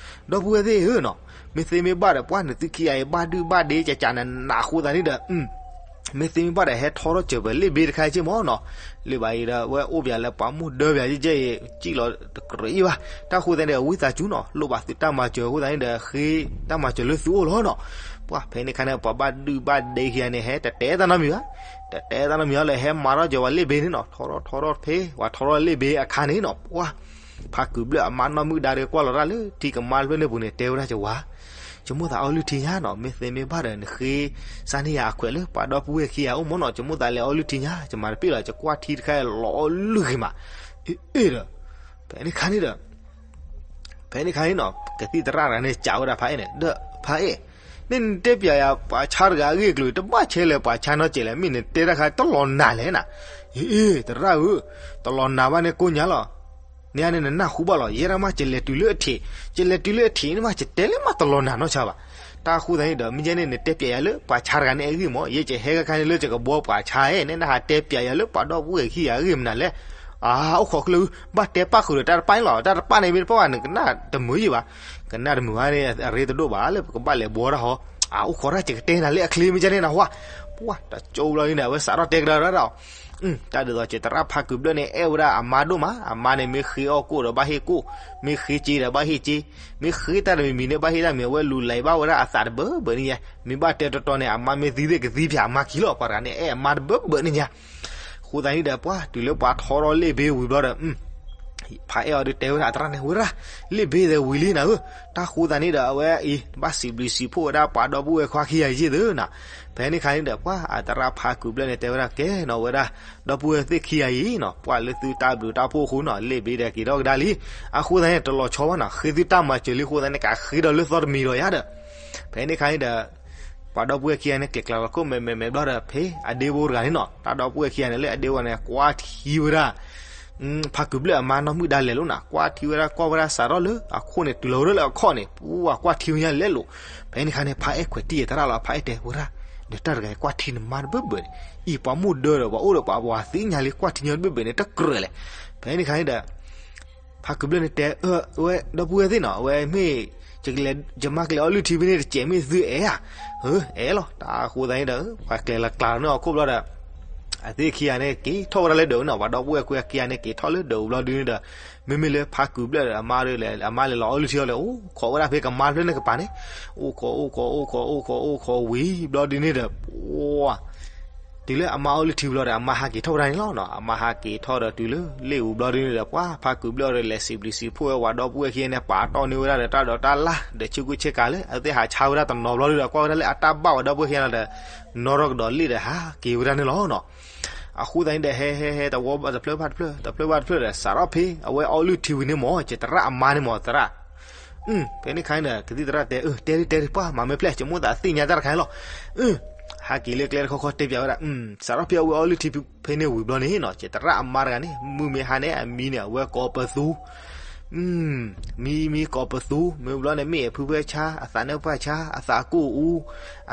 ဒီပုၢ်ဝဲၢ်သ့ၣ်ဧၢနီၤ, မ့ၢ်သ့မ့ၢ်ဘၣ်ဒီး ပှၤနသုခံဂၤအံၤ ဘၣ်ဒုၣ်ဘၣ်ဒ့ကကနးနးအဃိသတးန့ၣ်ဒီး မ့ၢ်သ့မ့ၢ်ဘၣ်ဒီး ဟဲထီၣ်ထီၣ်စၢၤပှၤလ့ၣ်ဘ့တခါက့မ့ၢ်နီၤ, လၢဘၣ်အံၤဒီး ဝဲအိၣ်ပၠးလၢပှၤမိၢ်ဒၢပၠးကဲကဲအံၤ ကံၣ်လီၤတကြၢးအံၤဘၣ်, တၢ်ဃိသတးန့ၣ်ဒီး ဝံသးစူၤနီၤ လိၣ်ဘၣ်သုတၢ်မၤစၢၤအဃိသတးန့ၣ်ဒီး ဃ့တၢ်မၤစၢၤလၢသုအိၣ်လီၤနီၤ. ပှၤဖဲန့ၣ်ခါန့ၣ် ပှၤဘၣ်ဒုၣ်ဘၣ်ဒ့ခံဂၤန့ၣ် ဟဲတတဲတၢ်နီတမံၤဘၣ်, တတဲတၢ်နီတမံၤဘၣ်လၢ ဟဲမၤထီၣ်စၢၤပှၤလ့ၣ်ဘ့န့ၣ်နီၤ ထီၣ်ထီၣ်ထီၣ်ထီၣ်ဖဲ ပှၤထီၣ်ထီၣ်လ့ၣ်ဘ့အခါန့ၣ်နီၤ ပှၤ ဖးကုၢ်ဘျၢၣ်အမါနီၢ်မုၣ်ဒါဒီးကွၢ်လီၤတၢ်လၢထံကမါတဖျၢၣ်န့ၣ်ပူၤန့ၣ် တဲဝဲဒၣ်ကဝၤ ယမိၣ်သးအီလုၢ်ထံညါနီၤ မ့ၢ်သ့မ့ၢ်ဘၣ်ဒီး နဃ့စါန့ၢ်ယၤအခွဲးလၢပှၤဒီပုၢ်ဝဲၢ်ခံဂၤအိၣ်မ့ၢ်နီၤ ယမိၣ်သးလဲၤအီလုၢ်ထံညါ ယမၤတပ့ၢ်လီၤ ယကွၢ်ထံတခါလီၤအီလုၢ်ဂ့ၤမး, အ့ၣ်ဒီး ဖဲန့ၣ်ခါန့ၣ်ဒီး ဖဲန့ၣ်ခါန့ၣ်နီၤ ကသံၣ်သရၣ်တဂၤန့ၣ် စံးဝဲဒၣ်ဖးအဲၣ်န့ၣ် ဒီးဖးအဲၣ်, န့ၣ်နတဲပၠးယၤပှၤဆါတဂၤအဂ့ၢ်အကျိၤ တဘၣ်ဆဲးလဲၤပှၤဆါနီတစဲးလဲၣ် မ့ၢ်နတဲတၢ်ခါတလီၤနၤလဲၣ်နၤ, အ့ၣ် သရၣ်ဧၢ, တလီၤနၤဘၣ်န့ၣ်ကိၣ်ညါလီၤ န့ၣ်န့ၣ်နနၢ်ဟူဘၣ်လီၤ ယဲဒၣ်မး ယလဲၤတုၤလၢအထံး, ယလဲၤတုၤလၢအထံးန့ၣ်မး ယတဲလၢမးတလီၤနၤနီၢ်ဆါဘၣ်. တၢ်ဃိသတးန့ၣ်ဒီး မ့ၢ်ယဲန့ၣ် နတဲပျးယၤလၢပှၤဆါတဂၤန့ၣ်အဂ့ၢ်မး, ယဲယဟဲကခါန့ၣ်လၢယကဘှီပှၤဆါဧါ, နနဟးတဲပျးယၤလၢပှၤဒီပုၢ်ဝဲၢ်ခံဂၤအဂ့ၢ်မနုၤလဲၣ်. အါ အိၣ်ခိးကျၢၤ, ဘၣ်တဲပၣ်ဃုာ်ဒီးတၢ်တပၣ်န့ၣ်လီၤ, တၢ်တပၣ်န့ၣ်မ့ၢ်တပၣ်ဘၣ် နကနၣ်တမုာ်ယံၤဘၣ်, ကနၣ်တမုာ်ဘၣ်န့ၣ် အရ့တဒိၣ်ဘၣ်လၢပကဘၣ်လဲၤဘှီတၢ်ဟီ, အါ အိၣ်ခိးတၢ် ယကတဲနၤလၢအချ့ မ့ၢ်ယဲန့ၣ်နဟါ, ပှၤတကၠိဘျီန့ၣ် အဝဲစးထီၣ်တဲကဒါဝဲဒၣ် တၢ်ဒ်သိး ကသရၣ်ဖးကုၢ်ဘျၢၣ်န့ၣ် အဲၣ်ဝဲဒၣ်အမါဒိၣ်မး, အမါန့ၣ် မ့ၢ်ဃ့အီၣ်ကိၣ်ဒီးဘၣ်ဟ့ၣ်ကိၣ်, မ့ၢ်ဃ့စ့ဒီးဘၣ်ဟ့ၣ်စ့, မ့ၢ်ဃ့တၢ်တမံၤမံၤန့ၣ် ဘၣ်ဟ့ၣ်တၢ်မံၤ, အဝဲလူၤလံၤဘၣ်ဝဲဒၣ်အသးတဘၢဘၢန့ၣ်ညါ, မ့ၢ်ဘၣ်တဲတီတီန့ၣ် အမါမ့ၢ်သံသ့ၣ်ကသံပၠးအမါခံလီၤ, ပှၤတဂၤန့ၣ် အဲၣ်အမါတဘၢဘၢန့ၣ်ညါ. အဃိသတးန့ၣ်ဒီး ပှၤတုၤလၢပှၤထီထီၣ်လ့ၣ်ဘ့ဝံၤဘျီဒီး ဖးအဲၣ်အီၤဒုးတဲဝဲဒၣ် သရၣ်န့ၣ် ဝဲဒၣ် လ့ၣ်ဘ့သဲးဝံၤလံနၤဧၢ, တၢ်ဃိသတးန့ၣ်ဒီး အဝဲအံၤ ဘၣ်စံးဘျုးစံးဖှိၣ်ဝဲဒၣ်ပှၤဒီပုၢ်ဝဲၢ်ခွါခံဂၤယ့ၢ်သုနၤ. ဖဲန့ၣ်ခါန့ၣ်ဒီး ပှၤအသရၣ်ဖးကုၢ်ဘျၢၣ်န့ၣ် တဲဝဲဒၣ်ကဲနီၤဝဲဒၣ် ဒီပုၢ်ဝဲၢ်သ့ၣ်ခံဂၤအံၤနီၤ ပှၤလၢသုတၢ်ဘျုးတၢ်ဖှိၣ်အဃိနီၤ လ့ၣ်ဘ့ဒီးက့ၤထီၣ်ကဒါလံ. အဃိသတးန့ၣ် တလီၤဆီဘၣ်နီၤ ဃ့သုတၢ်မၤစၢၤလံအဃိသတးန့ၣ် ကဃ့ဒီးလၢသီတမံၤဒီးယၤဒီး ဖဲန့ၣ်ခါန့ၣ်ဒီး ပှၤဒီပုၢ်ဝဲၢ်ခံဂၤန့ၣ် က့ၤကျါလီၤခိၣ်မဲာ်မဲာ်မဲာ်ဘျီဒီး ဖဲအဒ့ဖိတဂၤန့ၣ်နီၤ တၢ်ဒီပုၢ်ဝဲၢ်ခံဂၤန့ၣ် လၢအဒ့ဝဲန့ၣ် ကွၢ်ထံဝဲဒၣ် ဖးကုၢ်ဘျၢၣ်အမါနီၢ်မုၣ်ဒါလဲၤလိာ်နီၤ ကွၢ်ထံဝဲဒၣ်ကွၢ်ဝဲဒၣ်စးထီၣ်လၢအခိၣ်န့ၣ် တုၤလီၤဝဲဒၣ်လၢအခီၣ်န့ၣ် ပှၤကွၢ်ထံဝဲညါလဲၤလိာ်. ဖဲန့ၣ်ခါန့ၣ် ဖးအဲၣ်ခွဲးတံၢ်အသရၣ်လီၤ ဖးအဲၣ်တဲဝဲဒၣ် ဒီးတၢ်တဂၤအံၤကွၢ်ထံနမါတဘၢဘၢန့ၣ် အံၤပှၤမိၢ်ဒၢဒီးပှၤအိၣ်ဒီးပှၤသ့ၣ်ညါလံ ကွၢ်ထံညီတဘၢဘၢန့ၣ် တကြၢးလဲၣ်. ဖဲန့ၣ်ခါန့ၣ်ဒီး ဖးကုၢ်ဘျၢၣ်န့ၣ်တဲ အဝဲဒီပုၢ်ဝဲၢ်သ့ၣ်နီၤ အဝဲမ့ၢ် ယမါကလဲၤအီလုၢ်ထံဖဲန့ၣ်တစဲး မ့ၢ်သုအဲၣ်ဧါ. အဲၣ်လီၤ တၢ်ဃိသတးန့ၣ်ဒီး ပှၤကျဲၤလီၤကျါလီၤန့ၣ်အခိၣ်ဘျီဒီး အသ့ၣ်ခံဂၤန့ၣ် က့ၤထီၣ်ဝဲဒၣ်လၢဒၢးနီၤ ပှၤဒီပုၢ်ဝဲၢ်ခွါခံဂၤန့ၣ် က့ၤထီၣ်လၢဒၢးဘျီဒုန့ၣ်ဒီး မ့မ့ၢ်လၢဖးကုၢ်ဘျၢၣ်ဒီးအမါဒီး အမါလဲၤလီၤအီလုၢ်ထံအီၤလဲၣ် အိၣ်ခိးဝဲဒၣ်ဖဲကမါတဖျၢၣ်န့ၣ်ကပၤန့ၣ် အိၣ်ခိးအိၣ်ခိးအိၣ်ခိးအိၣ်ခိးအိၣ်ခိးဝံၤဘျီဒုန့ၣ်ဒီး ပှၤ တုၤလၢအမါအီလုၢ်ထံဝံၤလီၤဒီး အမါဟးက့ၤထီၣ်ဝဲဒၣ်န့ၣ်လီၤနီၤ. အမါဟးက့ၤထီၣ်ဒီးတုၤလၢလ့ၣ်အူဘျီဒုန့ၣ်ဒီး ပှၤဖးကုၢ်ဘျၢၣ်ဒီးလဲၤစံးဘျုးစံးဖှိၣ်ဝဲပှၤဒီပုၢ်ဝဲၢ်ခံဂၤန့ၣ် ပာ်တီၢ်န့ၢ်ဝဲဒၣ်ဒီးတၢ်ဒိးတၢ်လၢ် ဒီးဆ့ကူဆ့ကၤလၢ အဝဲသ့ၣ်ဟးဆါဝဲဒၣ်တနီၤဘျီဒုဒီး ကွၢ်ဝဲဒၣ်လၢအတၢ်ဘၣ်ပှၤဒီပုၢ်ဝဲၢ်ခံဂၤလီၤဒီး နီၣ်ထီၣ်ကဒီးလ့ၣ်ဒီးဟးက့ၤဝဲဒၣ်န့ၣ်လီၤနီၤ. အဃိသတးန့ၣ်ဒီး ဟဲဟဲဟဲတဝီဘၣ်တဖျၢၣ်ဘၣ်တဖျၢၣ် တဖျၢၣ်ဘၣ်တဖျၢၣ်ဒီး စးထီၣ်ဖဲအဝဲအီလုၢ်ထံဝံၤန့ၣ်မ့ၢ် ကသရၣ်အမါန့ၣ်မ့ၢ်သရၣ် ဖဲန့ၣ်ခါန့ၣ်ဒီး ကသံၣ်သရၣ်တဲ အၢ တဲဒ်တဲဒ် ပှၤမၤမ့ၢ်ဖျဲၣ် ယမိၣ်သးသ့ၣ်ညါတၢ်တခါန့ၣ်လီၤ. ဟးက့ၤလၢကျဲတခီခီတဲပၠးဝဲဒၣ် စးထီၣ်ဖဲအဝဲအီလုၢ်ထံဖဲန့ၣ်ဝံၤဘျီန့ၣ်နီၤ ကသရၣ်အမါတဂၤန့ၣ် မုၢ်မ့ၢ်ဟါန့ၣ် အမံၤန့ၣ် အဝဲကိးပသူ မံၤမံၤကိးပသူ မ့ၢ်ဘျီန့ၣ် မ့ၢ်အဖုဖဲဆါ အသးနၢ်ပှၢ်ဆါ အသးကိၢ်အူ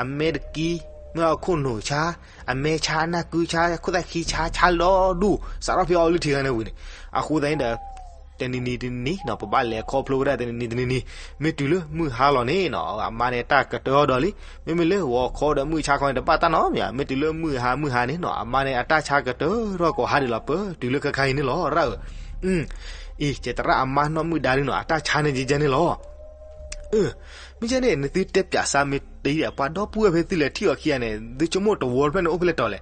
အမဲတကံ မ့ၢ်အခိၣ်နူာ်ဆါ အမဲဆါ အနၢ်ကုဆါ ခိၣ်သၣ်ခံဆါ ဆါလီၤဒူၣ် စးထီၣ်ဖဲအီလုၢ်ထံဂၤန့ၣ်ဝံၤန့ၣ် အဃိသတးန့ၣ်ဒီး တနံၤနံၤတနံၤနံၤနီၤ ပဘၣ်လဲၤခီဖျိဝဲဒၣ်တနံၤနံၤတနံၤနံၤ မ့ၢ်တုၤလၢမုၢ်ဟါလီၤန့ၣ်နီၤ အမါန့ၣ်တၢ်ကတၢၢ်ဒီးလံ မ့မ့ၢ်လၢဂီၤခီဒီးမုၢ်ဆါခီန့ၣ် တဘၣ်တၢ်နီတမံၤ မ့ၢ်တုၤလၢမုၢ်ဟါမုၢ်ဟါန့ၣ်နီၤ အမါန့ၣ်အတၢ်ဆါကတၢၢ်ထီၣ်ကိးဟါဒံးလီၤပၢ တုၤလၢခဲခါအံၤန့ၣ်လီၤ ရၣ်ဧၢ အံၤ ကသရၣ်အမါနီၢ်မုၣ်ဒါဒုနီၤ အတၢ်ဆါန့ၣ်ယဲယဲန့ၣ်လီၤ မ့ၢ်ယဲန့ၣ် နသုတဲပၠးစါမ့ၢ်တယံာ် ပှၤဒီပုၢ်ဝဲၢ်ဖဲသုလဲၤထံၣ်အီၤခံဂၤန့ၣ် သုဆိကမိၣ်တဝီတဖျၢၣ်န့ၣ်အိၣ်ဖဲလဲၣ်တီၤလဲၣ်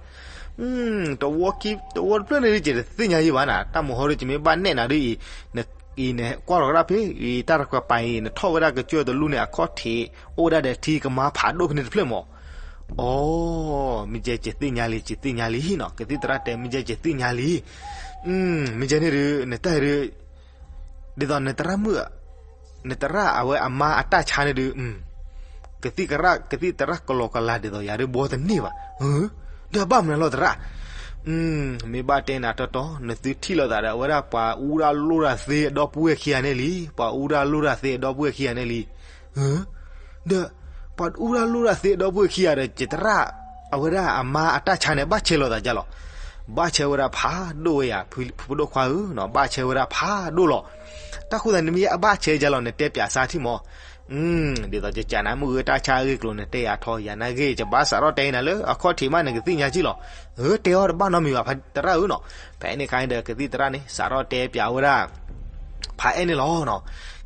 တဝီခံ တဝီတဖျၢၣ်န့ၣ်ဒ်ယတသ့ၣ်ညါယံၤဘၣ်နၤ တၢ်မုၢ်ဟီဒ်ယမ့ၢ်ဘၣ်နဲၣ်နၤဒ်အံၤ အံၤနကွၢ်လီၤကဒါဖဲ အံၤတၢ်တကပၤအံၤ နထီၣ်ဝဲဒၣ်ကစၢၢ်တလူၢ်န့ၣ် အခီၣ်ထံး အိၣ်ဝဲဒၣ်ဒီးထံကမါဖးဒိၣ်ဖဲန့ၣ်တဖျၢၣ်မး အိ, မ့ၢ်ကဲ ယသ့ၣ်ညါလံ ယသ့ၣ်ညါလံနီၤ, ကသံၣ်သရၣ်တဲ မ့ၢ်ကဲ ယသ့ၣ်ညါလံ. မ့ၢ်ကဲန့ၣ်ဒီး နတၢ်အံၤဒီး ဒ်သိးနသရၣ်မုၣ်, နသရၣ်အဝဲအမါအတၢ်ဆါန့ၣ်ဒီး ကသံၣ်သရၣ် ကသံၣ်သရၣ်ကလီကလၤဒ်သိးယၤဒီးဘီတန့ၢ်ဘၣ်. ဒီးဘၣ်မနုၤလီၤသရၣ်. မ့ၢ်ဘၣ်တဲနၤတီတီ နသုထံၣ်လိာ်သးဒီး အဝဲဒၣ်ပှၤအူတၢ်လိၣ်တၢ်သ့အဒီပုၢ်ဝဲၢ်ခံဂၤန့ၣ်လံ, ပှၤအူတၢ်လိၣ်တၢ်သ့အဒီပုၢ်ဝဲၢ်ခံဂၤန့ၣ်လံ. ဒီး ပှၤအူတၢ်လိၣ်တၢ်သ့အဒီပုၢ်ဝဲၢ်ခံဂၤဒီး ယသရၣ် အဝဲဒၣ်အမါအတၢ်ဆါန့ၣ် ဘၣ်ဆဲးလိာ်သးဒ်လဲၣ်. ဘၣ်ဆဲးဝဲဒၣ်ဖးဒိၣ်ဝဲယၤ ဖုဖုဒိၣ်ခွါဧၢနီၤ, ဘၣ်ဆဲးဝဲဒၣ်ဖးဒိၣ်လီၤ. တၢ်ဃိသတးန့ၣ် မ့ၢ်အဘၣ်ဆဲးဒ်လဲၣ် နတဲပၠးစါထံၣ်မး. ဒ်သိးယကနၣ်မုၢ်ဂ့ၤတၢ်ဆါအဂ့ၢ်အကျိၤ နတဲယၤထီၣ်ယၤနာ်ဂ့ၢ် ယဘၣ်စးထီၣ်တဲနၤလၢအခီၣ်ထံးမး နကသ့ၣ်ညါကံၣ်လီၤ. အၢ တဲအီၤတဘၣ်နီတမံၤဘၣ် ဖးသရၣ်ဧၢနီၤ. ဖဲန့ၣ်အခါန့ၣ်ဒီး ကသံၣ်သရၣ်န့ၣ် စးထီၣ်တဲပၠးဝဲဒၣ် ဖးအဲၣ်န့ၣ်လီၤနီၤ.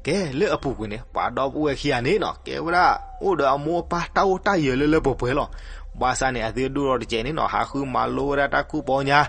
ကဲ လၢအပူၤကွံာ်န့ၣ် ပှၤဒီပုၢ်ဝဲၢ်ခံဂၤန့ၣ်နီၤ ကဲဝဲဒၣ် အိၣ်ဒီးအမိၢ်အပၢ်တၢ်အိၣ်တၢ်ယၢၤလၢလၢပှဲၤပှဲၤလီၤ. ဘၣ်ဆၣ်န့ၣ် အသုဒိၣ်ထီၣ်တစဲးန့ၣ်နီၤ ဟးဃုမၤလိဝဲဒၣ်တၢ်ကူၣ်ပီညါ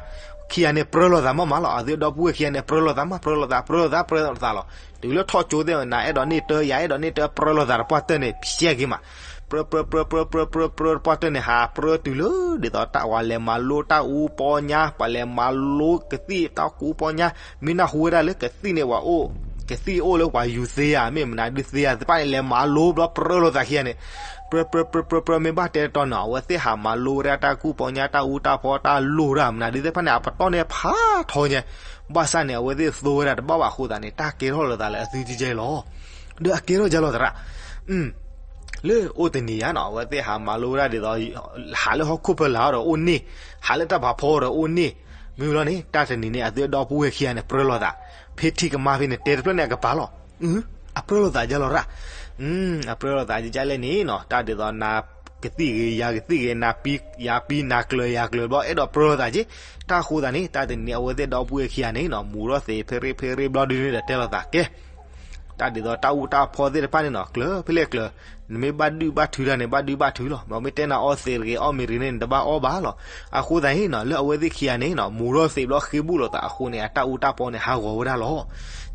ခံဂၤန့ၣ် ပြၢလိာ်သးမးမးလီၤ. အသုဒီပုၢ်ဝဲၢ်ခံဂၤန့ၣ် ပြၢလိာ်သးမး ပြၢလိာ်သး ပြၢလိာ်သး ပြၢလိာ်သးလီၤ. တုၤလၢထီၣ်ကၠိသ့ၣ် နၤအဲၣ်ဒိးန့ၢ်တၢ ယၤအဲၣ်ဒိးန့ၢ်တၢ ပြၢလိာ်သးတပှၢ်တၢၢ်န့ၣ် ပျဲက့ၤမး ပြၢ ပြၢ ပြၢ ပြၢ ပြၢ ပြၢ ပြၢ တပှၢ်တၢၢ်န့ၣ် ဟးပြၢတုၤလၢ ဒ်သိးတၢ်ဝဲလဲၤမၤလိတၢ်အူပီညါ ပှၤလဲၤမၤလိကသံၣ်တၢ်ကူၣ်ပီညါ မ့ၢ်နၢ်ဟူဝဲဒၣ်လၢကသံၣ်န့ၣ် ပှၤအိၣ် ကသံၣ်အိၣ်လၢပှၤယူၤသ့ဧါ မ့ၢ်မနုၤဒုးသ့ဧါ သ့ၣ်တဖၣ်န့ၣ် လဲၤမၤလိဘျီ ပြၢလိာ်သးခံဂၤန့ၣ် ပြၢ ပြၢ ပြၢ ပြၢ ပြၢ မ့ၢ်ဘၣ်တဲတတီၤနီၤ အဝဲသ့ၣ်ဟးမၤလိဝဲဒၣ်တၢ်ကူၣ်ပီညါ တၢ်အူတၢ်ဖီ တၢ်လိၣ်တၢ် မနုၤဒုးသ့ၣ်တဖၣ်န့ၣ် အပတီၢ်န့ၣ်ဖးထီညါ ဘၣ်ဆၣ်န့ၣ် အဝဲသ့ၣ်သိဝဲဒၣ်တဘၣ်ဘၣ်အဃိသတးန့ၣ် တၢ်ကဲထီၣ်လိာ်သးလၢအသုကဲကဲလီၤ. ဒီးအကဲထီၣ်ကဲလီၤသရၣ် လၢအိၣ်တနံၤယါနီၤ အဝဲသ့ၣ်ဟးမၤလိဝဲဒၣ်ဒ်သိး ဟးလၢဟီၣ်ခိၣ်ဖၢလာ်ဒီးအိၣ်န့ၢ်, ဟးလၢတၢ်ဖးဖီဒီးအိၣ်န့ၢ်, မ့ၢ်ဘျီန့ၣ် တၢ်တနံၤန့ၣ် အသုဒီပုၢ်ဝဲၢ်ခံဂၤန့ၣ် ပြၢလိာ်သး, ဖဲထံကမါဖဲန့ၣ် တဲတဖျၢၣ်န့ၣ်အကပၤလီၤ. အပြၢလိာ်သးကဲလီၤရၣ်, အပြၢလိာ်သးကဲလဲၣ်န့ၣ်နီၤ တၢ်ဒ်သိးနၤ ကသံၣ်ဂ့ၤ ယၤကသံၣ်ဂ့ၤ နၤပံ ယၤပံ နၤကျၢၤ ယၤကျၢၤဘျီ အဲၣ်ဒိးပြၢလိာ်သးက့, တၢ်ဃိသတးန့ၣ် တၢ်တနံၤန့ၣ် အဝဲသ့ၣ်ဒီပုၢ်ဝဲၢ်ခံဂၤန့ၣ်နီၤ မူၤထီၣ်သ့ဖဲရ့ဖဲရ့ဘျီဒုန့ၣ်ဒီးတဲလိာ်သးကဲ တၢ်ဒ်သိးတၢ်အူတၢ်ဖီသ့ၣ်တဖၣ်န့ၣ်နီၤ ကျၢၤဖဲလဲၣ်ကျၢၤ, နမ့ၢ်ဘၣ်ဒုၣ်ဘၣ်ထုတၢ်န့ၣ် ဘၣ်ဒုၣ်ဘၣ်ထုလီၤ. မ့ၢ်မ့ၢ်တဲနၤအီသံးတဂ့ၤ အီၣ်မ့ၤတဂ့ၤန့ၣ် နတဘၣ်အီၣ်ဘၣ်လီၤ. အဃိသတးန့ၣ်နီၤ လၢအဝဲသ့ၣ်ခံဂၤန့ၣ်နီၤ မူၤထီၣ်သ့ဘျီဃ့ဘူၣ်လိာ်သးအဃိန့ၣ် အတၢ်အူတၢ်ဖီန့ၣ် ဟးဂီၤဝဲဒၣ်လီၤ.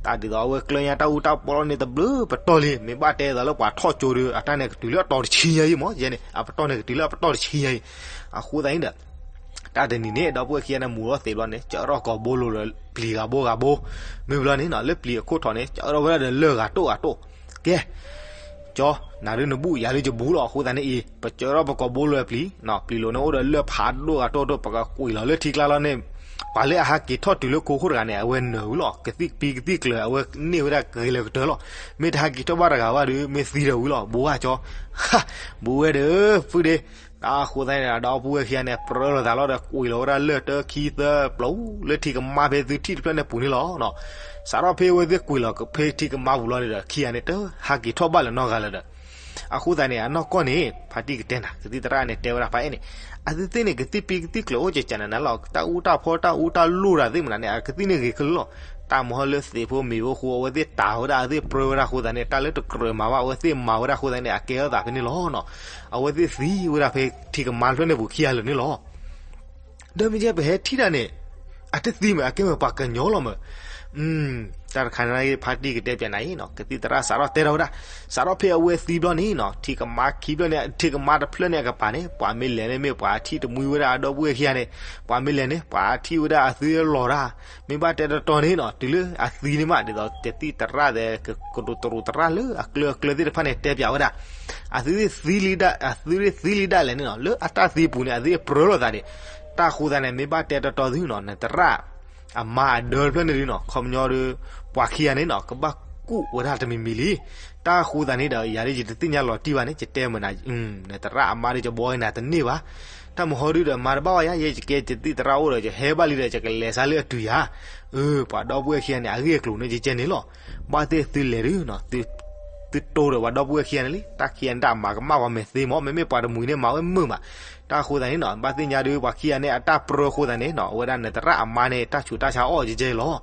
တၢ်ဒ်သိးအဝဲကျၢၤညါတၢ်အူတၢ်ဖီလီၤန့ၣ် တဘျုးပတီၢ်လံ. မ့ၢ်ဘၣ်တဲသိးလၢပှၤထီၣ်ကၠိဒီး အတၢ်န့ၣ်ကတုၤလၢအတီၤတဆံညါယံၤမး ယဲန့ၣ် အပတီၢ်န့ၣ်ကတုၤလၢအပတီၢ်တဆံညါယံၤ. အဃိသတးန့ၣ်ဒီး တၢ်တနံၤန့ၣ် ဒီပုၢ်ဝဲၢ်ခံဂၤန့ၣ် မူၤထီၣ်သ့ဘျီန့ၣ် ကၢထီၣ်ကိာ်ဘိလိၤဒီးပျံၤဂၤဘိဂၤဘိ, မ့ၢ်ဘျီန့ၣ်နီၤ လၢပျံၤအခိၣ်ထီၣ်န့ၣ် ကၢထီၣ်ဝဲဒၣ်ဒီးလၢၢ်ဂၤတိၣ်ဂၤတိၣ်, ကဲ ကၠီ နၤဒုးနဘူး ယၤဒုးယဘူးလီၤ. အဃိသတးန့ၣ်အံၤ ပကၢထီၣ်ပကိာ်ဘိလိၤပျံၤ, ပျံၤလိာ်န့ၣ်အိၣ်ဒီးလၢၢ်ဖးဒိၣ်ဂၤတိၣ်တိၣ် ပကကွံာ်လီၤလၢထံကျါလီၤန့ၣ်, ပှၤလၢအဟးက့ၤထီၣ်တုၤလၢခိခိၣ်တဂၤန့ၣ် အဝဲနၢၤဝံၤလီၤ. ကသံၣ်ပံကသံၣ်ကျၢၤ အဝဲန့ၢ်ဝဲဒၣ်ကဂ့ၤလၢကတၢၢ်လီၤ. မ့ၢ်တဟးက့ၤထီၣ်ဘၣ်တဂၤဘၣ်ဒီး မ့ၢ်သံဒီးဝံၤလီၤ. ဘူးဝဲကၠီ, ဘူးဝဲဒီး ဖုဒ့ အဃိသတးန့ၣ်ဒီး ဒီပုၢ်ဝဲၢ်ခံဂၤန့ၣ် ပြၢလိာ်သးလီၤဒီး ကွံာ်လီၤဝဲဒၣ်လၢၢ်တၢခံသၢပျိၤ လၢထံကမါဖဲသုထံၣ်တဖျၢၣ်န့ၣ်ပူၤန့ၣ်လီၤ. စးထီၣ်ဖဲအဝဲသ့ၣ်ကွံာ်လီၤဖဲထံကမါပူၤလီၤန့ၣ်ဒီး ခံဂၤန့ၣ် တဟးက့ၤထီၣ်ဘၣ်လၢၤနီတဂၤလၢၤဒီး အဃိသတးန့ၣ် အနီၢ်ကီၢ်န့ၣ် ဖါတံၢ်ကတဲနၤ ကသံၣ်သရၣ်န့ၣ် တဲဝဲဒၣ်ဖါအဲၣ်န့ၣ်, အသုသ့ၣ်န့ၣ် ကသံၣ်ပံကသံၣ်ကျၢၤအိၣ်ကကနၤနၤလီၤ. တၢ်အူတၢ်ဖီတၢ်အူတၢ်လိၣ်တၢ်သ့ၣ်မနုၤန့ၣ် အကသံၣ်န့ၣ်ဂ့ၤခဲလၢာ်လီၤ. တၢ်မဟီလၢသံးဖိမ့ၤဖိဃိ အဝဲသ့ၣ်တၤဝဲဒၣ် အဝဲသ့ၣ်ပြၢဝဲဒၣ်အဃိသတးန့ၣ် တၢ်လၢတကြၢးမၤဘၣ် အဝဲသ့ၣ်မၤဝဲဒၣ်အဃိသတးန့ၣ် အကဲထီၣ်သးဖဲန့ၣ်လီၤ. အဝဲသ့ၣ်သံဝဲဒၣ်ဖဲထံကမါတဖျၢၣ်န့ၣ်ပူၤခံဂၤလၢာ်န့ၣ်လီၤ. ဒီးမ့ၢ်ကဲပဟဲထံၣ်တၢ်န့ၣ် အတသံမ့ၢ် အကဲမ့ၢ်ပှၤကညီလီၤမ့ၢ်. တၢ်တခါန့ၣ်ဖါတံၢ်ကတဲပၠးနၤအံၤနီၤ ကသံၣ်သရၣ်စးထီၣ်တဲထီၣ်ဝဲဒၣ်, စးထီၣ်ဖဲအဝဲသံဘျီန့ၣ်နီၤ ထံကမါခံဖျၢၣ်န့ၣ် ထံကမါတဖျၢၣ်န့ၣ်အကပၤန့ၣ် ပှၤမ့ၢ်လဲၤန့ၣ်မ့ၢ်ပှၤထံၣ်တမှံဝဲဒၣ်အဒီပုၢ်ဝဲၢ်ခံဂၤန့ၣ်, ပှၤမ့ၢ်လဲၤန့ၣ် ပှၤထံၣ်ဝဲဒၣ်အသုလီၤတၢ်, မ့ၢ်ဘၣ်တဲတတီၤန့ၣ်နီၤ တုၤလၢအသံန့ၣ်မး ဒ်သိးကသံၣ်သရၣ်သဲး ကတိၤတရူးသရၣ်လၢအကျၢၤအကျၢၤသ့ၣ်တဖၣ်န့ၣ် တဲပၠးဝဲဒၣ် အသုသ့ၣ်သံလံဒၣ် အသုသ့ၣ်သံလံဒၣ်လဲာ်န့ၣ်နီၤ လၢအတၢ်သံပူၤန့ၣ် အသုပြၢလိာ်သးန့ၣ်, တၢ်ဃိသတးန့ၣ် မ့ၢ်ဘၣ်တဲတတီၤသုနီၤ နသရၣ် အမါအဒၢတဖျၢၣ်န့ၣ်ဒုနီၤ ခီပညီဒီး ပှၤခံဂၤန့ၣ်နီၤ ကဘၣ်ကူၣ်ဝဲဒၣ်တမံၤမံၤလံ. တၢ်ဃိသတးန့ၣ်ဒီး ယၤဒ်ယတသ့ၣ်ညါလီၤတံၢ်ဘၣ်န့ၣ် ယတဲမနၤ, နသရၣ်အမါဒီးယဘှီက့ၤနၤတန့ၢ်ဘၣ်. တၢ်မဟီဒုဒီးမၤတဘၣ်ဝဲယၤ ယဲယကဲယသံၣ်သရၣ်အိၣ်ဒီး ယဟဲဘၣ်လံဒီးယကလဲၤစါလၢအတုၤယၤ, ပှၤဒီပုၢ်ဝဲၢ်ခံဂၤန့ၣ် အဂ့ၢ်အကျိၤန့ၣ် ယကဲန့ၣ်လီၤ. ဘၣ်သ့ၣ်သုလဲၤဒုနီၤ သုတိၢ်ဒီးပှၤဒီပုၢ်ဝဲၢ်ခံဂၤန့ၣ်လံ တၢ်ခံဂၤန့ၣ်တၢ်မၤကမၣ်ပှၤမဲာ်သ့မး မ့မ့ၢ်ပှၤတမှံၤန့ၣ် မၤဝဲမုာ်မး. တၢ်ဃိသတးန့ၣ်နီၤ ဘၣ်သ့ၣ်ညါဒု ပှၤခံဂၤန့ၣ် အတၢ်ပြၢဃိသတးန့ၣ်နီၤ အဝဲဒၣ်နသရၣ်အမါန့ၣ် တၢ်ဆူးတၢ်ဆါအီၣ်ကဲကဲလီၤ.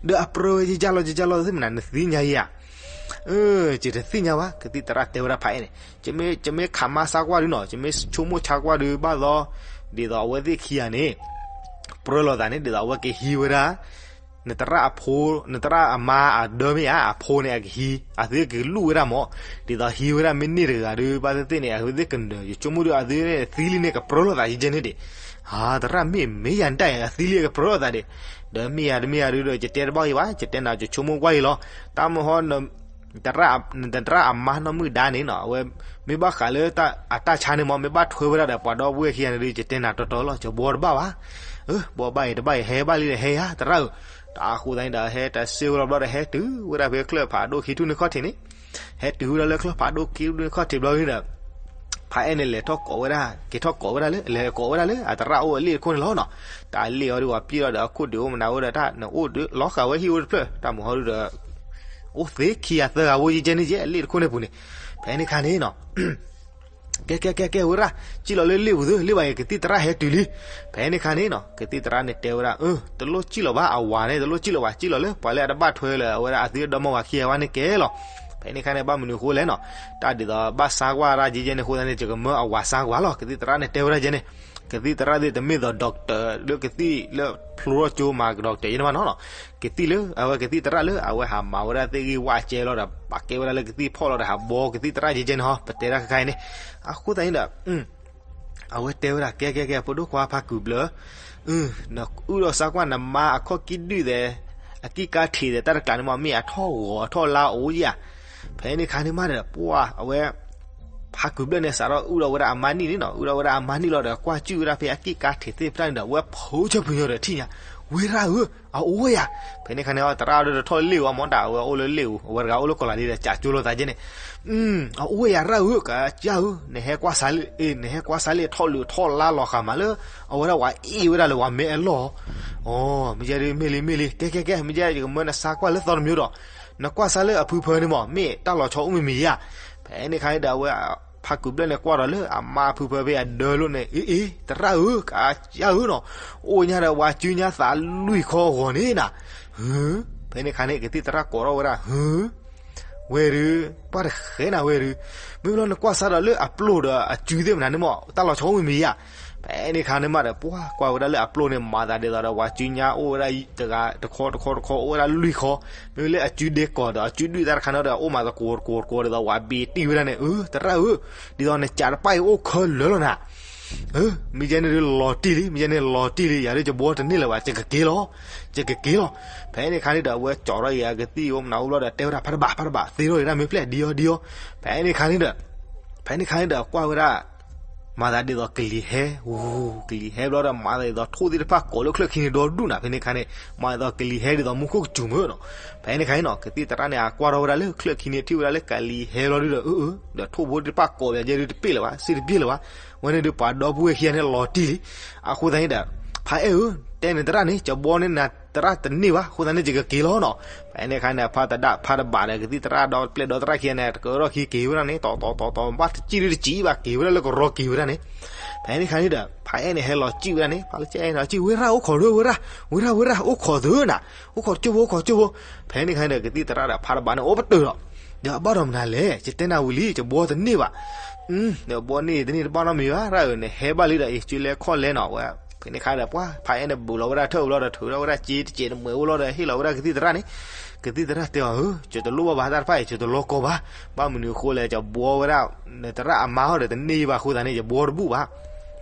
ဒီးအပြၢဝဲယကၢ်လီၤယကၢ်လီၤသ့ၣ်မနုၤ နသ့ၣ်ညါယၤ ယတသ့ၣ်ညါဘၣ် ကသံၣ်သရၣ်တဲဝဲဒၣ်ဖးအဲၣ်န့ၣ်, ယမ့ၢ်ခးမါဆါကွၢ်ဒုနီၤ ယမ့ၢ်ဆိကမိၣ်ဆါကွၢ်ဒုဘၣ်သီ, ဒ်သိးအဝဲသ့ၣ်ခံဂၤန့ၣ် ပြၢလိာ်သးန့ၣ် ဒ်သိးအဝဲကဟံးဝဲဒၣ် နသရၣ်အဖိ, နသရၣ်အမါအဒၢမ့ၢ်ဧါ, အဖိန့ၣ်အကဟံး, အသုကလူၢ်ဝဲဒၣ်မး, ဒ်သိးဟံးဝဲဒၣ်မ့ၢ်န့ၢ်တဂၤဒီး ဘၣ်သ့ၣ်သ့ၣ်န့ၣ် အဝဲသ့ၣ်ကနၢၤ ယဆိကမိၣ်ဒီး အသုန့ၣ်သံလံန့ၣ်ကပြၢလိာ်သးယဲန့ၣ်ဒံး, သရၣ်မ့ၢ်မ့ၢ်ယၤတၢ်အသံလံကပြၢလိာ်သးဒံး, ဒီးမ့ၢ်ယၤတမ့ၢ်ယၤဒုဒီး ယတဲတဘၣ်အံၤဘၣ်, ယတဲနၤ ယဆိကမိၣ်ကွၢ်အံၤလီၤ, တၢ်မဟီ နသရၣ်အမါနီၢ်မုၣ်ဒါန့ၣ်နီၤ, အဝဲမ့ၢ်ဘၣ်ဃးလၢအတၢ်ဆါန့ၣ်မး မ့ၢ်ဘၣ်ထွဲဝဲဒၣ်ဒီးပှၤဒီပုၢ်ဝဲၢ်ခံဂၤန့ၣ်ဒီး ယတဲနၤတီတီလီၤ, ယဘှီတဘၣ်ဘၣ်, ဘှီဘၣ်အံၤတဘၣ်အံၤ ဟဲဘၣ်လံဒီးဟဲယၤ သရၣ်ဧၢ, တၢ်အဃိသတးန့ၣ်ဒီး ဟဲတၢ်စ့ဝဲလီၤဘျီဒီး ဟဲတုၤဝဲဒၣ်ဖဲချၢၣ်ဖးဒိၣ်ခံထူၣ်န့ၣ်ခီၣ်ထံးန့ၣ်, ဟဲတုၤဝဲဒၣ်လၢချၢၣ်ဖးဒိၣ်ခံထူၣ်န့ၣ်ခီၣ်ထံးဘျီဒီး ဖါအဲၣ်န့ၣ် လဲၤထီၣ်ကိးဝဲဒၣ်, က့ၤထီၣ်ကိးဝဲဒၣ်လၢ လဲၤကိးဝဲဒၣ်လၢ အသရၣ်အိၣ်အလ့ၣ်တခိၣ်န့ၣ်လီၤနီၤ, တၢ်လ့ၣ်အီၤဒီး ပှၤပျံၢ်လီၤဒီး အခိၣ်ဒုးအိၣ်မနုၤဝဲဒီး တၢ်နအိၣ်ဒီး လီၤဃာ်ဝဲဟံၣ်အိၣ်တဖျၢၣ် တၢ်မဟီဒုဒီး အိၣ်သ့ခံဂၤသၢဂၤဝဲယဲန့ၣ်ယဲ အလ့ၣ်တခိၣ်န့ၣ်ပူၤန့ၣ်, ဖဲန့ၣ်ခါန့ၣ်နီၤ ကဲ ကဲ ကဲ ကဲ ဝဲဒၣ် စံၣ်လီၤလၢလ့ၣ်ပူၤသု လ့ၣ်ဘၣ်အံၤ ကသံၣ်သရၣ်ဟဲတုၤလံ, ဖဲန့ၣ်ခါန့ၣ်နီၤ ကသံၣ်သရၣ်န့ၣ်တဲဝဲဒၣ် အၢ တလိၣ်စံၣ်လီၤဘၣ် အဝၤန့ၣ် တလိၣ်စံၣ်လီၤဘၣ် စံၣ်လီၤလၢ ပှၤလၢအတဘၣ်ထွဲလၢၤ အဝဲဒၣ်အသုဒီမါဝၤခံဂၤဝဲန့ၣ်ကဲလီၤ, ဖဲန့ၣ်ခါန့ၣ် ဘၣ်မနုၤအဃိလဲၣ်နီၤ, တၢ်ဒ်သိးဘၣ်ဆါကွၢ်တၢ်ယဲယဲန့ၣ်အဃိသတးန့ၣ် ယကမၢအဝၤဆါကွၢ်လီၤ ကသံၣ်သရၣ်န့ၣ်တဲဝဲဒၣ်ယဲန့ၣ်, ကသံၣ်သရၣ်သ့ၣ်တမ့ၢ်သိး doctor လၢကသံၣ်လၢဖျိထီၣ်ကၠိမၤ doctor ယဲန့ၣ်ဘၣ်နီၤနီၤ, ကသံၣ်လၢ အဝဲကသံၣ်သရၣ်လၢ အဝဲဟးမၤဝဲဒၣ်သ့ၣ်ဂံၢ်ဝၣ်ကဲလီၤဒီး ပာ်ကဲဝဲဒၣ်လၢကသံၣ်ဖီၣ်လီၤဒီး ဟးဘှီကသံၣ်သရၣ်ယဲယဲန့ၣ်ဟီ ပတဲဒၣ်ခဲခါအံၤန့ၣ်, အဃိသတးန့ၣ်ဒီး အဝဲတဲဝဲဒၣ် ကဲ ကဲ ကဲ ဖိဒိၣ်ခွါဖါကုၢ်ဘျၢ, နအုၣ်ဒီးဆါကွၢ်နမါအခီၣ်ကံၢ်ဒုၣ်သဲး, အကံၢ်ကါထံးသဲး တၢ်တကျးန့ၣ်မး မ့ၢ်အထီၣ်ဂီၤအထီၣ်လါအိၣ်ယၤ, ဖဲန့ၣ်ခါန့ၣ်မးဒီး ပှၢ် အဝဲ ဖါကုၢ်ဘျၢၣ်န့ၣ် စးထီၣ်အုၣ်ဒီးဝဲဒၣ်အမါနံၣ်န့ၣ်နီၤ, အုၣ်ဒီးဝဲဒၣ်အမါနံၣ်လီၤဒီး ကွၢ်ကၠုၣ်ဝဲဒၣ်ဖဲအကံၢ်ကါထံးသ့ၣ်တဖၣ်န့ၣ်ဒီး အဝဲဖိဆၢဖုညိဒီးထံၣ်ညါ, ဝဲဒၣ်ဧၢ, အအိၣ်ဝဲယၤ, ဖဲန့ၣ်ခါန့ၣ် သရၣ်ဒီးတထီၣ်လၢလ့ၣ်ဧိၤမး တၢ်အဝဲအိၣ်လၢလ့ၣ်ဧိၤ အဝဲတဂၤအိၣ်လၢကီၢ်လၤဒ့ဒီး ကးကၠိလိာ်သးယဲန့ၣ်, အအိၣ်ဝဲယၤရၣ်ဧၢ, ကးကၠၢ်ဧၢ, နဟဲကွၢ်စးလၢ နဟဲကွၢ်စးလၢထီၣ်လုၢ်ထီၣ်လါလီၤဃာ်မးလၢ အဝဲဒၣ်ဝဲအ့ၣ်ဝဲဒၣ်လၢဝဲမဲအလီၢ်, အ မ့ၢ်ယဲဒ် မ့ၢ်လံ မ့ၢ်လံ ကဲ ကဲ ကဲ မ့ၢ်ယဲ ယကမၢနဆါကွၢ်လၢသီတမံၤဒီး, နကွၢ်စးလၢအဖုဖၢန့ၣ်မး မ့ၢ်တၢ်လီၤဆီအိၣ်မံၤမံၤဧါ, ဖဲန့ၣ်ခါန့ၣ်ဒီး အဝဲ ဖါကုၢ်ဘျၢၣ်န့ၣ် ကွၢ်ဒီးလၢအမါအဖုဖၢဖဲအဒၢလိာ်န့ၣ် အ့ အ့ သရၣ်ဧၢ, ကးကၠၢ်ဧၢနီၤ, အိၣ်ညါဒီးဝဲစုညါသးလွံၢ်ခီအဂီၢ်န့ၣ်နၤ, ဟၢ, ဖဲန့ၣ်ခါန့ၣ် ကသံၣ်သရၣ်ကိးထီၣ်ဝဲဒၣ် ဟၢ ဝဲဒုး ပှၢ်တဃဲနၤဝဲဒုး, မ့ၢ်လီၤနကွၢ်စးဒီးလၢအပျိၢ်ဒီးအစုသ့ၣ်မနုၤန့ၣ်မး တၢ်လီၤဆီအိၣ်မံၤမံၤဧါ, ဖဲန့ၣ်ခါန့ၣ်မးဒီး ပှၢ်ကွၢ်ဝဲဒၣ်လၢအပျိၢ်န့ၣ် မၤသးဒ်သိးဒီး ဝဲစုညါအိၣ်ဝဲဒၣ်တဂၤတခီတခီတခီ အိၣ်ဝဲဒၣ်လွံၢ်ခီ, မ့ၢ်လၢအစုဒ့ကီၢ်ဒီးအစုဒုၣ်တၢ်တခါန့ၣ်ဒီး အိၣ်မးသကိးတကိးတကိးဒ်သိး ဝဲဘ့တံၢ်ဝဲဒၣ်န့ၣ်, အၢ သရၣ်ဧၢ, ဒ်သိးနစးတပၢ်အံၤအိၣ်ခဲလၢာ်လီၤနၤ မ့ၢ်ယဲန့ၣ်ဒုးလီၤတံၢ်လံ, မ့ၢ်ယဲန့ၣ်လီၤတံၢ်လံ, ယၤဒုးယဘှီတန့ၢ်လၢၤဘၣ်, ယကက့ၤလီၤ, ယကက့ၤလီၤ, ဖဲန့ၣ်ခါန့ၣ်ဒီး အဝဲကၠီထီၣ်အံၤအကသံၣ်အိၣ်မနုၤအိၣ်ဘျီဒီး တဲဝဲဒၣ်ဖါတဘၣ် ဖါတဘၣ် သ့လီၤဒံးမ့ၢ်ဖျဲၣ်ဒံးအီၤဒံးအီၤ, ဖဲန့ၣ်ခါန့ၣ်ဒီး ဖဲန့ၣ်ခါန့ၣ်ဒီး ကွၢ်ဝဲဒၣ် မၤသးဒ်သိးကလံၤဟဲ, ကလံၤဟဲဘျီဒီး မၤသးဒ်သိးထိၣ်သ့ၣ်တဖၣ်ကိးလၢချၢၣ်ခံန့ၣ်ဒီဒူၣ်နၤ, ဖဲန့ၣ်ခါန့ၣ် မၤသးဒ်သိးကလံၤဟဲဒ်သိးမူခိၣ်ကစူၤမ့ၢ်နီၤ, ဖဲန့ၣ်ခါန့ၣ်နီၤ ကသံၣ်သရၣ်န့ၣ် အကွၢ်ထီၣ်ဝဲဒၣ်လၢချၢၣ်ခံန့ၣ် ထံၣ်ဝဲဒၣ်လၢကလံၤဟဲဘျီဒုဒီး အၢ အၢ ဒီးထိၣ်ဖိသ့ၣ်တဖၣ်ကိးဘၣ်ယဲဒုးတပ့ၢ်လၢၤဘၣ်, စ့တပ့ၢ်လၢၤဘၣ်, ဝဲန့ၣ်ဒုးပှၤဒီပုၢ်ဝဲၢ်ခံဂၤန့ၣ်လီၤတံၢ်လံ, အဃိသတးန့ၣ်ဒီး ဖါအဲၣ်ဧၢ, တဲနသရၣ်န့ၣ် ယဘှီန့ၢ်နသရၣ်တန့ၢ်ဘၣ်, အဃိသတးန့ၣ် ယကက့ၤလီၤနီၤ, ဖဲန့ၣ်ခါန့ၣ် ဖါတဒၣ် ဖါတဘၣ်ဒီး ကသံၣ်သရၣ်ဒီးပျဲၢ်ဒီသရၣ်ခံဂၤန့ၣ် တကၢထီၣ်ခံက့ၤဝဲဒၣ်န့ၣ် တီၤတီၤတီၤတီၤ ဘၣ်တစံၣ်ဒုတစံၣ်ဘၣ် က့ၤဝဲဒၣ်လၢကရီက့ၤဝဲဒၣ်န့ၣ်, ဖဲန့ၣ်ခါန့ၣ်ဒီး ဖါအဲၣ်န့ၣ် ဟဲလီၤစံၣ်ဝဲဒၣ်န့ၣ် ဖါလၢကအဲၣ်န့ၣ် စံၣ် ဝဲရၣ်အိၣ်ခိးဒၢ ဝဲရၣ် ဝဲရၣ် ဝဲရၣ် အိၣ်ခိးသုနၤ, အိၣ်ခိးကၠိဖိ အိၣ်ခိးကၠိဖိ, ဖဲန့ၣ်ခါန့ၣ်ဒီး ကသံၣ်သရၣ်ဒီးဖါတဘၣ်န့ၣ် အိၣ်ပတုာ်ဒီး, ဒီးအဘၣ်ဒီးမနုၤလဲၣ်, ယတဲနၤဝံၤလံ ယဘှီတန့ၢ်ဘၣ်, ဒီးဘှီန့ၢ်တန့ၢ်တဘၣ်နီတမံၤဘၣ် ရၣ်ဧၢ, နဟဲဘၣ်လံဒီး အံၤ စုလဲခီၣ်လဲနီၤဝဲ, ဖဲန့ၣ်ခါဒီး ပှၤ ဖါအဲၣ်န့ၣ် ဘူးလီၤဝဲဒၣ်ထၢၣ်ဝံၤလီၤဒီး ထုးထီၣ်ဝဲဒၣ်စ့တစဲးတမှဲးဝံၤလီၤဒီး ဟ့ၣ်လီၤဝဲဒၣ်ကသံၣ်သရၣ်န့ၣ်, ကသံၣ်သရၣ်တဲအီၤ ဧၢ ယတလိၣ်ဘၣ်ဘၣ် တၢ်တဖၣ်အံၤ ယတလီၤကီဘၣ်, ဘၣ်မနုၤအဃိလဲၣ် ယဘှီဝဲဒၣ် နသရၣ်အမါဟီဒီးတန့ၢ်ဘၣ်အဃိသတးန့ၣ် ယဘှီတဘူၣ်ဘၣ်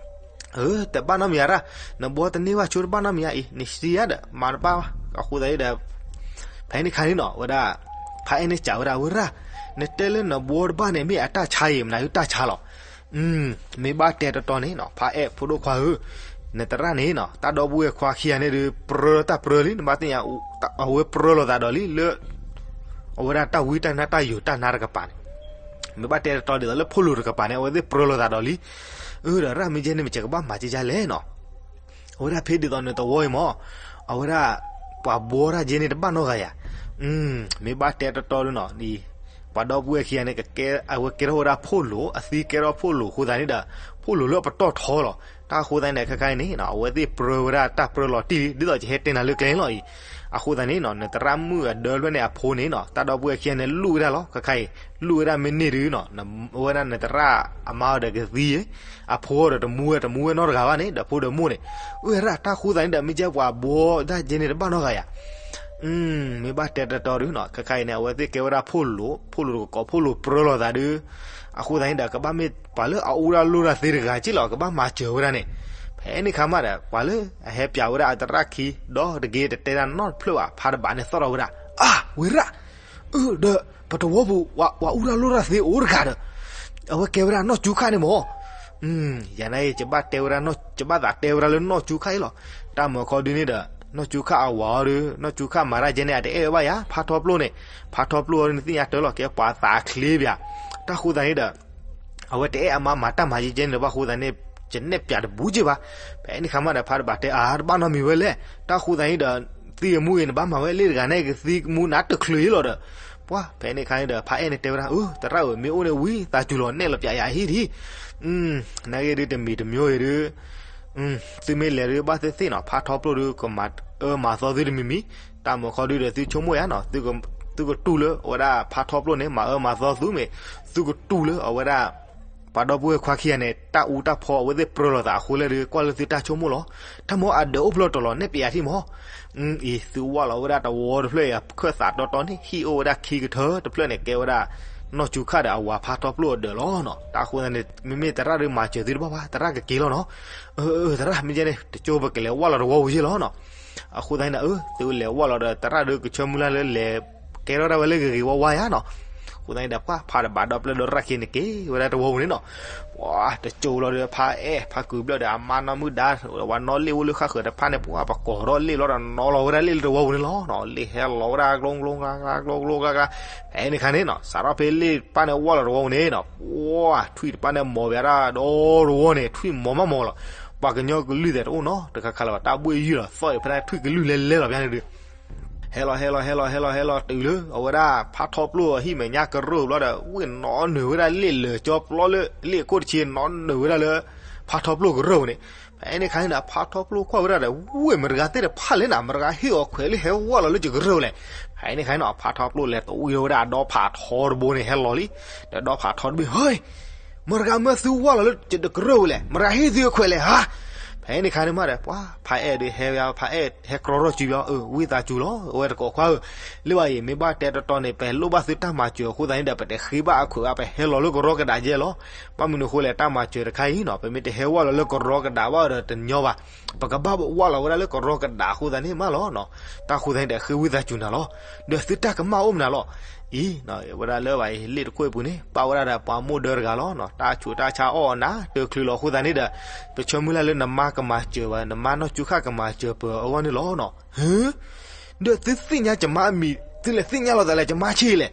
အၢ တဘၣ်နီတမံၤဧါရၣ်, နဘှီတန့ၢ်ဘၣ်ဆိတဘၣ်နီတမံၤဧါအံၤ နစံးယါဒီး မၤတဘၣ်ဘၣ်, အဃိသတးဒီး ဖဲန့ၣ်ခါန့ၣ်နီၤ ဝဲဒၣ် ဖါအဲၣ်န့ၣ်စံးဝဲဒၣ် ဝဲရၣ်, နတဲလၢနဘှီတဘၣ်န့ၣ် မ့ၢ်အတၢ်ဆါအံၤ မနုၤတၢ်ဆါလီၤ, မ့ၢ်ဘၣ်တဲတီတီန့ၣ်နီၤ ဖါအဲၣ်ဖိဒိၣ်ခွါဧၢ, နသရၣ်န့ၣ်နီၤ တၢ်ဒီပုၢ်ဝဲၢ်ခွါခံဂၤန့ၣ်ဒီး ပြၢတၢ်ပြၢလံ နဘၣ်သ့ၣ်ညါ အဝဲပြၢလိာ်သးဒီးလံလၢ အဝဲဒၣ်တၢ်ဝံတၢ်နါတၢ်ယိာ်တၢ်နါတကပၤန့ၣ်, မ့ၢ်ဘၣ်တဲတီတီဒ်သိးလၢဖိလိၤတကပၤန့ၣ် အဝဲသ့ၣ်ပြၢလိာ်သးဒီးလံ, အၢ ဒီးရၣ်မ့ၢ်ယဲန့ၣ် မ့ၢ်ယကဘၣ်မၤကကလဲၣ်နီၤ, အဝဲဒၣ်ဖဲဒ်သိးနသဝီအံၤမး, အဝဲဒၣ် ပှၤဘှီတၢ်ယဲန့ၣ်တဘၣ်နီတဂၤယၤ, မ့ၢ်ဘၣ်တဲတီတီလၢနီၤ ပှၤဒီပုၢ်ဝဲၢ်ခံဂၤန့ၣ် အဝဲကဲထီၣ်ဝဲဒၣ်ဖိလိၤ အသံကဲထီၣ်ဖိလိၤအဃိသတးန့ၣ်ဒီး ဖိလိၤလၢအပတီၢ်ထီလီၤ, တၢ်အဃိသတးန့ၣ်ဒီး ခဲခါအံၤန့ၣ် အဝဲသ့ၣ်ပြၢဝဲဒၣ်တၢ်ပြၢလီၤတံၢ်လံ ဒ်သိးယဟဲတဲနၤလၢကျဲလီၤအံၤ, အဃိသတးန့ၣ်နီၤ နသရၣ်မုၣ်အဒၢလွဲၢ်န့ၣ်အဖိန့ၣ်နီၤ တၢ်ဒီပုၢ်ဝဲၢ်ခံဂၤန့ၣ် လူၢ်ဝဲဒၣ်လီၤ ခဲခါအံၤ, လူၢ်ဝဲဒၣ်မ့ၢ်န့ၢ်ဒုးနီၤ အဝဲဒၣ်နသရၣ်အမါဒီးကသံ အဖိဒီးတမူဝဲ တမူဝဲနီတဂၤဘၣ်န့ၣ် ဒီးဖိဒီးမိၢ်န့ၣ်, အၢ ရၣ် တၢ်ဃိသတးန့ၣ်ဒီး မ့ၢ်ကဲပှၤဘှီတၢ်ယဲန့ၣ်တဘၣ်နီတဂၤယၤ, မ့ၢ်ဘၣ်တဲတတီဒုနီၤ ခဲခါအံၤန့ၣ် အဝဲသ့ၣ်ကဲဝဲဒၣ်ဖိလိာ် ဖိလိာ်တကကိး ဖိလိာ်ပြၢလိာ်သးဒု အဃိသတးန့ၣ်ဒီး ကဘၣ်မ့ၢ်ပှၤလၢအအူဒၣ်လိၣ်ဒၣ်သ့တဂၤက့လီၤ ကဘၣ်မၤစၢၤဝဲဒၣ်န့ၣ်, ဖဲန့ၣ်ခါမးဒီး ပှၤလၢအဟဲပၠးဝဲဒၣ်အသရၣ်ခံ ဒီတက့ၢ်တတဲဒၣ်နီတဖျၢၣ်ဘၣ် ဖးတဘးန့ၣ်သီၣ်ထီၣ်ဝဲဒၣ် အၢ ဝ့ၤရၣ်, အၢ ဒီး ပတဝီပူၤ ပှၤအူဒၣ်လိၣ်ဒၣ်သ့အိၣ်တဂၤဒီး အဝဲကဲဝဲဒၣ်နီၢ်ကၠူခၣ်န့ၣ်မး ယၤန့ၣ် ယဘၣ်တဲဝဲဒၣ် ယဘၣ်သးတဲဝဲဒၣ်လၢနီၢ်ကၠူခၣ်အံၤလီၤ. တၢ်မၤခီဒုန့ၣ်ဒီး နီၢ်ကၠူခၣ်အဝၤအီၤဒီး နီၢ်ကၠူခၣ်မၤတၢ်ကဲန့ၣ် အတအဲၣ်ဝဲဘၣ်ယၤ ဖးထီပျိၢ်န့ၣ်, ဖးထီပျိၢ်အီၤဒုန့ၣ် သ့ၣ်ညါတၢ်လီၤ ကဲပှၤသးချ့ဘၣ်. တၢ်ဃိသတးန့ၣ်ဒီး အဝဲတအဲၣ်အမါမၤတၢ်မၤကဲကဲန့ၣ်ဒီး ဘၣ်ဃိသတးန့ၣ် ယနဲၣ်ပၠးတဘူးက့ဘၣ်. ဖဲန့ၣ်ခါမးဒီး ဖးတဘးတဲ အါ တဘၣ်နီတမံၤဝဲလဲၣ်. တၢ်ဃိသတးန့ၣ်ဒီး သံအမူအံၤန့ၣ် ဘၣ်မၤဝဲလ့ၣ်တဂၤန့ၣ် ကသံကမူနးတချုးအံၤလီၤဒီး ပှၤ ဖဲန့ၣ်ခါန့ၣ်ဒီး ဖးအဲၣ်န့ၣ်တဲဝဲဒၣ် အၢ သရၣ်ဧၢ မ့ၢ်အိၣ်န့ၣ်ဝံၤ သးစူၤလီၤ နဲၣ်လီၤပၠးယၤဟံၣ်ထံး နဂ့ၢ်ဒုတမံၤတမံၤအံၤဒု သုမ့ၢ်လဲၤဒု ဘၣ်သ့ၣ်သ့ၣ်နီၤ ဖးထီပျိၢ်ဒု ကမၤအၢမၤသီသုတမံၤမံၤ, တၢ်မၤခီဒုဒီး သုဆိကမိၣ်ယၤနီၤ သုကတူၢ်လၢအဝဲဒၣ်ဖးထီပျိၢ်န့ၣ် မၤအၢမၤသီသုမ့ၢ် သုကတူၢ်လၢအဝဲဒၣ် ပှၤဒီပုၢ်ဝဲၢ်ခွါခံဂၤန့ၣ် တၢ်အူတၢ်ဖီ အဝဲသ့ၣ်ပြၢလိာ်သးအဃိလဲၣ်ဒု ကွၢ်လၢသုတၢ်ဆိကမိၣ်လီၤ. တၢ်မၤအဒၢးအိၣ်ဖျီၣ်တီၤလီၤ နဲၣ်ပၠးယၤထံၣ်မး အံၤ သုဝၢလီၤဝဲဒၣ်တဝီတဖျၢၣ်အံၤ ခၢၣ်သးတီတီန့ၣ် ဟံၣ်အိၣ်ဝဲဒၣ်ခံကထၢတဖျၢၣ်န့ၣ် ကဲဝဲဒၣ် နီၢ်ကၠူခၣ်ဒီးအဝၤဖးထီပျိၢ်အဒၢးလီၤနီၤ. တၢ်အဃိသတးန့ၣ် မ့မ့ၢ်သရၣ်ဒုမၤစၢၤသုတဘၣ်ဘၣ် သရၣ်ကက့ၤလီၤနီၤ. အၢ သရၣ် မ့ၢ်ကဲန့ၣ် တကၠိပကလဲၤဝၢလီၤတဝီပူၤယ့ၢ်လီၤနီၤ. အဃိသတးန့ၣ် အၢ သုလဲၤဝၢလီၤဒီး သရၣ်ဒုကဆၢမုၢ်လၢ်လၢလဲၤ ကဲထီၣ်ဒၣ်ဝဲလၢဂ့ၤဂ့ၤဝါဝါယၤနီၤ. အဃိသတးန့ၣ်ဒီး ပှၤဖးတဘးဒီဖျၢၣ်ဒီရၣ်ခံန့ၣ် က့ၤဝဲဒၣ်တဝီပူၤန့ၣ်နီၤ. ပှၤတကၠိလီၤဒီး ဖးအဲၣ် ဖးကုာ်ဘျၢၣ်ဒီး အမါနီၢ်မုၣ်ဒါ ဝၤနီၢ်လ့ၣ်အိၣ်လၢဃၣ်ဃၢၤတဖၣ်န့ၣ် ပှၤပကိးထီၣ်လ့ၣ်လီၤဒီး နီၤလီၤဝဲဒၣ်လ့ၣ်လၢတဝီပူၤန့ၣ်လီၤနီၤ. လ့ၣ်ဟဲလီၤဝဲဒၣ် ကျိကျိကျါကျါ ကျိကျိကျါကျါ. ဖဲန့ၣ်ခါန့ၣ်နီၤ စးထီၣ်ဖဲလ့ၣ်တဖၣ်န့ၣ်ဝၢလီၤတဝီပူၤန့ၣ်နီၤ ပှၤထွံၣ်တဖၣ်န့ၣ်မိၤဝဲဒၣ်ဒီတဝီန့ၣ် ထွံၣ်မိၤမးမိၤလီၤ. ပှၤကညီကလုၢ်သဲးတအိၣ်နီတခါခါလၢၤဘၣ် တၢ်ဘှ့ၣ်ယုၢ်လီၤ သီၣ်အံၤဖဲန့ၣ်ထွံၣ်ကလုၢ်လဲလဲလီၤ ဖဲန့ၣ်ဒု ဟဲလီၤ ဟဲလီၤ ဟဲလီၤ ဟဲလီၤ ဟဲလီၤ တုၤလၢအဝဲဒၣ်ဖးထီပျိၢ်အဟံၣ်မဲာ်ညါကရၢၢ်ဘျီဒီး ဝ့ၢ်နီၤနုာ်ဝဲဒၣ်လ့ၣ်လၢာ်ကၠီပျီလၢ လ့ၣ်အခိၣ်တဆ့ နီၤနုာ်ဝဲဒၣ်လၢ ဖးထီပျိၢ်ကရၢၢ်ပူၤန့ၣ်. ဖဲန့ၣ်ခါန့ၣ်ဒီး ဖးထီပျိၢ်ကွၢ်ဝဲဒၣ်ဒီး ဝ့ၢ်မတၤတဂၤသ့ၣ်တဖၣ်လဲၣ်နၤ မတၤတဂၤဟ့ၣ်အီၤခွဲးလၢဟဲဝၢလီၤလၢယကရၢၢ်ပူၤလဲၣ်. ဖဲန့ၣ်ခါန့ၣ်နီၤ ဖးထီပျိၢ်လဲၤတဝံၤဝဲဒၣ်ဒီဖးထီတဘိန့ၣ် ဟဲလီၤလံ. ဒီးဒီဖးထီတဘ့ၣ် ဟ့ မတၤတဂၤမၢသုဝၢလီၤလၢယကရၢၢ်ပူၤလဲၣ် မတၤတဂၤဟ့ၣ်သုအခွဲးလဲၣ်ဧါ. ဖဲန့ၣ်ခါန့ၣ်မးဒီး ပှၤဖးအဲၣ်ဒုးဟဲဝဲ ဖးအဲၣ်ဟဲကြီထီၣ်စုဘျီ အၢ ဝံသးစူၤလီၤ အဝဲတကိးခွါဧၢ, လၢဘၣ်အံၤ မ့ၢ်ဘၣ်တဲတီတီန့ၣ် ပလိၣ်ဘၣ်သုတၢ်မၤစၢၤအဃိသတးန့ၣ်ဒီး ပတဃ့ဘၣ်အခွဲးဘၣ် ပဟဲလီၤလၢကရီကဒးကဲလီၤ. ဘၣ်မနုၤအဃိလဲၣ် တၢ်မၤစၢၤတခါအံၤနီၤ ပမ့ၢ်တဟဲဝၢလီၤလၢကရီကဒးဘၣ်ဒီးတညီဘၣ်, ပကဘၣ်ဝၢလီၤဝဲဒၣ်လၢကရီကဒးအဃိသတးန့ၣ်မးလီၤ. တၢ်အဃိသတးန့ၣ်ဒီး ဃ့ဝံသးစူၤနၤလီၤ. ဒီးသုတၢ်ကမၣ်အိၣ်မနုၤလီၤ. အံၤ ဝဲဒၣ်လၢဘၣ်အံၤ လ့ၣ်တခိၣ်အပူၤန့ၣ် ပၣ်ဝဲဒၣ်ဒီးပှၤမိၢ်ဒၢတဂၤလီၤ. တၢ်ဆူးတၢ်ဆါအီၣ်အီၤနၤ တချုးလီၤအဃိသတးန့ၣ်ဒီး ပဆၢမုၢ်လၢ်လၢနမါကမၤစၢၤဘၣ် နမါနီၢ်ကၠူခၣ်ကမၤစၢၤပှၤအဂီၢ်န့ၣ်လီၤ. ဟၢ ဒီးသုသ့ၣ်ညါယမါအမံၤ သုလဲၤသ့ၣ်ညါလိာ်သးလၢယမါဆံးလဲၣ်.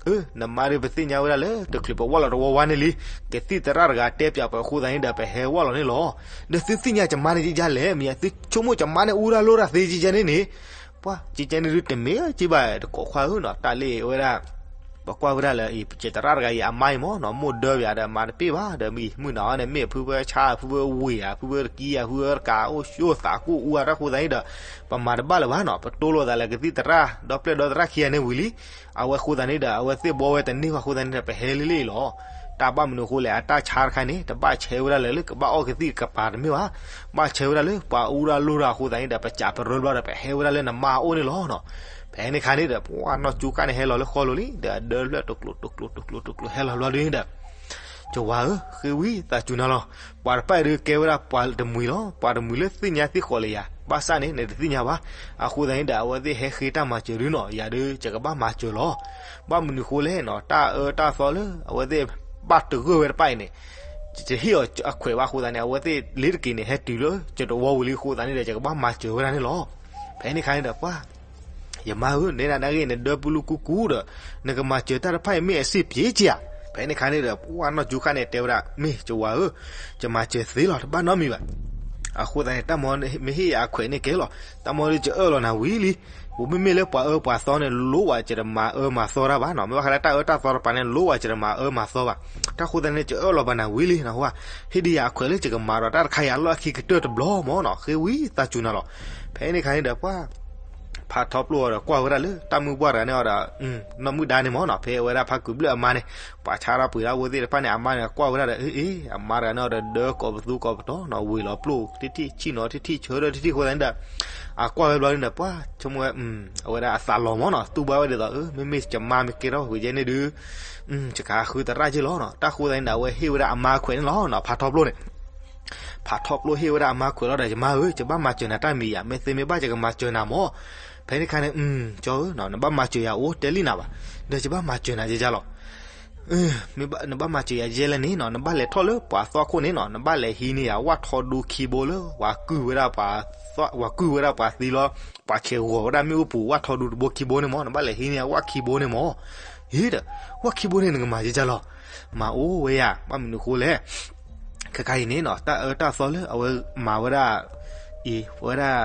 အၢ နမါဒီးပသ့ၣ်ညါဝဲဒၣ်လၢ တချုးပဝၢလီၤတဝီဝါန့ၣ်လံ, ကသံၣ်သရၣ်တဂၤတဲပၠးပှၤအဃိသတးန့ၣ်ဒီး ပဟဲဝၢလီၤန့ၣ်လီၤ. ဒီးသုသ့ၣ်ညါယမါန့ၣ်ကကလဲၣ်, မ့ၢ်သုဆိကမိၣ်ယမါန့ၣ်အူရၢလိရၢသ့ကကန့ၣ်န့ၣ်, ပှၤကကန့ၣ်ဒုးတမ့ၢ်ကဘၣ်တကိးခွါဧၢနီၤ, တၢ်လၢအဝဲဒၣ် ပကွၢ်ဝဲဒၣ်လၢ ပကဲသရၣ်တဂၤအံၤအမါအံၤမ့ၢ်နီၤ, မိၢ်ဒၢပၠးဒီးမၤတပ့ၢ်ဘၣ်, ဒီးမုၢ်နၤအီၤန့ၣ် မ့ၢ်ဖုဖၢဆါ ဖုဖၢဝ့ၢ်ဧါ ဖုဖၢတကံဧါ ဖုဖၢတကး အိၣ်ဆိၣ်သးကိၢ်အူအတၢ်ဃိသတးန့ၣ်ဒီး ပမၤတဘၣ်လၢၤဘၣ်နီၤ, ပတိလိာ်သးလၢကသံၣ်သရၣ် ဒီပျဲၢ်ဒီသရၣ်ခံဂၤန့ၣ်ဝံၤလံ, အဝဲဃိသတးန့ၣ်ဒီး အဝဲသ့ၣ်ဘှီဝဲတန့ၢ်ဘၣ်ဃိသတးန့ၣ်ဒီး ပဟဲလံလံလီၤ. တၢ်ဘၣ်မနုၤအဃိလဲၣ် အတၢ်ဆါတခါန့ၣ် တဘၣ်ဆဲဝဲဒၣ်လၢကဘၣ်အီၣ်ကသံၣ်ကပၤတမ့ၢ်ဘၣ်, ဘၣ်ဆဲဝဲဒၣ်လၢပှၤအူရၢလိရၢအဃိသတးန့ၣ်ဒီး ပစးပရၢဘျီဒီး ပဟဲဝဲဒၣ်လၢနမါအအိၣ်န့ၣ်လီၤနီၤ. ဖဲန့ၣ်ခါန့ၣ်ဒီး ပှၤနီၢ်ကၠူခၣ်န့ၣ်ဟဲလီၤလၢဃီလိၤလံ, ဒီးအဒၢတဖျၢၣ်တကျိၤတကျိၤတကျိၤတကျိၤဟဲလီၤဘျီဒုန့ၣ်ဒီး ယဝၤဧၢ, ဃ့ဝံသးစူၤနၤလီၤ. ပှၤတဖၣ်အံၤဒုးကဲဝဲဒၣ်ပှၤတမှံၤလီၤ, ပှၤတမှံၤလၢသ့ၣ်ညါသ့ၣ်ဃီးလၢယၤ, ဘၣ်ဆၣ်န့ၣ် နတသ့ၣ်ညါဘၣ်. အဃိသတးန့ၣ်ဒီး အဝဲသ့ၣ်ဟဲဃ့တၢ်မၤစၢၤဒုနီၤ, ယၤဒုး ယကဘၣ်မၤစၢၤလီၤ. ဘၣ်မနုၤဃိလဲၣ်နီၤ, တၢ်အၢတၢ်သီလၢ အဝဲသ့ၣ်ဘၣ်တဂၢၢ်ဝဲတဖၣ်အံၤန့ၣ် ယဟ့ၣ်အီၤအခွဲးဘၣ်အဃိသတးန့ၣ် အဝဲသ့ၣ်လ့ၤတက့ၤန့ၣ် ဟဲတုၤလၢယတဝီဝံၤလံအဃိသတးန့ၣ်ဒီး ယကဘၣ်မၤစၢၤဝဲဒၣ်န့ၣ်လီၤ. ဖဲန့ၣ်ခါန့ၣ်ဒီးပှၤ ယမါဧၢ, နဲဒၣ်နဂ့ၢ် နဒၢပူၤလူၤကူကူဒီး နကမၤစၢၤတၢ်တဖၣ်အံၤမ့ၢ်အစ့ၢ်ပှဲၤက့ဧါ. ဖဲန့ၣ်ခါန့ၣ်ဒီး ပှၤနီၢ်ကၠူခၣ်န့ၣ်တဲဝဲဒၣ် မ့ၢ်ယဝၤဧၢ, ယမၤစၢၤသ့လီၤ, တဘၣ်နီတမံၤဘၣ်. အဃိသတးန့ၣ် တၢ်မ့ၢ်မ့ၢ်ဟ့ၣ်ယၤအခွဲးန့ၣ်ကဲလီၤ. တၢ်မ့ၢ်ဒီးယအၢၣ်လီၤနၤဝံၤလံ. ပမ့မ့ၢ်လၢပှၤအၢပှၤသီန့ၣ် လိဝဲယတမၤအၢမၤသီတၢ်ဘၣ်နီၤ, မ့ၢ်ဘၣ်ဃးလၢတၢ်အၢတၢ်သီတပၤန့ၣ် လိဝဲယတမၤအၢမၤသီဘၣ်. တၢ်ဃိသတးန့ၣ် ယအၢၣ်လီၤဘၣ်နၤဝံၤလံနဟါ, ဟ့ၣ်ဒံးယၤအခွဲးလၢယကမၤဒီးတၢ်တခါယၤလၢအခံကတၢၢ်တဘျီမ့ၢ်နီၤ, ဃ့ဝံသးစူၤနၤလီၤ. ဖဲန့ၣ်ခါန့ၣ်ဒီးပှၤ ဖးထီပျိၢ်အီၤဒီးကွၢ်ဝဲဒၣ်လၢတၢ်မုၢ်ပှၢ်တဂၤန့ၣ်အီၤဒီး နီၢ်မုၣ်ဒါန့ၣ်မၢ်နီၤ, ဖဲအဝဲဒၣ်ဖးကုၢ်ဘျၢၣ်အမါန့ၣ်, ပှၤဆါတၢ်ပှ့ၤတၢ်အဝဲသ့ၣ်တဖၣ်န့ၣ် အမါန့ၣ်ကွၢ်ဝဲဒၣ်ဒီး အ့ အမါတဂၤန့ၣ်အီၤဒီး ဒၢကိးပသူကိးပတီၤနီၤ, ဝ့ၤလီၤပျိၢ်ထံထံၣ်, ဆံၣ်နီၤထံထံၣ်, ဆၢထၢၣ်ထံထံၣ်အဃိသတးန့ၣ်ဒီး အကွၢ်ဝဲဘျီန့ၣ်ဒီး ပှၤဆိကမိၣ်ဝဲ အဝဲဒၣ်အသးလီၤမၢ်နီၤ, တူၢ်ဘၣ်ဝဲဒ်သိး မ့မ့ၢ်ယမါမ့ၢ်ကဲထီၣ်ဝဲယဲန့ၣ်ဒုး ယကဃုသရၣ်က့ၢ်လီၤနီၤ. တၢ်အဃိသတးန့ၣ်ဒီး အဝဲဟ့ၣ်ဝဲဒၣ်အမါခွဲးန့ၣ်လီၤနီၤ, ဖးထီပျိၢ်န့ၣ် ဖးထီပျိၢ်ဟ့ၣ်ဝဲဒၣ်အမါခွဲးလီၤဒီး ယမါဧၢ, ယဘၣ်မၤစၢၤနၤတၢ်မံၤဧါ, မ့ၢ်သ့မ့ၢ်ဘၣ်ယကမၤစၢၤနၤမၢ်, ဖဲန့ၣ်ခါန့ၣ် ကၠီဧၢ, နဘၣ်မၤစၢၤယၤအိၣ်တဲလံနၤဘၣ်, ဒီးယဘၣ်မၤစၢၤနၤယဲယါလီၤ. နဘၣ်မၤစၢၤယၤယဲလဲၣ်န့ၣ်နီၤ, နဘၣ်လဲၤထီၣ်လၢပှၤသီခိၣ်န့ၣ်နီၤ, နဘၣ်လဲၤဟံးန့ၢ်ယၤဝၣ်ထီဒူခံဘိလၢ ပှၤကုၢ်ဝဲဒၣ်ပှၤသံလီၤ, ပှၤဆဲးဂီၤဝဲဒၣ်မ့ၣ်အူပူၤ ဝၣ်ထီဒူတဘိခံဘိန့ၣ်မၢ်, နဘၣ်လဲၤဟံးန့ၢ်ယၤဝၣ်ခံဘိန့ၣ်မၢ်. ဟ့ဒီး ဝၣ်ခံဘိန့ၣ်နကမၤယဲယါလီၤ. မၤအိၣ်ဝဲယၤ, ဘၣ်မနုၤအဃိလဲၣ်, ခဲခါအံၤန့ၣ်နီၤ, တၢ်အၢတၢ်သီလၢအဝဲမၤဝဲဒၣ် အံၤ ဝဲဒၣ်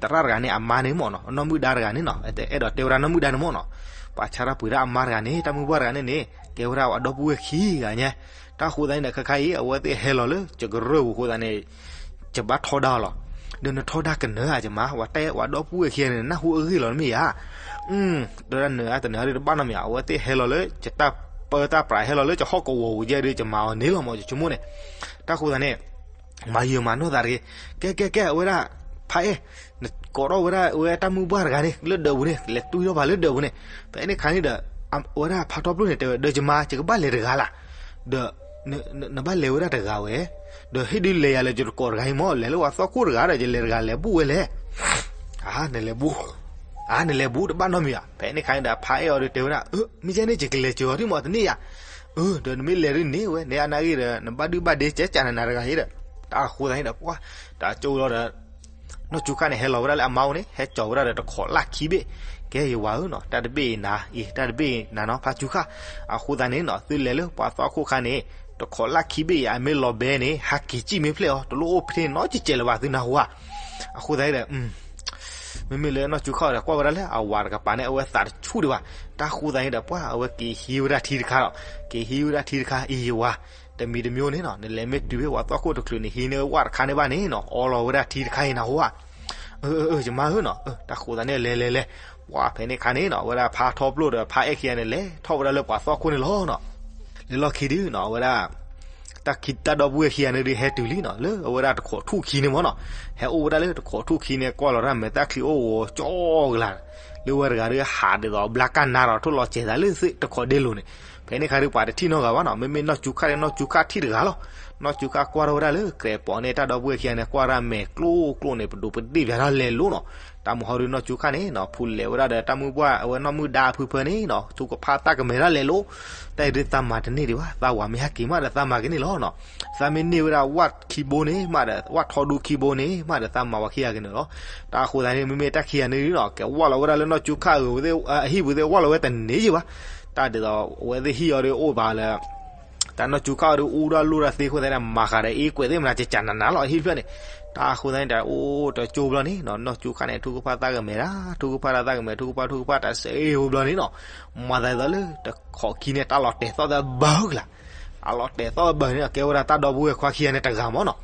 သရၣ်တဂၤန့ၣ် အမါန့ၣ်မၢ်နီၤ, နီၢ်မုၣ်ဒါတဂၤန့ၣ်နီၤ, အဲၣ်ဒိးတဲဝဲဒၣ်နီၢ်မုၣ်ဒါန့ၣ်မၢ်နီၤ, ပှၤဆါတၢ်ပှ့ၤတၢ်အမါတဂၤန့ၣ်, တၢ်မုၢ်ပှၢ်တဂၤန့ၣ်န့ၣ် ကဲဝဲဒၣ်ပှၤဒီပုၢ်ဝဲၢ်ခံဂၤညါ. တၢ်အဃိသတးန့ၣ်ဒီး ခဲခါအံၤ အဝဲသ့ၣ်ဟဲလီၤလၢ ယကရၢၢ်ပူၤအဃိသတးန့ၣ် ယဘၣ်ထီဒါလီၤ. ဒီးနထီဒါကနၢၤဧါယမါ, ပှၤတဲပှၤဒီပုၢ်ဝဲၢ်ခံဂၤန့ၣ် နၢ်ဟူအဂ့ၢ်လီၤ နမ့ၢ်ဧါ. တနၢၤဧါတနၢၤဧါဒုးတဘၣ်နီတမံၤ, အဝဲသ့ၣ်ဟဲလီၤလၢ ယတၢ်ပၢတၢ်ပြး ဟဲလီၤလၢယဟီၣ်ကဝီၤပူၤယဲဒီး ယမၤအီၤန့ၢ်လီၤမၢ်, ယဆိကမိၣ်န့ၣ်. တၢ်အဃိသတးန့ၣ် မၤယၢၤမၤနီၢ်သးတဂ့ၤ. ကဲကဲကဲ အဝဲဒၣ် ဖါအဲၣ်, နကိးထီၣ်ဝဲဒၣ်ဝဲတၢ်မုၢ်ပှၢ်တဂၤန့ၣ် လၢဒၢးပူၤန့ၣ်, လဲၤတွံၢ်ထီၣ်ပှၤလၢဒၢးပူၤန့ၣ်. ဖဲန့ၣ်ခါန့ၣ်ဒီး အဝဲဒၣ်ဖးထီပျိၢ်န့ၣ် တဲဝဲ ဒီးယမါ ယကဘၣ်လဲၤတဂၤလၢ်, ဒီး နဘၣ်လဲၤဝဲဒၣ်တဂၤဝဲ, ဒီးဟ့ၣ်ဒုးလဲၤယၤလၢယတကိးတဂၤအံၤမၢ်, လဲၤလၢပှၤသီခိၣ်တဂၤဒီး ယလဲၤတဂၤလဲၤဘူၣ်ဝဲလဲၣ်. နလဲၤဘူၣ်, နလဲၤဘူၣ်တဘၣ်နီတမံၤဧါ. ဖဲန့ၣ်ခါန့ၣ်ဒီး ဖါအဲၣ်အီၤဒီးတဲဝဲဒၣ် မ့ၢ်ကဲန့ၣ် ယကလဲၤစၢၤအီၤဒ်မၢ်တန့ၢ်ဧါ. ဒီးနမ့ၢ်လဲၤဒ်န့ၣ်ဝဲ နအနာ်ဂ့ၤဒီး နဘၣ်ဒုၣ်ဘၣ်ဒ့ကဲကးနၤနၤတဂၤအံၤဒီး. တၢ်အဃိသတးန့ၣ်ဒီး ပှၤ တၢ်ကၠိလီၤဒီး နီၢ်ကၠူခါန့ၣ် ဟဲလီၤဝဲဒၣ်လၢအမါအိၣ်န့ၣ်, ဟဲကၠီၤဝဲဒၣ်ဒီးတခိးလၢ်ခံဘ့ၣ်. ကဲယဝၤဧၢနီၤ, တၢ်တဘ့ၣ်အံၤနၤအံၤ, တၢ်တဘ့ၣ်အံၤနၤနီၤ ဖါကၠူခါ. အဃိသတးန့ၣ်နီၤ သုလဲၤလၢပှၤသီခိၣ်ခါန့ၣ် တခိးလၢ်ခံဘ့ၣ်အံၤ အမ့ၢ်လီၤဘဲန့ၣ် ဟးက့ၤစံၣ်မ့ၢ်ဖျဲၣ်အီၤ တလိၣ်အိၣ်ဖဲန့ၣ်နီတစဲးလၢၤဘၣ် သုနၢ်ဟူဧါ. အဃိသတးဒီး မ့မ့ၢ်လၢနီၢ်ကၠူခါဒီး ကွၢ်ဝဲဒၣ်လၢအဝၤတကပၤန့ၣ် အဝဲသးတဆူၣ်ဒံးဘၣ်. တၢ်ဃိသတးန့ၣ်ဒီး ပှၤ အဝဲက့ၤဟံးဝဲဒၣ်ထံတခါဒီး က့ၤဟံးဝဲဒၣ်ထံတခါအံၤ ယဝၤ, တမံၤတမံၤန့ၣ်နီၤ နလဲၤမ့ၢ်တုၤဖဲပှၤသီခိၣ်တချုးန့ၣ် ဟံးန့ၢ်ဝဲတခါန့ၣ်ဘၣ်န့ၣ်နီၤ အီလီၤဝဲဒၣ်ထံတခါအံၤနၢ်ဟူဧါ. ယမါဧၢနီၤ, တၢ်ဃိသတးန့ၣ် လဲၤလဲၤလဲၤ, ပှၤဖဲန့ၣ်ခါန့ၣ်နီၤ အဝဲဒၣ်ဖါထီပျိၢ်ဒီးဖါအဲၣ်ခံဂၤန့ၣ် လဲၤထီၣ်ဝဲဒၣ်လၢပှၤသီခိၣ်န့ၣ်လီၤနီၤ. လဲၤလီၢ်ခံဒုးနီၤ အဝဲဒၣ် တၢ်ခံ တၢ်ဒီပုၢ်ဝဲၢ်ခံဂၤန့ၣ်ဒုး ဟဲတုၤလံနီၤ လၢအဝဲဒၣ်တခိးထူၣ်ခံန့ၣ်မၢ်နီၤ. ဟဲအိၣ်ဝဲဒၣ်လၢတခိးထူၣ်ခံန့ၣ် ကွၢ်လီၤတၢ်မဲာ်တၢ်ချံအိၣ်ဂီၤကၠီကလာ်, လၢဝဲတဂၤဒီးဟးဒ်သိးဘျါကၢ်နါဒီး ထိၣ်လီၤစဲၤသးလၢတခိးဒ့လိၤန့ၣ်. ဖဲန့ၣ်ခါဒုး ပှၤတထံၣ်နီတဂၤဘၣ်နီၤ, မ့မ့ၢ်နီၢ်ကၠူခါန့ၣ် နီၢ်ကၠူခါထံၣ်တဂၤလီၤ. နီၢ်ကၠူခါကွၢ်ထီၣ်ဝဲဒၣ်လၢကြဲးပိာ်န့ၣ် တၢ်ဒီပုၢ်ဝဲၢ်ခံဂၤန့ၣ် ကွၢ်ဒၣ်မဲာ်ကျိကျိန့ၣ် ပဒိးပဒ့ၣ်ပၠးတၢ်လဲၤလိၤနီၤ. တၢ်မုၢ်ဟီဒုး နီၢ်ကၠူခါန့ၣ်နီၤ ဖူးလဲၤဝဲဒၣ်ဒီးတၢ်မုၢ်ပှၢ် အဝဲနီၢ်မုၣ်ဒါအဖုဖၢန့ၣ်နီၤ ထုကဖၣ်သၣ်ကမဲာ်တၢ်လဲၤလိၤ. တၢ်အံၤဒုးသးမၤတန့ၢ်ဒံးဘၣ်, သးဝၤမ့ၢ်ဟဲက့ၤမးဒီးသးမၤကန့ၢ်လီၤနီၤ. သးမ့ၢ်န့ၢ်ဝဲဒၣ်ဝၣ်ခံဘိန့ၣ်မးဒီး ဝၣ်ထီဒူခံဘိန့ၣ်မးဒီး သးမၤဝဲခံဂၤကန့ၢ်လီၤ. တၢ်အဃိသတးန့ၣ် မ့မ့ၢ်တၢ်ခံဂၤန့ၣ်ဒုးနီၤ ကဝၢ်လီၤဝဲဒၣ်လၢနီၢ်ကၠူခါအဂ့ၤ အဟံၣ်ပူၤသ့ၣ်ဝၢ်လီၤဝဲတန့ၢ်ယံၤဘၣ်. တၢ်ဒ်သိး အဝဲသ့ၣ်ဟံၣ်အီၤဒုးအိၣ်ဘၣ်လၢ တၢ်နီၢ်ကၠူခါအီၤဒုး အူဒၣ်လိၣ်ဒၣ်သ့အဃိသတးန့ၣ် မၤဃးဒီးအ့ကွဲးသ့ၣ်မနၤ ကကးနးနးလီၤ အဟံၣ်ဖျၢၣ်န့ၣ်. တၢ်အဃိသတးန့ၣ်ဒီး အိၣ်တကၠိဘျီန့ၣ်နီၤ နီၢ်ကၠူခါန့ၣ် ထုကဖၣ်သၣ်ကမဲာ်ဒၣ် ထုကဖၣ်ဒၣ်သၣ်ကမဲာ် ထုကဖၣ် ထုကဖၣ်တၢ်စ့ၢ်အိၣ်ဘျီန့ၣ်နီၤ မၤသးဒ်သိးလၢတခိးခံန့ၣ် တၢ်လီၤတဲာ်သီၣ်သးဘၢကလာ်. အလီၤတဲာ်သီၣ်ဘၢန့ၣ် ကဲဝဲဒၣ်တၢ်ဒီပုၢ်ဝဲၢ်ခွါခံဂၤန့ၣ်တဂၤမၢ်နီၤ.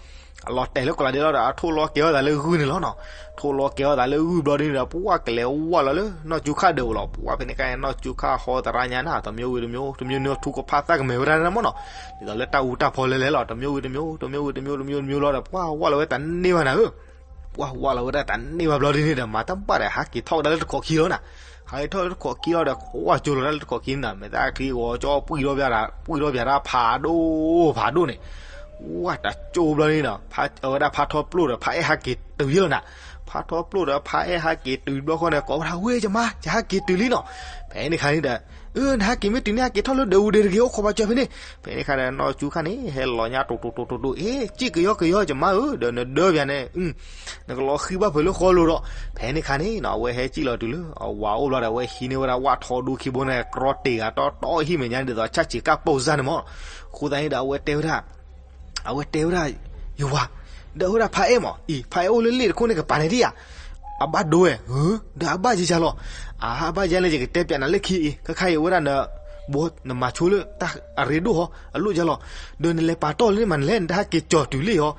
အလီၤတဲာ်လၢကလၤဒ့လီၤဒီး အထိၣ်လီၤကဲထီၣ်သးလၢဂုၢ်န့ၣ်လီၤနီၤ. ထိၣ်လီၤကဲထီၣ်သးလၢဂုၢ်ဘျီဒ်န့ၣ်ဒီး ပှၤကလဲၤဝၢ်လီၤလၢနီၢ်ကၠူခါဒၢးပူၤလီၤ. ပှၤဖဲန့ၣ်ခါန့ၣ် နီၢ်ကၠူခါဟီသရၣ်ညါနၤ တမံၤဝံၤတမံၤ တမံၤန့ၣ် ထုကဖၣ်သၣ်ကမဲာ်ဝဲဒၣ်န့ၣ်မၢ်နီၤ. ဒ်သိးလၢတၢ်အူတၢ်ဖီလဲၤလဲၤလီၤ တမံၤဝံၤတမံၤ တမံၤဝံၤတမံၤ တမံၤတမံၤလီၤဒီး ပှၤဝၢ်လီၤဝဲတၢ်န့ၢ်ဘၣ်နၤဧၢ. ပှၤဝၢ်လီၤဝဲဒၣ်တၢ်န့ၢ်ဘၣ်ဘျီဒ်န့ၣ်ဒီး မၤတၢ်ဘၣ်ဒီးဟးက့ၤထီၣ်ဝဲဒၣ်လၢတခိးခံလီၤနၤ. ဟးက့ၤထီၣ်လၢတခိးခံလီၤဒီး ဝၢ်ကၠိလီၤဒၣ်လၢတခိးခံန့ၣ် မဲာ်သၣ်ချံဂီၤကၠီ ပှံၢ်ထီၣ်ပၠးတၢ် ပှံၢ်ထီၣ်ပၠးတၢ်ဖးဒိၣ်ဖးဒိၣ်န့ၣ် ဝၢ်တၢ်ကၠိဘျီန့ၣ်ဒီး အဝဲဒၣ်ဖါထီပျိၢ်ဒီးဖါအဲၣ်ဟးက့ၤတုၤယဲလီၤနၤ. ဖါထီပျိၢ်ဒီးဖါအဲၣ်ဟးက့ၤတုၤဘျီဃီန့ၣ် ကိးဝဲဒၣ် ဝဲယမါ ယဟးက့ၤတုၤလံနီၤ. ဖဲန့ၣ်ခါန့ၣ်ဒီး အၢ နဟးက့ၤမ့ၢ်တုၤန့ၣ် ဟဲက့ၤထီၣ်လၢဒၢးပူၤဒၢးတဂ့ၤ အိၣ်ခိးပှၤစၢၤဖဲန့ၣ်. ဖဲန့ၣ်ခါဒီး နီၢ်ကၠူခါန့ၣ် ဟဲလီၤညါတိၤတိၤတိၤတိၤတိၤ အ့ စံၣ်ကယီကယီ ယမါဧၢ ဒီးနဒၢပၠးန့ၣ် နကလီၤဃံဘၣ်ဖဲလၢဃီလိၤဒီး ဖဲန့ၣ်ခါန့ၣ်နီၤ အဝဲဟဲစံၣ်လီၤတုၤလၢအဝၤအိၣ်ဘျီဒီး အဝဲဟံးန့ၢ်ဝဲဒၣ်ဝၣ်ထီဒူခံဘိန့ၣ် ကြီတ့ၢ်ဂၤတီတီဟံၣ်မဲာ်ညါဒ်သိး ဆၣ်ဆံးကၢ်ပိၢ်စၢ်န့ၣ်မၢ်. အဃိသတးန့ၣ်ဒီး အဝဲတဲဝဲဒၣ် အဝဲတဲဝဲဒၣ် ယဝၤ ဒီးအဝဲဒၣ်ဖါအဲၣ်မၢ် အံၤ ဖါအဲၣ်အိၣ်လၢလ့ၣ်တခိၣ်န့ၣ်ကပၤန့ၣ်ဒံးဧါ. အဘၣ်ဒိဝဲ ဒီးအဘၣ်ယဲယၤလီၤ. အဘၣ်ယဲန့ၣ် ယကတဲပၠးနၤလၢခံအံၤ ခဲခါအံၤဝဲဒၣ်န ဘိ နမၤဆိလၢတၢ်အရ့ဒိၣ်ဟီ အလိၣ်ယၤလီၤ. ဒီးနလဲၤပာ်တီၢ်လၢန့ၣ်မး နလဲၣ် နတဟးက့ၤကၠီၤတုၤလ့ၣ်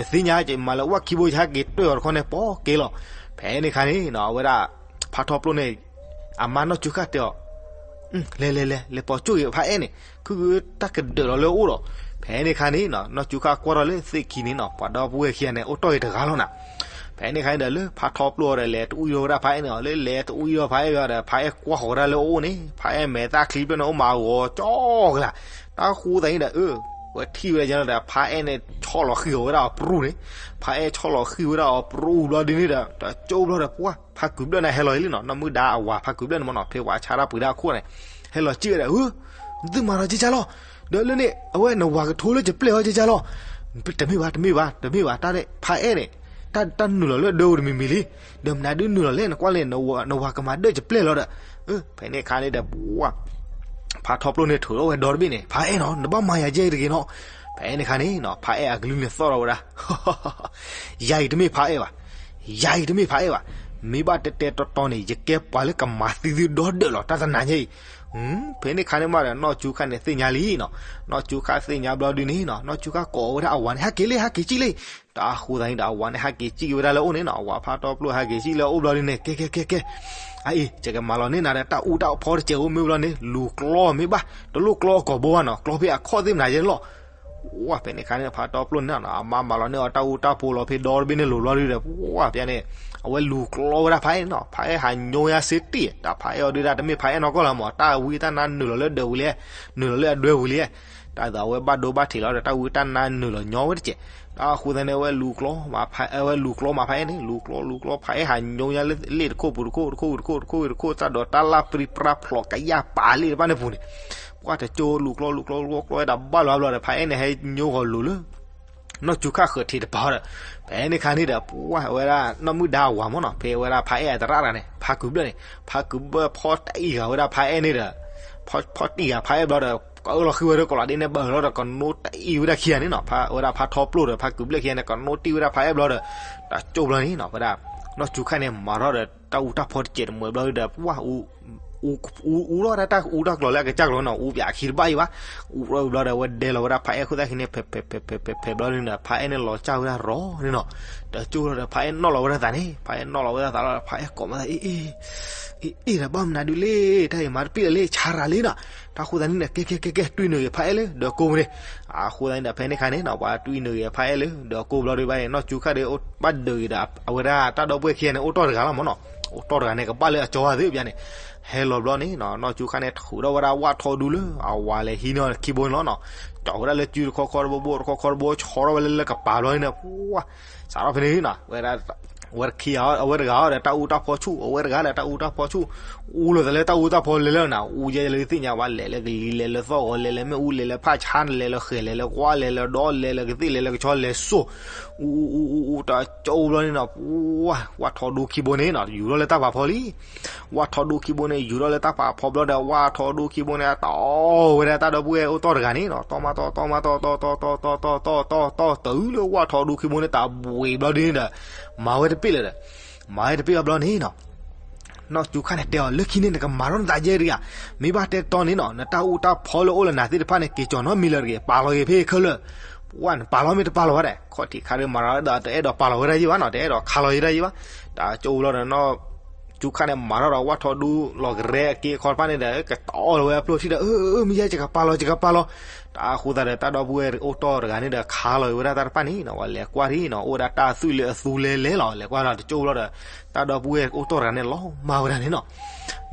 ဟီ ဒီးသ့ၣ်ညါ ယမၤလၢဝၣ်ခံဘိ ယဟးက့ၤတၢၢ်အီၤတခီန့ၣ် ပိာ်က့ၤလီၤ. ဖဲန့ၣ်ခါန့ၣ်နီၤ အဝဲဒၣ် ဖးထီပျိၢ်န့ၣ် အမါနီၢ်ကၠူခၣ်တဲအီၤ, လဲၤလဲၤလဲၤ လဲၤပိာ်ကၠိၣ်က့ၤဖးအဲၣ်န့ၣ် ခုၣ်ခုၣ်တၢ်ကဒၢးလီၤလၢအအိၣ်ဒီး, ဖဲန့ၣ်ခါန့ၣ်နီၤ နီၢ်ကၠူခၣ်ကွၢ်ထီၣ်လၢသ့ၣ်ခံန့ၣ်နီၤ ပှၤဒီပုၢ်ဝဲၢ်ခံဂၤန့ၣ် အိၣ်တီၢ်က့ၤတဂၤလီၤနၤ. ဖဲန့ၣ်ခါန့ၣ်ဒီး လၢဖးထီပျိၢ်အီၤဒီး လဲၤတအူအံၤဒီးဝဲဒၣ်ဖးအဲၣ်န့ၣ်လီၤ. လၢလဲၤတအူအံၤဒီးဖးအဲၣ်ဝဲဒီး ဖးအဲၣ်ကွၢ်ဃီၤဝဲဒၣ်လၢအအိၣ်န့ၣ် ဖးအဲၣ်မဲာ်သၣ်ချံဖျၢၣ်န့ၣ်အိၣ်မးဂီၤကလၢာ်. တၢ်ဃိသတးန့ၣ်ဒီး အၢ ဝဲထံၣ်ဝဲဒၣ်ကဲနီၤဒီး ဖးအဲၣ်န့ၣ်ဆီၣ်လီၤဃံၤဃီၤဝဲဒၣ်အီၤပြူၢ်န့ၣ်, ဖးအဲၣ်ဆီၣ်လီၤဃံၤဝဲဒၣ်အီၤပြူၢ်ဘျီဒ်န့ၣ်ဒီး တကၠိၣ်ဘျီဒီး ပှၢ် ဖးကုၤဘျၢၣ်န့ၣ်ဟဲလီၤလံနီၤ, နီၢ်မုၢ်ဒါအဝၤဖးကုၤဘျၢၣ်န့ၣ်မ့ၢ်နီၤ ဖဲဝဲဆါတၢ်ပှ့ၤဒၣ်အခိၣ်န့ၣ် ဟဲလီၤစံၣ်ဝဲဒီး အၢ သုမၤဒီးကဲကၢ်လီၤ, ဒီးလၢန့ၣ် အဝဲနဝၤကထိလၢကပျဲၢ်အီၤကဲကၢ်လီၤ. တမ့ၢ်ဘၣ် တမ့ၢ်ဘၣ် တမ့ၢ်ဘၣ် တၢ်ဖးအဲၣ်န့ၣ် တၢ်နုာ်လီၤလၢဒၢပူၤတမံၤမံၤလံ, ဒီးမနုၤဒုးနုာ်လီၤလဲၣ် နကွၢ်လဲၣ် နဝၤကမၤဒၢကပျဲၢ်လီၤဒီး, ဖဲန့ၣ်ခါန့ၣ်ဒီး ပှၢ် ဖးထီပျိၢ်န့ၣ်ထုးထီၣ်ဝဲဒီတဘ့ၣ်န့ၣ် ဖးအဲၣ်နီၤ နဘၣ်မၤယၤကဲတဂ့ၤနီၤ. ဖဲန့ၣ်ခါန့ၣ်နီၤ ဖးအဲၣ်အကလုၢ်န့ၣ်သီၣ်ထီၣ်ဝဲဒၣ် ယၤအံၤတမ့ၢ်ဖးအဲၣ်ဘၣ်, ယၤအံၤတမ့ၢ်ဖးအဲၣ်ဘၣ်, မ့ၢ်ဘၣ်တဲတဲတီတီန့ၣ် ယကဲပှၤလၢကမၤသံသုဒီဒၢးလီၤ တၢ်တနၤညါအံၤ. ဖဲန့ၣ်ခါန့ၣ်မးဒီး နီၢ်ကၠူခၣ်န့ၣ်သ့ၣ်ညါလံနီၤ, နီၢ်ကၠူခၣ်သ့ၣ်ညါဘျီဒ်န့ၣ်နီၤ နီၢ်ကၠူခၣ်ကိးဝဲဒၣ်အဝၤန့ၣ် ဟဲက့ၤလံ ဟဲက့ၤစံၣ်လံ. တၢ်ဃိသတးန့ၣ်ဒီး အဝၤန့ၣ်ဟဲက့ၤစံၣ်က့ၤဝဲဒၣ်လၢအအိၣ်န့ၣ်နီၤ, အဝၤဖးထီပျိၢ်ဟဲက့ၤစံၣ်လၢအအိၣ်ဘျီဒ်န့ၣ် ကဲကဲကဲကဲ အအံၤ ယကမၤလီၤန့ၢ်နၤဒီးတၢ်အူတၢ်ဖီတစဲးဧိၤ မ့ၢ်ဘျီန့ၣ် လူၤကျီမ့ၢ်ဘၣ် တလိၣ်ကျီအကိာ်ဘိဘၣ်နီၤ ကျီဖဲအခီၣ်သ့ၣ်မနၤယဲလီၤ. ဝဲဖဲန့ၣ်ခါန့ၣ် ဖးထီပျိၢ်န့ၣ်နီၤ အမါမၤလီၤန့ၢ်အီၤတၢ်အူတၢ်ဖီလီၤဖဲဒီတဘ့ၣ်န့ၣ်လိၤဘျီဒ်ဒီး ဝဲဖဲန့ၣ် အဝဲလူၤကျီဝဲဒၣ်ဖးအဲၣ်နီၤ, ဖးအဲၣ်ဟးညိယါစ့တံၢ် တၢ်ဖးအဲၣ်အီၤဒုးဒၣ်တမ့ၢ်ဖးအဲၣ်နီၢ်ကီၢ်လီၤမး တၢ်ဝံတၢ်နါနုာ်လီၤလၢဒၢးပူၤလံ, နုာ်လီၤလၢအဒွဲပူၤလံ. တၢ်သးအဝဲဘၣ်ဒိဘၣ်ထံးလီၤဒီး တၢ်ဝံတၢ်နါနုာ်လီၤညီဝဲတစဲး. တၢ်ဃိသတးန့ၣ် အဝဲလူၤကျီမးဖးအဲၣ်န့ၣ် လူၤကျီလူၤကျီ ဖးအဲၣ်ဟးညိညါလၢလ့ၣ်တခိၣ်ပူၤတခိၣ် တခိၣ်ဝံၤတခိၣ် တခိၣ်ဝံၤတခိၣ် တၢ်ဒိးတၢ်လၢပြံပြါဖျိးကယၢ်ပာ်လ့ၣ်တဖၣ်န့ၣ်ပူၤန့ၣ် ပှၢ်တကၠိလူၤကျီလူၤကျီလူၤကျီ ကျီဝဲဒၣ်ဘၣ်လီၤဘျီဒီး ဖးအဲၣ်န့ၣ်ဟဲညိဃီၤလိၤလၢ နီၢ်ကၠူခၣ်ဃၢၤထံးတပၤဒီး ဖဲန့ၣ်ခါန့ၣ်ဒီး ပှၢ်ဝဲဒၣ်နီၢ်မုၢ်ဒါအဝၤမ့ၢ်နီၤ ဖဲဝဲဒၣ်ဖးအဲၣ်အသရၣ်တဂၤန့ၣ် ဖးကုၤဘျၢၣ်န့ၣ် ဖးကုၤဘျၢၣ်ဖီၣ်တံၢ်ဃာ်ဝဲဒၣ်ဖးအဲၣ်န့ၣ်ဒီး ဖီၣ်တံၢ်ဃာ်ဖးအဲၣ်ဘျီဒီး ကအၢၣ်လီၤဃံဝဲဒၣ်ကိးလီၤဒ့န့ၣ် ဘၣ်အၢၣ်လီၤဒီး ကနိတံၢ်ဝဲဒၣ်ခံဂၤန့ၣ်နီၤ ဝဲဒၣ်ဖးထီပျိၢ်ဒီး ဖးကုၤဘျၢၣ်ခံဂၤန့ၣ် ကနိတံၢ်ဝဲဒၣ်ဖးအဲၣ်ဘျီဒီး တၢ်ကၠိဘျီန့ၣ်နီၤ ဝဲဒၣ် နီၢ်ကၠူခၣ်န့ၣ် မၤထီၣ်ဒီးတၢ်အူတၢ်ဖီတစဲးတမှဲးဘျီဒီး ပှၢ် အူထီၣ်ဝဲဒၣ်တၢ်အူတၢ်ကျီၤလၢအကစၢ်ကျိၤနီၤ အူပၠးခံတဘၣ်အံၤဘၣ်. အူထီၣ်ဘျီဒီး အဝဲဒဲလီၤဝဲဒၣ်ဖးအဲၣ်ခိၣ်သၣ်ခံန့ၣ် ဖဲးဖဲးဖဲးဖဲးဖဲးဘျီန့ၣ်ဒီး ဖးအဲၣ်န့ၣ်လီၤစၢ်ဝဲဒၣ်ရီၤန့ၣ်နီၤ တၢ်ကၠိလီၤဒီး ဖးအဲၣ်နီၣ်လီၤဝဲဒၣ်သးန့ၣ် ဖးအဲၣ်နီၣ်လီၤဝဲဒၣ်သးလီၤဒီး ဖးအဲၣ်ကိးမးသး အ့ၣ်အ့ၣ် အ့ၣ်ဒီးဘၣ်မနုၤဒုးလ့ တၢ်အံၤမၤတပ့ၣ်လၢ်လ့ ဆါရၤလံနီၤ. တၢ်ဃိသတးန့ၣ်ဒီး ကဲကဲကဲကဲ တွံၢ်နုာ်ဂ့ၤဖးအဲၣ်လၢဒၢးကိးပူၤန့ၣ် အဃိသတးန့ၣ်ဒီး ဖဲန့ၣ်ခါန့ၣ်နီၤ ပှၤတွံၢ်နုာ်ဂ့ၤဖးအဲၣ်လၢဒၢးကိးဘျီဒီး ဘၣ်န့ၣ် နီၢ်ကၠူခၣ်ဒီး ဘၣ်ဒုးဂ့ၤဒီး အဝဲဒၣ်တၢ်ဒီပုၢ်ဝဲၢ်ခံဂၤန့ၣ် အိၣ်တီၢ်တဂၤလီၤမ့ၢ်နီၤ အိၣ်တီၢ်တဂၤန့ၣ် ကဘၣ်လၢအကၠီသ့ၣ်ပျါန့ၣ် ဟဲလီၤဘျီန့ၣ်နီၤ နီၢ်ကၠူခၣ်န့ၣ် ထုးထီၣ်ဝဲဒၣ်ဝၣ်ထီဒူလၢ အဝၤလဲၤဟံးန့ၢ်အီၤခံဘိန့ၣ်လီၤနီၤ. ကၠီဝဲဒၣ်လၢစုတခီခီတဘိဘိ တခီခီတဘိ ဆီထီၣ်ဝဲလၢလၢကပၤဘျီန့ၣ် ပှၢ် စးထီၣ်ဖဲန့ၣ်နီၤ ဝဲဒၣ် ဝဲတခံဂၤ အဝဲတဂၤအီၤဒီးတၢ်အူတၢ်ဖီဆူၣ် အဝဲတဂၤဒီးတၢ်အူတၢ်ဖီဆူၣ် အူလီၤသးလၢတၢ်အူတၢ်ဖီလဲၤလၢနၤ အူယဲလၢသ့ၣ်ညါဘၣ် လဲၤလၢကလံၤ လဲၤလၢသီၣ်ဂီၤ လဲၤလၢမ့ၣ်အူ လဲၤလၢဖးဆါ လဲၤလၢဃဲၤ လဲၤလၢကွါ လဲၤလၢဒီ လဲၤလၢကသ့ၣ် လဲၤလၢကဆီ လဲၤစိၢ် အူအူအူအူအူ တၢ်ကၠိဘျီန့ၣ်နီၤ ပှၢ် ဝၣ်ထီဒူခံဘိန့ၣ်နီၤ ယူၤထီၣ်လၢတၢ်ပာ်ဖီလံ ဝၣ်ထီဒူခံဘိန့ၣ် ယူၤထီၣ်လၢတၢ်ပာ်ဖီဘျီဒီး ဝၣ်ထီဒူခံဘိန့ၣ် တီၢ်ဝဲဒၣ်တၢ်ဒီပုၢ်ဝဲၢ်အိၣ်တီၢ်တဂၤန့ၣ်နီၤ တီၢ်မးတီၢ် တီၢ်မးတီၢ် တီၢ်တီၢ်တီၢ်တီၢ်တီၢ်တီၢ်တီၢ် တုၤလၢဝၣ်ထီဒူခံဘိန့ၣ် တၢ်ဘှံးဘျီဒ်န့ၣ်ဒီး မၤဝဲတပ့ၣ်လၢၤဒီး မၤဝဲတပ့ၣ်ဘျီန့ၣ်နီၤ နီၢ်ကၠူခၣ်န့ၣ်တဲအီၤ လၢခံန့ၣ် နကမၤထီၣ်နသးယဲၢ်တဂ့ၤဧါ, မ့ၢ်ဘၣ်တဲတီန့ၣ်နီၤ နတၢ်အူတၢ်ဖီလၢအိၣ်လၢနၤသ့ၣ်တဖၣ်န့ၣ် က့ၤကၠီၤနီတမံၤလၢၤတဂ့ၤ, ပာ်လီၤက့ၤဖဲခဲလၢာ်, ပှၢ်နပာ်လီၤမ့ၢ်တပာ်လီၤဘၣ်ဒီး ခီၣ်ထံးခါဒုးမၤထီၣ်ဒီး တအဲၣ်ဒိးပာ်လီၤဝဲဒၣ်ယဲၢ်ဘၣ်နီၤ, တအဲၣ်ဒိးခးလီၤယဲၢ်ဒၣ်ယဲၢ်ဘၣ်, တၢ်ကၠိလီၤဒီးနီၢ်ကၠူခၣ်န့ၣ် မၤထီၣ်ဒီးဝၣ်ထီဒူလီၤကရဲအက့အခီတဖၣ်န့ၣ်ဒီး ကတီၢ်လီၤဝဲအပျိၢ်ထံၣ်ဒီး အၢ အၢ မ့ၢ်ယဲ ယကပာ်လီၤ ယကပာ်လီၤ, တၢ်အဃိသတးဒီး တၢ်ဒီပုၢ်ဝဲၢ်အိၣ်တီၢ်တဂၤန့ၣ်ဒီး ခးလီၤဝဲဒၣ်တၢ်တဖၣ်န့ၣ်နီၤ, ဝဲလဲၤကွၢ်ထံၣ်နီၤ အိၣ်ဝဲဒၣ်တၢ်သွံၣ်လၢအသူလဲလဲလီၤ, လဲၤကွၢ်ဒီးတကၠိလီၤဒီး တၢ်ဒီပုၢ်ဝဲၢ်အိၣ်တီၢ်တဂၤန့ၣ် လီၤမၢ်ဝဲဒၣ်န့ၣ်နီၤ,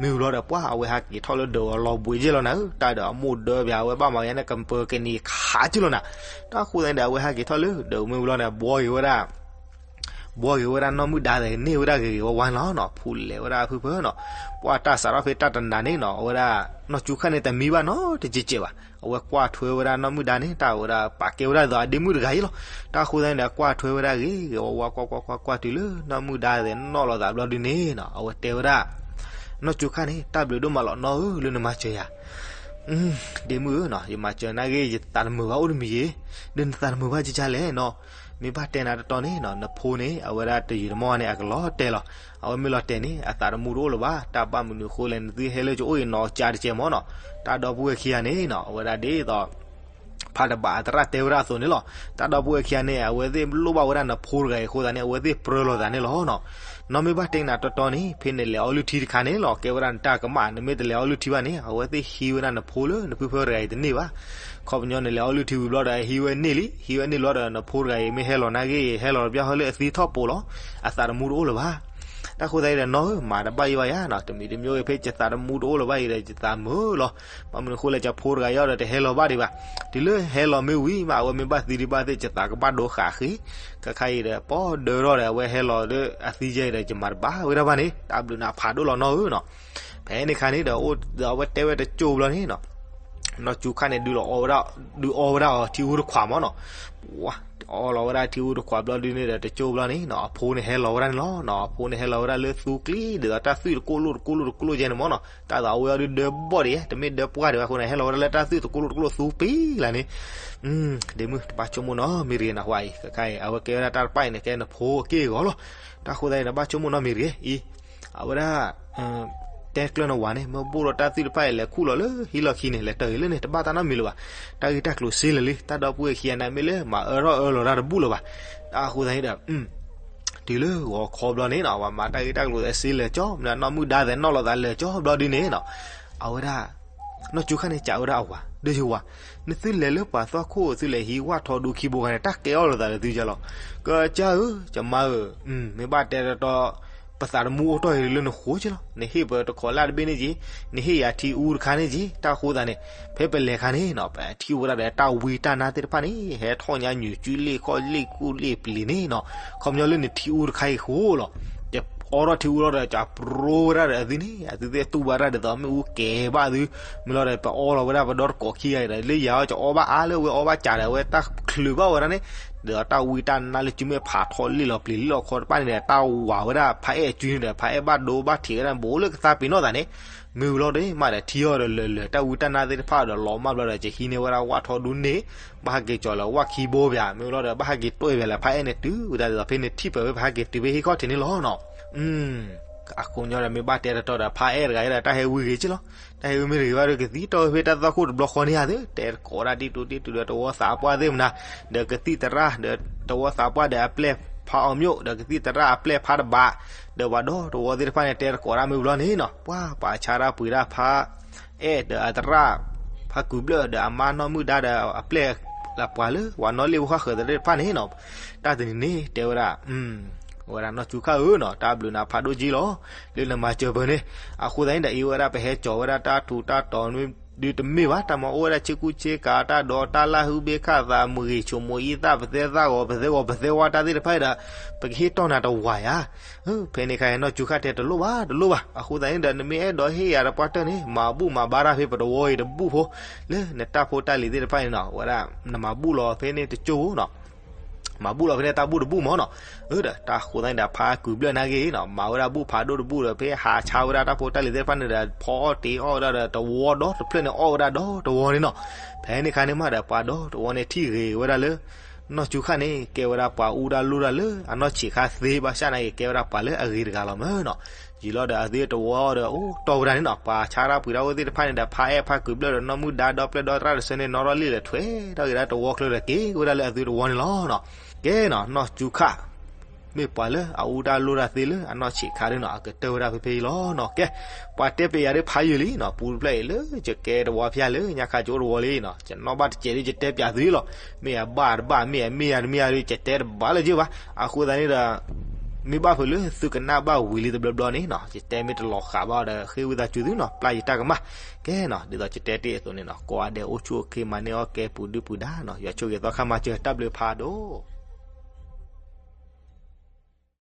မ့ၢ်ဝံၤလီၤဒီး ပှၢ်အဝဲဟးက့ၤထီၣ်လၢဒၢးအလီၤဘှံးယဲၢ်လီၤနၤဧၢ, တၢ်ဒီးအမိၢ်ဒၢပၠး အဝဲဘၣ်မၤယါန့ၣ် ကပၢၤကနံၤခးက့လီၤနၤ, တၢ်ဃိသတးန့ၣ်ဒီး အဝဲဟဲက့ၤထီၣ်လၢဒၢးမ့ၢ်ဝံၤလီၤန့ၣ် ဘှီက့ၤဝဲဒၣ် ဘှီက့ၤဝဲဒၣ်နီၢ်မုၢ်ဒါသ့ၣ်န့ၢ်ဝဲဒၣ်ဂ့ၤဂ့ၤဝါဝါန့ၣ်လီၤနီၤ, ဖူးလဲၤဝဲဒၣ်ဖုၣ်ဖုၣ်နီၤ, ပှၢ်တၢ်စးထီၣ်ဖဲတၢ်တနၤန့ၣ်နီၤ အဝဲဒၣ် နီၢ်ကၠူခၣ်န့ၣ် တမံဘၣ်နီတစဲးစဲးဘၣ်, အဝဲကွၢ်ထွဲဝဲဒၣ်နီၢ်မုၢ်ဒါန့ၣ် တၢ်ဝဲဒၣ်ပာ်ကဲဝဲဒၣ်ဒီးအဒ့မုၣ်တဂၤအံၤလီၤ, တၢ်ဃိသတးန့ၣ်ဒီး ကွၢ်ထွဲဝဲဒၣ်ဂ့ၤဂ့ၤဝါဝါ ကွၢ်ကွၢ်ကွၢ်ကွၢ်တုၤလၢနီၢ်မုၢ်ဒါသ့ၣ်နီၣ်လီၤသးဘျီဒုန့ၣ်နီၤ အဝဲတဲဝဲဒၣ် နီၢ်ကၠူခၣ်န့ၣ် တၢ်ဘျုးဒိၣ်မးလီၤနီၢ်ဧၢ လၢနမၤစၢၤယၤ ဒ့မုၣ်ဧၢနီၤ ယမၤစၢၤနၤဂ့ၤ ယသးတမုာ်ဘၣ်အိၣ်တမံၤယ့ၣ်, ဒီးနသးတမုာ်ဘၣ်ကၢ်ကၢ်လဲၣ်နီၤ, မ့ၢ်ဘၣ်တဲနၤတတီၤန့ၣ်နီၤ နဖိန့ၣ် အဝဲဒၣ်တယံာ်တမီၢ်န့ၣ် အကလီၤတဲာ်လီၤ, အဝဲမ့ၢ်လီၤတဲာ်န့ၣ် အသးတမူတအိၣ်လၢၤဘၣ်, တၢ်ဘၣ်မနုၤအဃိလဲၣ် နသုဟဲလၢကအိၣ်အံၤနီၤ ကၢ်တကဲမီၢ်နီၤ, တၢ်ဒီပုၢ်ဝဲၢ်ခံဂၤန့ၣ်နီၤ အဝဲဒၣ်ဒ်သိး ဖးတဘၣ်အသရၣ်တဲဝဲဒၣ်အသိးန့ၣ်လီၤ, တၢ်ဒီပုၢ်ဝဲၢ်ခံဂၤန့ၣ် အဝဲသ့ၣ်လိၣ်ဘၣ်ဝဲဒၣ်နဖိတဂၤအံၤအဃိသတးန့ၣ် အဝဲသ့ၣ်ပြၢလီၤသးန့ၣ်လီၤနီၤ, နီၢ်မ့ၢ်ဘၣ်တဲနၤတီတီန့ၣ် ဖဲနလဲၤအီလုၢ်ထံတခါန့ၣ်လီၤ ကဲဝဲဒၣ်နတၢ်ကမၣ် နမ့ၢ်တလဲၤအီလုၢ်ထံဘၣ်န့ၣ် အဝဲသ့ၣ်ဟံးဝဲဒၣ်နဖိလၢနဖုဖၢတဂၤအံၤတန့ၢ်ဘၣ်. ခီပညီနလဲၤအီလုၢ်ထံဝံၤဘျီဒီး ဟံးဝဲန့ၢ်လံ ဟံးဝဲန့ၢ်ဘျီဒီး နဖိတဂၤအံၤမ့ၢ်ဟဲလီၤနာ်က့ ဟဲလီၤတဘျီဃီလၢအသံထီၣ်ပိာ်လီၤ အသးတမူတအိၣ်လၢၤဘၣ်. တၢ်ဃိသတးဒီး နီၢ်ဧၢ မၤတဘၣ်ယိၣ်ဘၣ်ယၤနီၤ တမံၤတမံၤဂ့ၤ ဖဲယသးတမူတအိၣ်လၢၤဘၣ်အံၤဒီး ယသးမုာ်လီၤ. ဘၣ်မနုၤအဃိလဲၣ် ယဖိတဂၤအံၤဒီး တဟဲလီၤဘၣ်ဒံးဘၣ်. တုၤလၢဟဲလီၤမ့ၢ်ဝံၤမး အဝဲမ့ၢ်ဘၣ်သံဒံးဘၣ်သ့ၣ် ယသးကဘၣ်ဒိဃာ်ဃ့ ခဲခါအံၤဒီး ပီၢ်ဒၢထီၣ်ဒီး အဝဲဟဲလီၤလၢအသံယဲအံၤဒီး ယမၤတဘၣ်ဝဲဒၣ်ဘၣ်န့ၣ် တၢ်ဘျုးနၤဖးဒိၣ်လီၤနီၢ်ဧၢနီၤ. ဖဲန့ၣ်ခါန့ၣ်ဒီး အဝဲတဲဝဲတကၠိဘျီန့ၣ်နီၤ နီၢ်ကၠူခါန့ၣ် ဒုးလီၤအီဝဲဒၣ် ဒုးအီဝဲဒၣ်အီၤထံအူတခွးမးနီၤ. ဝါ အီလီၤဝဲဒၣ်ထံအူတခွးဘျီဒုန့ၣ်ဒီး တကၠိဘျီန့ၣ်နီၤ အဖိန့ၣ်ဟဲလီၤဝဲဒၣ်န့ၣ်လီၤနီၤ. အဖိန့ၣ်ဟဲလီၤဝဲဒၣ်လၢသူကျ့ ဒ်သိးတၢ်သွံၣ်တကိၣ်လိၣ်တကိၣ်လိၣ်တကိၣ်လိၣ်ယဲန့ၣ်မးနီၤ. တၢ်သးအိၣ်အီၤဒုးဒၢဘီၣ်ဒံး တမ့ၢ်ဒၢပှၢ်ဒံးဘၣ်အဃိန့ၣ် ဟဲလီၤဝဲဒၣ်လၢတၢ်သွံၣ်တကိၣ်လိၣ်တကိၣ်လိၣ်သူပံလၢန့ၣ် ဒ့မုၣ် တဘၣ်ဆိကမိၣ်နီတမံၤတဂ့ၤနီၤ ဝဲအံၤ ခဲခါအံၤ အဝဲကဲဝဲဒၣ်တၢ်တဖၣ်အံၤန့ၣ် ကဲနဖိအက့ၢ်အဂီၤလီၤ. တၢ်ဃိသတးန့ၣ် တဘၣ်ဆိကမိၣ်နီတမံၤတဂ့ၤအံၤ အဝဲဒၣ် တဲကျၢၢ်နဝၤန့ၣ် မ့ၢ်ဘိၣ်ဒီးတၢ်သွံၣ်တဖၣ်အံၤ လဲၤခူၣ်လီၤလၢဟံၣ်လီၢ်ခံန့ၣ် လဲၤတၢ်ဂ့ၤလၢန့ၣ် တဘၣ်တၢ်နီတမံၤလၢၤဘၣ်. တၢ်ဂ့ၢ်တၢ်ကျိၤစ့လၢာ်လံ တၢ်ဒီပုၢ်ဝဲၢ်ခံဂၤန့ၣ် မ့ၢ်လၢမၤအၢထီၣ်အၢလီၤတၢ်တဘူၣ်လၢၤဘၣ်. တၢ်ဃိသတးန့ၣ်ဒီး တုၤလၢဂီၤခီဘျီန့ၣ်နီၤ ပှၤမၤတၢ်ဂ့ၢ်တၢ်ကျိၤသဲးစ့လၢာ်ကၠီ မ့ၢ်နီၢ်မုၣ်ဒါသဲးနီၣ်လိာ်သးလၢာ်ကၠီဘျီဒုန့ၣ်နီၤ အဝဲဒၣ် နီၢ်ကၠူခါန့ၣ် ကးဝဲဒၣ်အဝၤ ဒီးယဝၤ နသုလဲၤလၢပှၤသီၣ်ခိၣ် သုလဲၤဟံးဝၣ်ထီဒူခံဘိခါန့ၣ် တၢ်ကဲအီၣ်လိာ်သးဒီးသုကၠီလီၤ. ကစၢ်ဧၢ ယမါဧၢ မ့ၢ်ဘၣ်တဲတီတီ ပသးတမူအိၣ်တီၢ်အံၤလၢနဃိကၠီလီၤ. နဟ့ၣ်ပတခိးလၢ်တဘ့ၣ်န့ၣ်က့ၤ နဟ့ၣ်ယၤထံအူတခါန့ၣ်က့ၤ တၢ်ဃိသတးန့ၣ် ဖဲပလဲၤခါန့ၣ်နီၤ ပထံၣ်ဝဲဒၣ်ဒီးတၢ်ဝံတၢ်နါသ့ၣ်တဖၣ်န့ၣ် ဟဲထီၣ်ညါညူးကၠူလ့ၣ်ခီၣ်လ့ၣ်ကူၣ်လ့ၣ်ပျံၤန့ၣ်နီၤ ခီပညီလၢနထံအူတခါအံၤဃိလီၤ. ယအီထီၣ်ထံအူလီၤဒီး ကၠီပြိဝဲဒၣ်ဒီးအသုန့ၣ် အသုသ့ၣ်တူၢ်ဘၣ်တၢ်ဒ်သိး မ့ၣ်အူကဲၤဘၣ်သု မ့ၢ်လီၤဒီး ပအီလီၤဝဲဒၣ်ပဒီတကိးခံဂၤအံၤဒီး လၢယၤအီၤ ကၠီအီဘၣ်အါလၢဝဲအီဘၣ်ကးဒီး အဝဲတၢ်ချုးဘၣ်ဝဲဒၣ်န့ၣ် ဒီးတၢ်ဝံတၢ်နါလၢကၠူမ့ၢ်ဖးထီၣ်လ့ၣ်လီၤပျံၤလ့ၣ်လီၤခီတဖၣ်န့ၣ်ဒီး တၢ်ဝၤဝဲဒၣ်ဖးအဲၣ်အကၠူန့ၣ်ဒီး ဖးအဲၣ်ဘၣ်ဒိဘၣ်ထံးဝဲဒၣ် ဘူးလၢကသါပ့ၤနီၣ်သးန့ၣ် မ့ၢ်ဝံၤလီၤဒီး မးဒီးထံအီၤဒီးလၢာ်လၢာ် တၢ်ဝံတၢ်နါသ့ၣ်တဖၣ်ဒီးလီၤမၢ်ဘျီဒီး ကဟံးန့ၢ်ဝဲဒၣ်ဝၣ်ထီဒူန့ၣ် ဘၣ်ဟဲက့ၤကၠီၤလၢဝၣ်ခံဘိပၠး မ့ၢ်ဝံၤလီၤဒီး ဘၣ်ဟဲက့ၤတွဲၢ်ပၠးလၢဖးအဲၣ်န့ၣ်တုၤဝဲဒၣ်ဒ်သိးဖဲန့ၣ်ထံၣ်ပၢၢ်ဝဲဖဲဟဲက့ၤတုၤဖဲဟံၣ်ခီၣ်ထံးန့ၣ်လီၤနီၤ. အဃိညီဒီးမ့ၢ်ဘၣ်တဲတတီဒီး ဖးအဲၣ်တဂၤအံၤဒီး တၢ်ဟဲဝံဂ့ၤက့လီၤ. တၢ်ဟဲဝံမ့ၢ်တဂ့ၤဘၣ်ဒီး ကသံၣ်တီၢ်ဝဲဖဲတၢ်သီၣ်ခိၣ်တဘျီဃီန့ၣ်ဧါသ့ တဲတကိးဒၣ်ဒ်တူၤဒ်တူၤဒီး တဝီသးပှၢ်သ့ၣ်မနၤ ဒီးကသံၣ်သရၣ်ဒီး တဝီသးပှၢ်ဒီးအပျဲၢ်ဖးအီၤမျိး ဒီးကသံၣ်သရၣ်အပျဲၢ်ဖးတဘး ဒီးပှၤဒီတဝီသ့ၣ်တဖၣ်န့ၣ် တဲတကိးဒၣ်မ့ၢ်ဘျီန့ၣ်နီၤ ပှၤပာ်ဆါတၢ်ပှ့ၤဒၣ်ဖး အဲၣ်ဒီးအသရၣ် ဖးကုၢ်ဘျၢၣ်ဒီးအမါနီၢ်မုၣ်ဒါဒီးအပျဲၢ် လၢပှၤလၢပှၤနီၢ်လ့ၣ်ဖိဃၣ်ဃၢၤသ့ၣ်တဖၣ်န့ၣ်နီၤ တၢ်တနံၤန့ၣ် တဲဝဲဒၣ် ဝဲဒၣ်နီၢ်ကၠူခါဧၢနီၤ တၢ်ဘျုးနၤဖးဒိၣ်က့လီၤ လၢနမၤစၢၤပၢၤန့ၣ် အဃိသတးန့ၣ်ဒီး အံၤဝဲဒၣ်ပဟဲကၠီၤဝဲဒၣ်တၢ်ထူးတၢ်တီၤန့ၣ် ဒုးတမ့ၢ်ဘၣ် တၢ်မၤအိၣ်ဝဲဒၣ်ဆ့ကူဆ့ကၤ တၢ်ဒီးတၢ်လၢ်ဟုဘ့ၣ်ခၣ်သး မုၢ်ဂ့ၤဆိမိၣ်အံသၣ် ပသဲသၣ်ဂီၤ ပသဲဂီၤ ပသဲဝါတၢ်သ့ၣ်တဖၣ်ဒီး ပကဟ့ၣ်တီၢ်နၤတဝၤယၤ ဖဲန့ၣ်ခါအံၤ နီၢ်ကၠူခါတဲတလိၣ်ဘၣ် တလိၣ်ဘၣ် အဃိသတးန့ၣ်ဒီး နမ့ၢ်အဲၣ်ဒိးဟ့ၣ်ယၤတပှၢ်တၢၢ်န့ၣ် မၤဘူၣ်မၤဘါတၢ်ဖဲပတဝီအံၤတဘူၣ်ဖိ လၢနတၢ်ဖိတၢ်လံၤသ့ၣ်တဖၣ်န့ၣ်နီၤ ဝဲဒၣ် နမၤဘူၣ်လီၤဖဲန့ၣ်တကၠိၢ်နီၤ မၤဘူၣ်လီၤဖဲန့ၣ်တၢ်ဘူၣ်တဘူၣ်မးနီၤ အၢဒီး တၢ်ဃိသတးန့ၣ်ဒီး ဖးကုၢ်ဘျၢၣ်နာ်က့နီၤ မၤဝဲဒၣ်ဘူၣ်ဖးဒိၣ်တဘူၣ်ဒီး ဖဲဟးဆါဝဲဒၣ်တၢ်ဖိတၢ်လံၤသ့ၣ်တဖၣ်န့ၣ်ဒီး ဖီအီၣ်တ့ၤအီၣ်ဝဲဒၣ်ဒီးတဝီဒီတဖျၢၣ်န့ၣ် အီၣ်ဝဲဒၣ်ဒီတဝီန့ၣ်နီၤ ဖဲန့ၣ်ခါန့ၣ်မးဒီး ပှၤဒီတဝီန့ၣ်ထံၣ်ဂ့ၤဝဲဒၣ်လၢ နီၢ်ကၠူခါန့ၣ် ကဲဝဲဒၣ်ပှၤအူတၢ်လိၣ်တၢ်လၢအနီၢ်ဆံးခါသ့ဘၣ်ဆၣ်နာ်က့ ကဲဝဲဒၣ်ပှၤလၢအဂ့ၤတဂၤလီၤမးနီၤ ယံာ်လီၤဒီးအသုတဝီဒီး အိၣ်တီၢ်ဝဲဒၣ်န့ၣ်နီၤ ပှၤဆါတၢ်ပှ့ၤတၢ်အိၣ်သ့ၣ်တဖၣ်န့ၣ်ဒီး ဖးအဲၣ်ဖးကုၢ်ဘျၢၣ်ဒီးနီၢ်မုၢ်ဒါဒီဖျၢၣ်ဒီသရၣ်တဆၢန့ၣ် နီၢ်ထီၣ်လံာ်လဲၤထွဲထီၣ်က့ၤဒၣ်တဝီချၢဒီး က့ၤဝဲဒၣ်လၢအသုတဝီန့ၣ်လီၤနီၤ ကဲနီၤ နီၢ်ကၠူခါ မ့ၢ်ပှၤလၢအအူတၢ်လိၣ်တၢ်သ့လၢအနီၢ်ဆံးခါဒ်နီၤ အကတၢၢ်ဝဲဒၣ်ဖဲဖဲအံၤလီၤနီၤ ကဲ ပှၤတဲပယၤဒ်ဖးယံာ်လံနီၤ ပူတဖျၢၣ်အံၤလၢယကဲတဝီဖျါလၢညါခါယအိၣ်တဝီလံနီၤ ယနီၣ်ဘၣ်တစဲးဒ်ယတဲပၠးသုလီၤ မ့ၢ်အဘၣ်တဘၣ် မ့ၢ်အမ့ၢ်ယၤတမ့ၢ်ယၤဒ် ယတဲတဘၣ်လၢၤဘၣ် အဃိသတးန့ၣ်ဒီး မ့ၢ်ဘၣ်ဖုးလၢသုကနၣ်ဘၣ်ဝံၤလံတဘျီဘျီန့ၣ်နီၤ ယတဲမ့ၢ်တလီၤဃာ်ဘၣ်ဒီး ဃ့ဝံသးစူၤသုနီၤ ပျၢ်ယတၢ်ကမၣ် ကဲနီၤ ဒ်သိးယတဲတ့ၢ်အသိးန့ၣ်နီၤ ကိးဂၤဒဲးအိၣ်ဆူၣ်အိၣ်ချ့မၤန့ၢ်အီၣ်ကဲပူၤဒုၣ်ပူၤဒါနီၤ ယွၤဆိၣ်ဂ့ၤသီခါမၤစၢၤ တၢ်ဘျုးဖးဒိၣ်